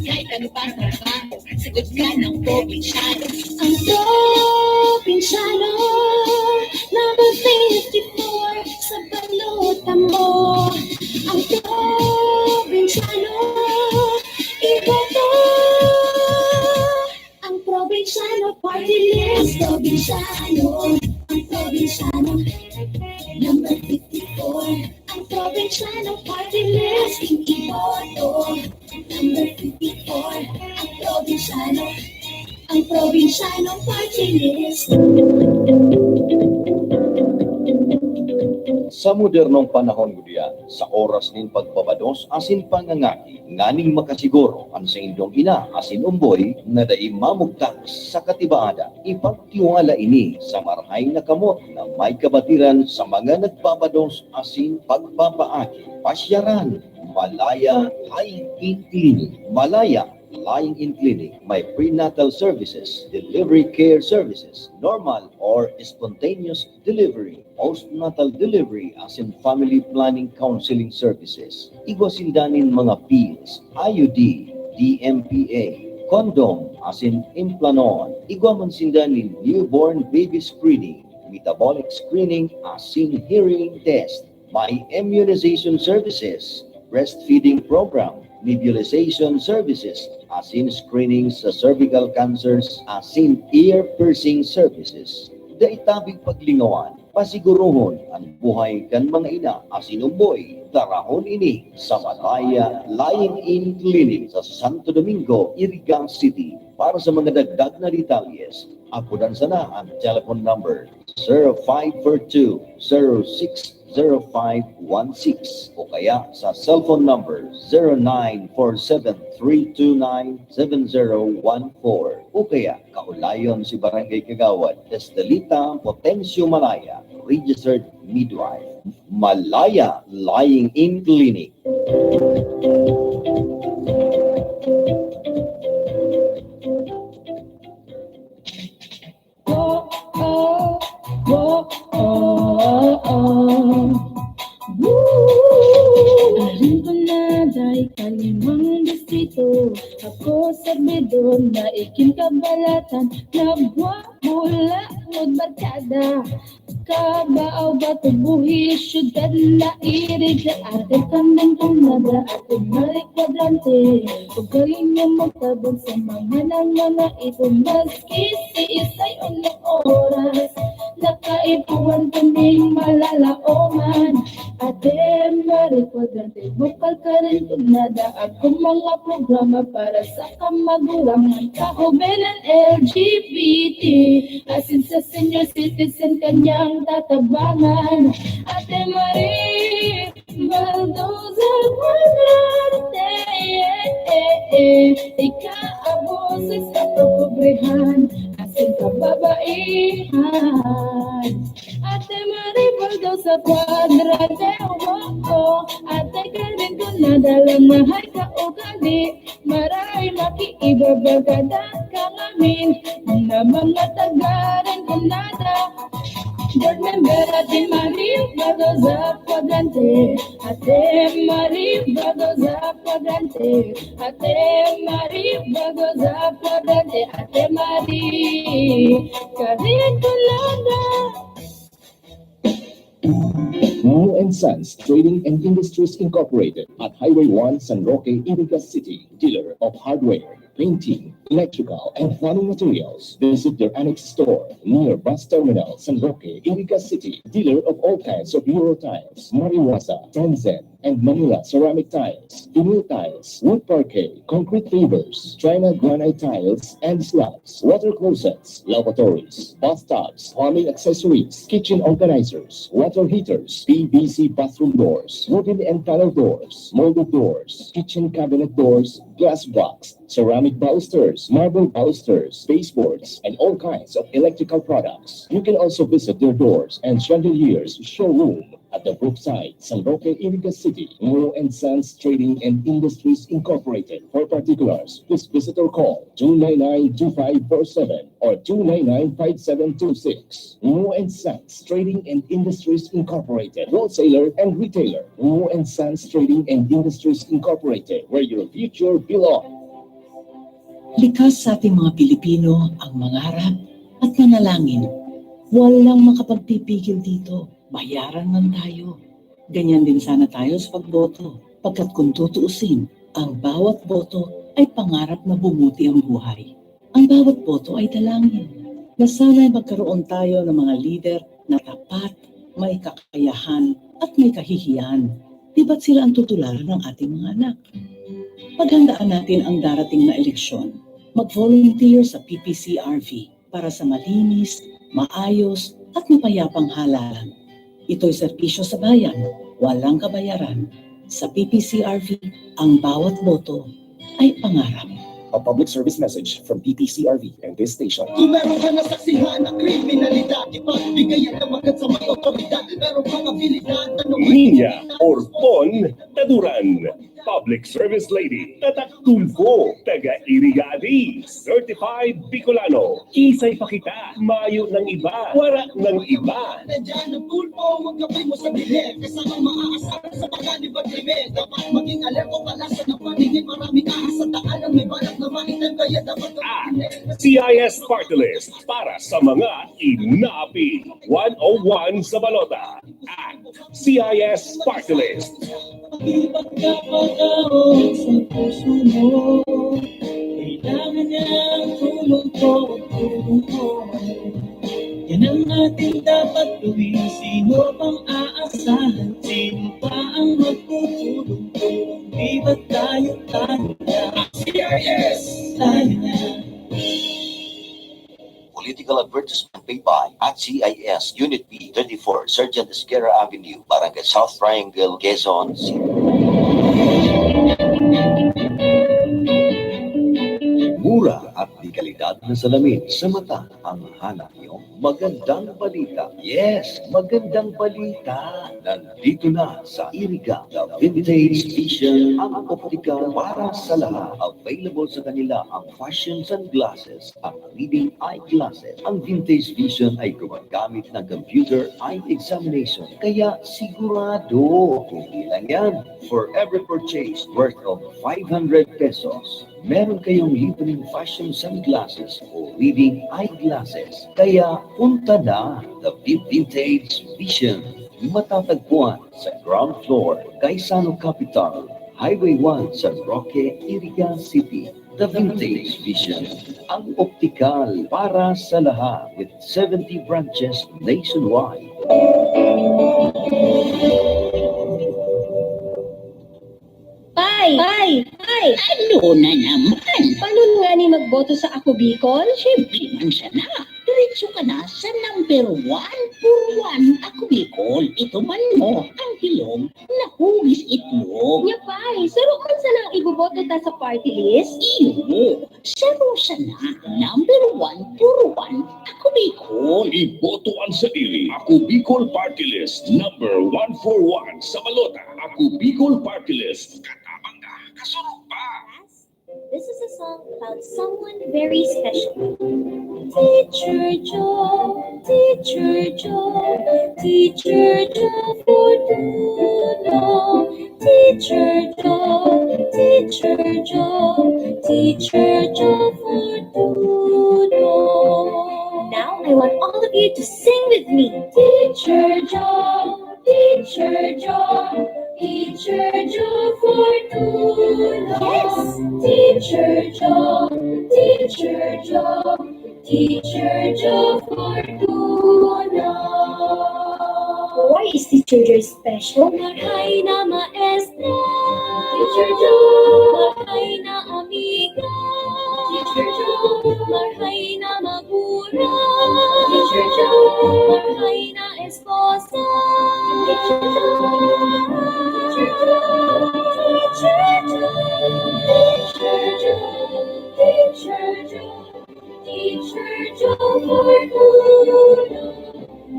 Kahit ano pang trabaho, sagot ka ng probinsyano. Ang probinsyano, number fifty-four, sa balota mo. Ang Probinsyano Party List. Probinsyano, ang probinsyano. Number fifty-four, ang probinsyano Party List. Iboto. Number fifty-four, ang probinsyano. Ang probinsyano Party List. Sa modernong panahon, ngunyan, sa oras nin pagbabados asin pangangaki, nganing makasiguro an saindong ina asin omboy na dai mamugtak sa katibaadan, ipagtiwala ini sa marahay na kamot na may kabatiran sa mga nagbabados asin pagpapaaki. Pasyaran, Malaya Lying-In Clinic. Malaya Lying-In Clinic may prenatal services, delivery care services, normal or spontaneous delivery, postnatal delivery, asin family planning counseling services. Igwa sinda nin mga pills, I U D, D M P A, condom, asin implanon. Igwa man sinda nin newborn baby screening, metabolic screening, asin hearing test. May immunization services, breastfeeding program, nebulization services, asin screening sa cervical cancers, asin ear piercing services. Dai tabig paglingawan, pasigurohon an buhay kan mga ina asin omboy. Darahon ini sa Malaya Lying-In Clinic sa Santo Domingo, Iriga City. Para sa mga dagdag na detalyes, apodan sana ang telephone number zero five four two, zero six zero five one six o kaya sa cellphone number zero nine four seven three two nine seven zero one four o kaya kaulayon si Barangay Kagawad Estelita Potencio Malaya, registered midwife. Malaya Lying-In Clinic. Arin ko na dai kalimang distrito. Ako sa bidon na ikin kabalatan. Nagwa mula magbarkada. Kabaaw, Bato, Buhi, syudad na irig na ate kandang kumada, ate Mari Kwadrante. Ugaling niya magtabang sa mga nang mga ito, maski si isay o oras. Nakaipuhan kaming malalaoman. Ate Mari Kwadrante, bukal ka rin kumada. Ako mga programa para sa kamagurangan, kahubenan, L G B T, asin sa senior citizen kanyang tatabangan. Ate Marie Baldoza Cuadrante, ika-abusik sa kapobrehan asin kababaihan. Ate Marie Baldoza Cuadrante, oh, oh, ate ka rin kung nadala mahay ka ugali. Maray makiiba, barkada ka ngamin, na mga taga Rinconada. Board member Ate Marie Baldoza Cuadrante, Ate Marie Baldoza Cuadrante, Ate Marie Baldoza Cuadrante, Ate Marie Karinconada. Moo and Sons Trading and Industries Incorporated at Highway one, San Roque, Iriga City. Dealer of hardware, painting, electrical, and plumbing materials. Visit their annex store near Bus Terminal, San Roque, Iriga City. Dealer of all kinds of Euro tiles, Mariwaza, Franzen, and Manila ceramic tiles, vinyl tiles, wood parquet, concrete pavers, China granite tiles and slabs, water closets, lavatories, bathtubs, plumbing accessories, kitchen organizers, water heaters, P V C bathroom doors, wooden and panel doors, molded doors, kitchen cabinet doors, glass blocks, ceramic balusters, marble balusters, baseboards, and all kinds of electrical products. You can also visit their doors and chandeliers showroom at the Brookside, San Roque, Iriga City. Moo and Sons Trading and Industries Incorporated. For particulars, please visit or call two nine nine two five four seven or two nine nine five seven two six. Moo and Sons Trading and Industries Incorporated, wholesaler and retailer. Moo and Sons Trading and Industries Incorporated, where your future belongs. Likas sa ating mga Pilipino ang mangarap at manalangin. Walang makapagpipigil dito. Bayaran man tayo. Ganyan din sana tayo sa pagboto, pagkat kung tutuusin, ang bawat boto ay pangarap na bumuti ang buhay. Ang bawat boto ay dalangin na sana'y magkaroon tayo ng mga lider na tapat, may kakayahan, at may kahihiyan. Di ba't sila ang tutularan ng ating mga anak? Paghandaan natin ang darating na eleksyon. Mag-volunteer sa P P C R V para sa malinis, maayos, at mapayapang halalan. Ito'y serbisyo sa bayan, walang kabayaran. Sa P P C R V, ang bawat boto ay pangarap. A public service message from P P C R V and this station. Kung meron ka nasaksihan na kriminalidad, ipagbigay yan naman sa may otoridad. Meron kang abilidad, ano man Niña yan, Orpon Taduran, Public Service Lady, Tatak Tulfo, taga Irigadi, Certified Bicolano, Isay pa kita, mayo ng iba, wala ng iba. Nandiyan ang Tulfo, magkapit mo sa dilim. Kasamang maaasar sa pagani pagkrimen. Dapat maging alerto pala sa napaningin. Maraming ahas sa daan ang may balak na maitim. Kaya dapat At C I S Party List para sa mga inapi. One oh one sa balota. At C I S Party List. Ipagkapatawad sa puso mo. Kailangan niya ang tulong ko, ang tulong ko. Yan ang ating dapat gawin. Sino pang aasahan? Sino pa ang magtutulong-tulong? Di ba tayo, tayo na? C I S! Tayo na. Political advertisement paid by at C I S, Unit B, thirty-four, Sergeant Esquerra Avenue, Barangay South Triangle, Quezon City. Mura at dekalidad na salamin sa mata ang hanap niyo. Magandang balita. Yes, magandang balita. Nandito na sa Iriga, The Vintage Vision, ang optical para sa lahat. Available sa kanila ang fashion sunglasses at reading eyeglasses. Ang Vintage Vision ay gumagamit ng computer eye examination, kaya sigurado. Hindi lang yan. For every purchase worth of five hundred pesos, meron kayong libreng fashion sunglasses o reading eyeglasses. Kaya punta na, The Vin- Vintage Vision. Matatagpuan sa ground floor, Gaisano Capital, Highway one, San Roque, Iriga City. The Vintage Vision, ang optical para sa lahat, with seventy branches nationwide. Pay! Pay! Pay! Ano na naman? Paano nga ni magboto sa Ako Bicol? Siyempre man siya na. Diretso ka na sa number one for one Ako Bicol. Ito man mo ang bilog na hugis itlog. Nya, Pay, saro man sana ang iboboto ta sa party list? Iyo. Saro sana, number one for one, Ako Bicol. Iboto an sadiri. Ako Bicol Party List, number one for one sa balota. Ako Bicol Party List, katabang ka, kasurog pa. This is a song about someone very special. Teacher Joe, Teacher Joe, Teacher Joe Fortuno. Teacher Joe, Teacher Joe, Teacher Joe Fortuno. Now I want all of you to sing with me. Teacher Joe, Teacher Joe, Teacher Joe Fortuno. Yes. Teacher Joe, Teacher Joe, Teacher Joe Fortuno. Why is Teacher Joe special? Marhay na maestra. Teacher Joe. Marhay na amiga. Teacher Joe. Marhay na magura. Teacher Joe. Marhay na esposa. Teacher Joe. Teacher Joe. Teacher Joe. Teacher Joe. Teacher Joe Fortuno.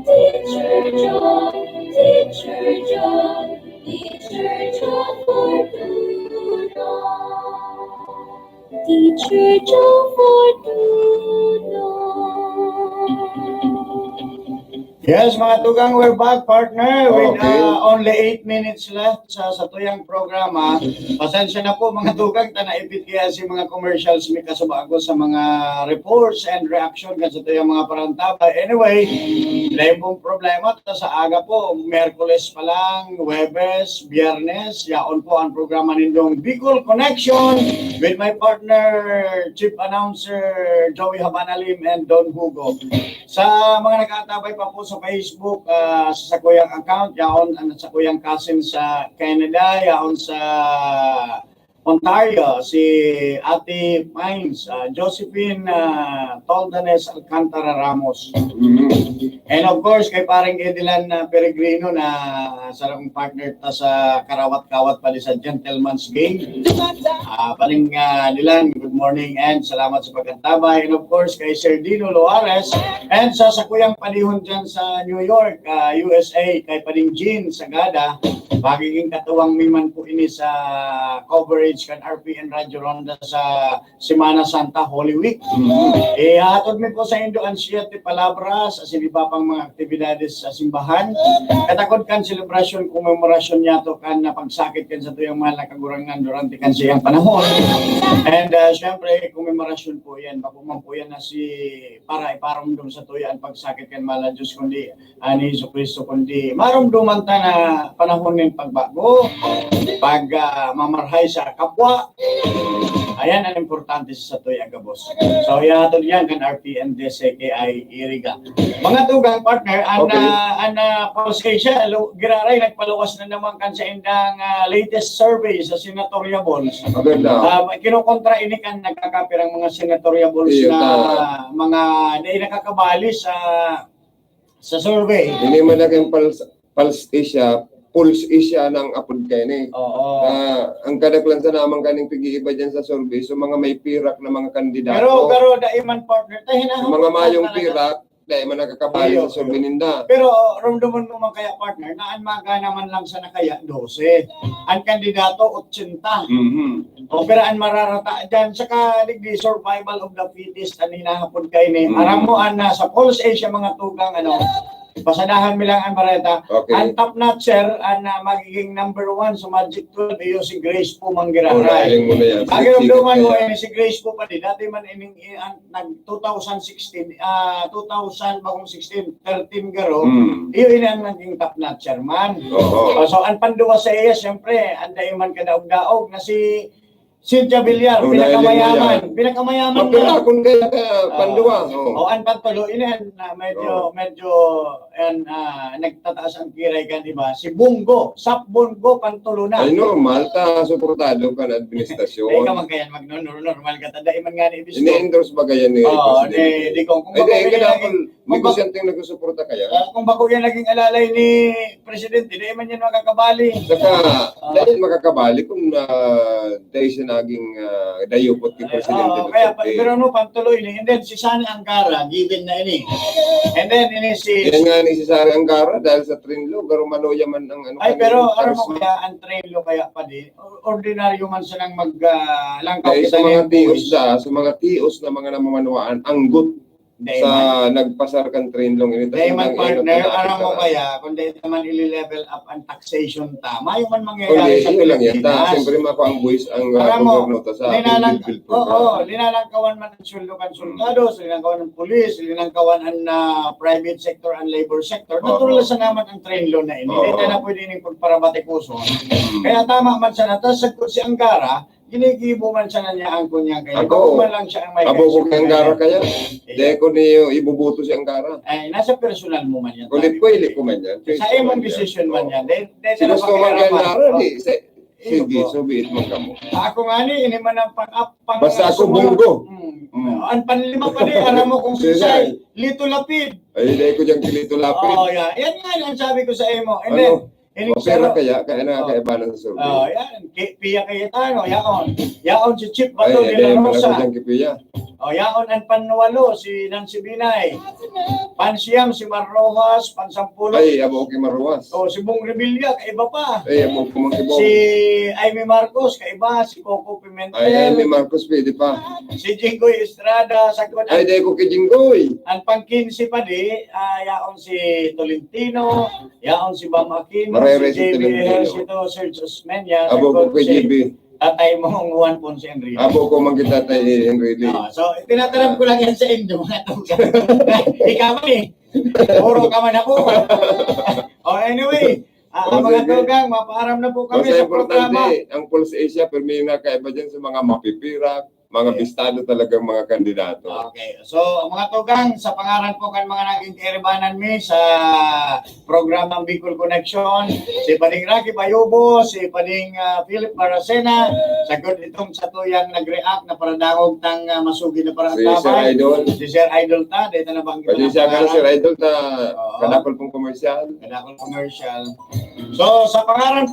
Teacher Joe, Teacher Joe, Teacher Joe Fortuno. Teacher Joe Fortuno. Yes, mga tugang, we're back, partner, with Okay. uh, only eight minutes left sa satuyang programa. Pasensya na po, mga tugang, ta naipit kaya si mga commercials mi kasubago sa mga reports and reaction kan satuyang mga parantabay. Anyway, lain pong problema, ta sa aga po, Miyerkules pa lang, Huwebes, Biyernes, yaon po ang programa nindong Bicol Connection with my partner, Chief Announcer Joey Habanalim and Don Hugo. Sa mga nag-aantabay pa po sa Facebook, ah, sa sakuyang account, yaon ang sakuyang cousin sa Canada, yaon sa Ontario, si Ate Pines, ah, Josephine, ah, Toldanes Alcantara Ramos. Mhm. And of course, kay parang Edilan na Peregrino na sarong partner ta sa karawat-kawat pa di sa Gentleman's Game. Ah, paring, ah, Dilan, good morning and salamat sa pagkantabay. And of course, kay Sir Dino Loares and sa sakuyang panihon dyan sa New York, ah, U S A, kay Pading Jean Sagada, magiging katuwang mi man po ini sa coverage kan R P N Radyo Ronda sa Semana Santa, Holy Week. Mm. Ihahatod mi po sa indo an siyete palabras, asin iba pang mga aktibidades sa simbahan. Katakod kan selebrasyon, komemorasyon niyato kan napagsakit kan satuyang mahal na Kagurangnan durante kan saiyang panahon. And, ah, syempre, komemorasyon po yan. Bako man po yan na si, para iparomdom satuya an pagsakit kan mahal na Diyos, kundi ah, ni Jesu-Cristo, kundi maromdoman ta na panahon nin pagbago, pag, ah, mamarhay sa kapwa. Ayan ang importante sa satoy, gabos. So, ihatod yan kan R P N D S K I Iriga. Mga tugang, partner, an, Okay. ah, an, ah, Pulse Asia, lu-, giraray, nagpaluwas na naman kan saindang, ah, latest survey sa senatorial balls. Maganda. Ah, kinukontra ini kan nagkakapirang mga senatorial balls Iyo, na tama. mga, na nakakabali sa sa survey. Hindi man naging Pulse, Pulse Asia, Pulse Asia na ang apod kaini. Oo. Ah, ang kadaklan sa naman kaning pag-iiba dyan sa survey, so mga may pirak na mga kandidato. Pero, pero dai man, partner, tayo na Sa mga mayong talaga. pirak, dai man nakakabali Iyo. sa survey ninda. Pero romdomon mo man kaya, partner, na an magana man lang sana kaya, dose. An kandidato, otsenta. Mhm. O, pero an mararata dyan, saka digdi, survival of the fittest an hinahapon kaini. Mm. Aram mo, an nasa Pulse Asia, mga tugang, ano, pasadahan mi lang an bareta. Okay. An top notcher, an, ah, magiging number one sa Magic twelve, iyo si Grace Poe Manggiraray. Oh, nailing mo na yan. Pakiramdaman mo, Sige, eh, si Grace Poe pa din. Dati man ining, eh, an, nag two thousand sixteen, ah, two thousand, bagong sixteen, thirteen garo, Mm. iyo ini ang naging top notcher man. Oo. Oh, so, an panduwa sa iya, siyempre, an dai man kadaog-daog na si Cynthia Villar, Oh, pinakamayaman. nailing mo yan. Pinakamayaman Mapira na. kung kaya ka, Ah. panduwa. Oh. Oh, an pantulo, ini an, ah, medyo, Oh. medyo, an, ah, nagtataas ang kiray kan iba. Si Bong Go, Sap Bong Go, pantulo na. Ay, normal ta, suportado kan administrasyon. Ay, ka man kaya magno-, nor-, normal ka ta. Dai man nga ni ibis ko. Ini-endorse ba kaya ni Oo, Presidente? ni, di kung, kung Ay, bako di, yan kaya naging, kung bak-, negosyanteng nagsusuporta kaya? Ah, kung bako yan naging alalay ni Presidente, dai man yan makakabali. Saka, Ah. dahil makakabali kung, ah, dahil siya naging, ah, dayupot kay Ay, Presidente oo, kaya pa, Duterte. pero ano, pantuloy ni, and then si Sonny Angara, given na ini. And then, ini si Yan nga ni si Sonny Angara, dahil sa train law, pero maluya man ang ano Ay, kanina, pero aram mo karisma. kaya, ang train law kaya pa di, o-, ordinaryo man sanang mag, ah, langkaw Dahil kita sa mga ng tios buwis. da, sa mga tios na mga namamanwaan, anggot Dahil sa man. nagpasar kan train law, ini, tas Dahil man, hanggang ngayon, partner, wala aram mo pa. kaya, kung dahil naman i-level up ang taxation ta, mayo man Kundi, mangyayari sa yun lang yan. Ta, Pilipinas. siyempre, makuha ang buwis ang, ah, Aram mo, gobyerno ta sa linalang-, build, build, build, oo, build. linalangkawan man ang sweldo kan Hmm. soldados, linalangkawan ang pulis, linalangkawan ang, ah, private sector, ang labor sector. Oo. Natural sa naman ang train law na ini. Oo. Hindi na pwede ning pagparabatikuson. Hmm. Kaya tama man sana, tas sagkod si Angara, ginigibo man sana niya ang kunyang kaya. Ako, Ako man lang siya ang may abo ko kay Angara kaya. Iya. Di ko niyo ibubuto si Angara. Ay, nasa personal mo man yan, Kulit sabi ko, ko. ili ko man yan. Sa Personal imong man yan. desisyon man Oo. yan. Dahil, dahil Si sa gusto man pakialaman. kay Angara, Oh. di, sa-, Iyo sige, po. so be it man kamo. Ako nga ni, ini man ang pang-, pang-, Basta ako sumunod. Bong Go. Hmm. Hmm. Ang panlima pa ni, aram mo kung Sige. sinsay, Lito Lapid. Ay, dahil ko dyan kay Lito Lapid. Oo, yeah. Yan nga ang sabi ko sa imo. And Ano? then, inig Mapera sa kaya? Kaya na Oh. kaibanan sa survey. Oh, yan. Ki-, Pia Cayetano, yaon. Yaon si Chief Bato Ay, de la hindi, wala ko Rosa. dyan kay Pia. O, yaon an panwalo, si Nancy Binay. Pansiyam, si Mar Rojas. Pansampulo. Ay, abo ko ki Mar Rojas. O, si Bong Revilla, kaiba pa. Ay, abo ko mang Ibong. Si Imee Marcos, kaiba. Si Coco Pimentel. Ay, Imee Marcos, pwede pa. Si Jinggoy Estrada, sagkod. Ay, dai ko ki Jinggoy. An pang-kinse pa di, ah, yaon si Tolentino, yaon si Bam Aquino, Marere si si J B Tolentino. Ejercito, Serge Osmeña, abo ko sagkod ki si J B. Tatay mong Juan Ponce Enrile. Abo ko mang ki Tatay Enrile. Ah, so, itinatanong ko lang yan sa inyo, mga tugang. Ikaw man eh. Puro ka man ako. O, anyway, ah, O, mga sige. Tugang, mapaaram na po kami Basta sa importante, programa. Ang Pulse Asia, pero may nakaiba dyan sa mga mapipirak, mga Yes. bistado talagang mga kandidato. Okay. So, mga tugang, sa pangaran po kan mga naging kairibanan mi sa programang Bicol Connection, si Pading Rocky Bayubo, si Pading, ah, Philip Baracena, sagkod itong satuyang nag-react na paradangog tang, ah, masugid na Si Sir parantabay. Idol. Si Sir Idol ta, dahil na nabanggit Pasensya na ka na, pangalan. Sir Idol, ta Oo. kadakol pong commercial. Kadakol commercial. So, sa pangaran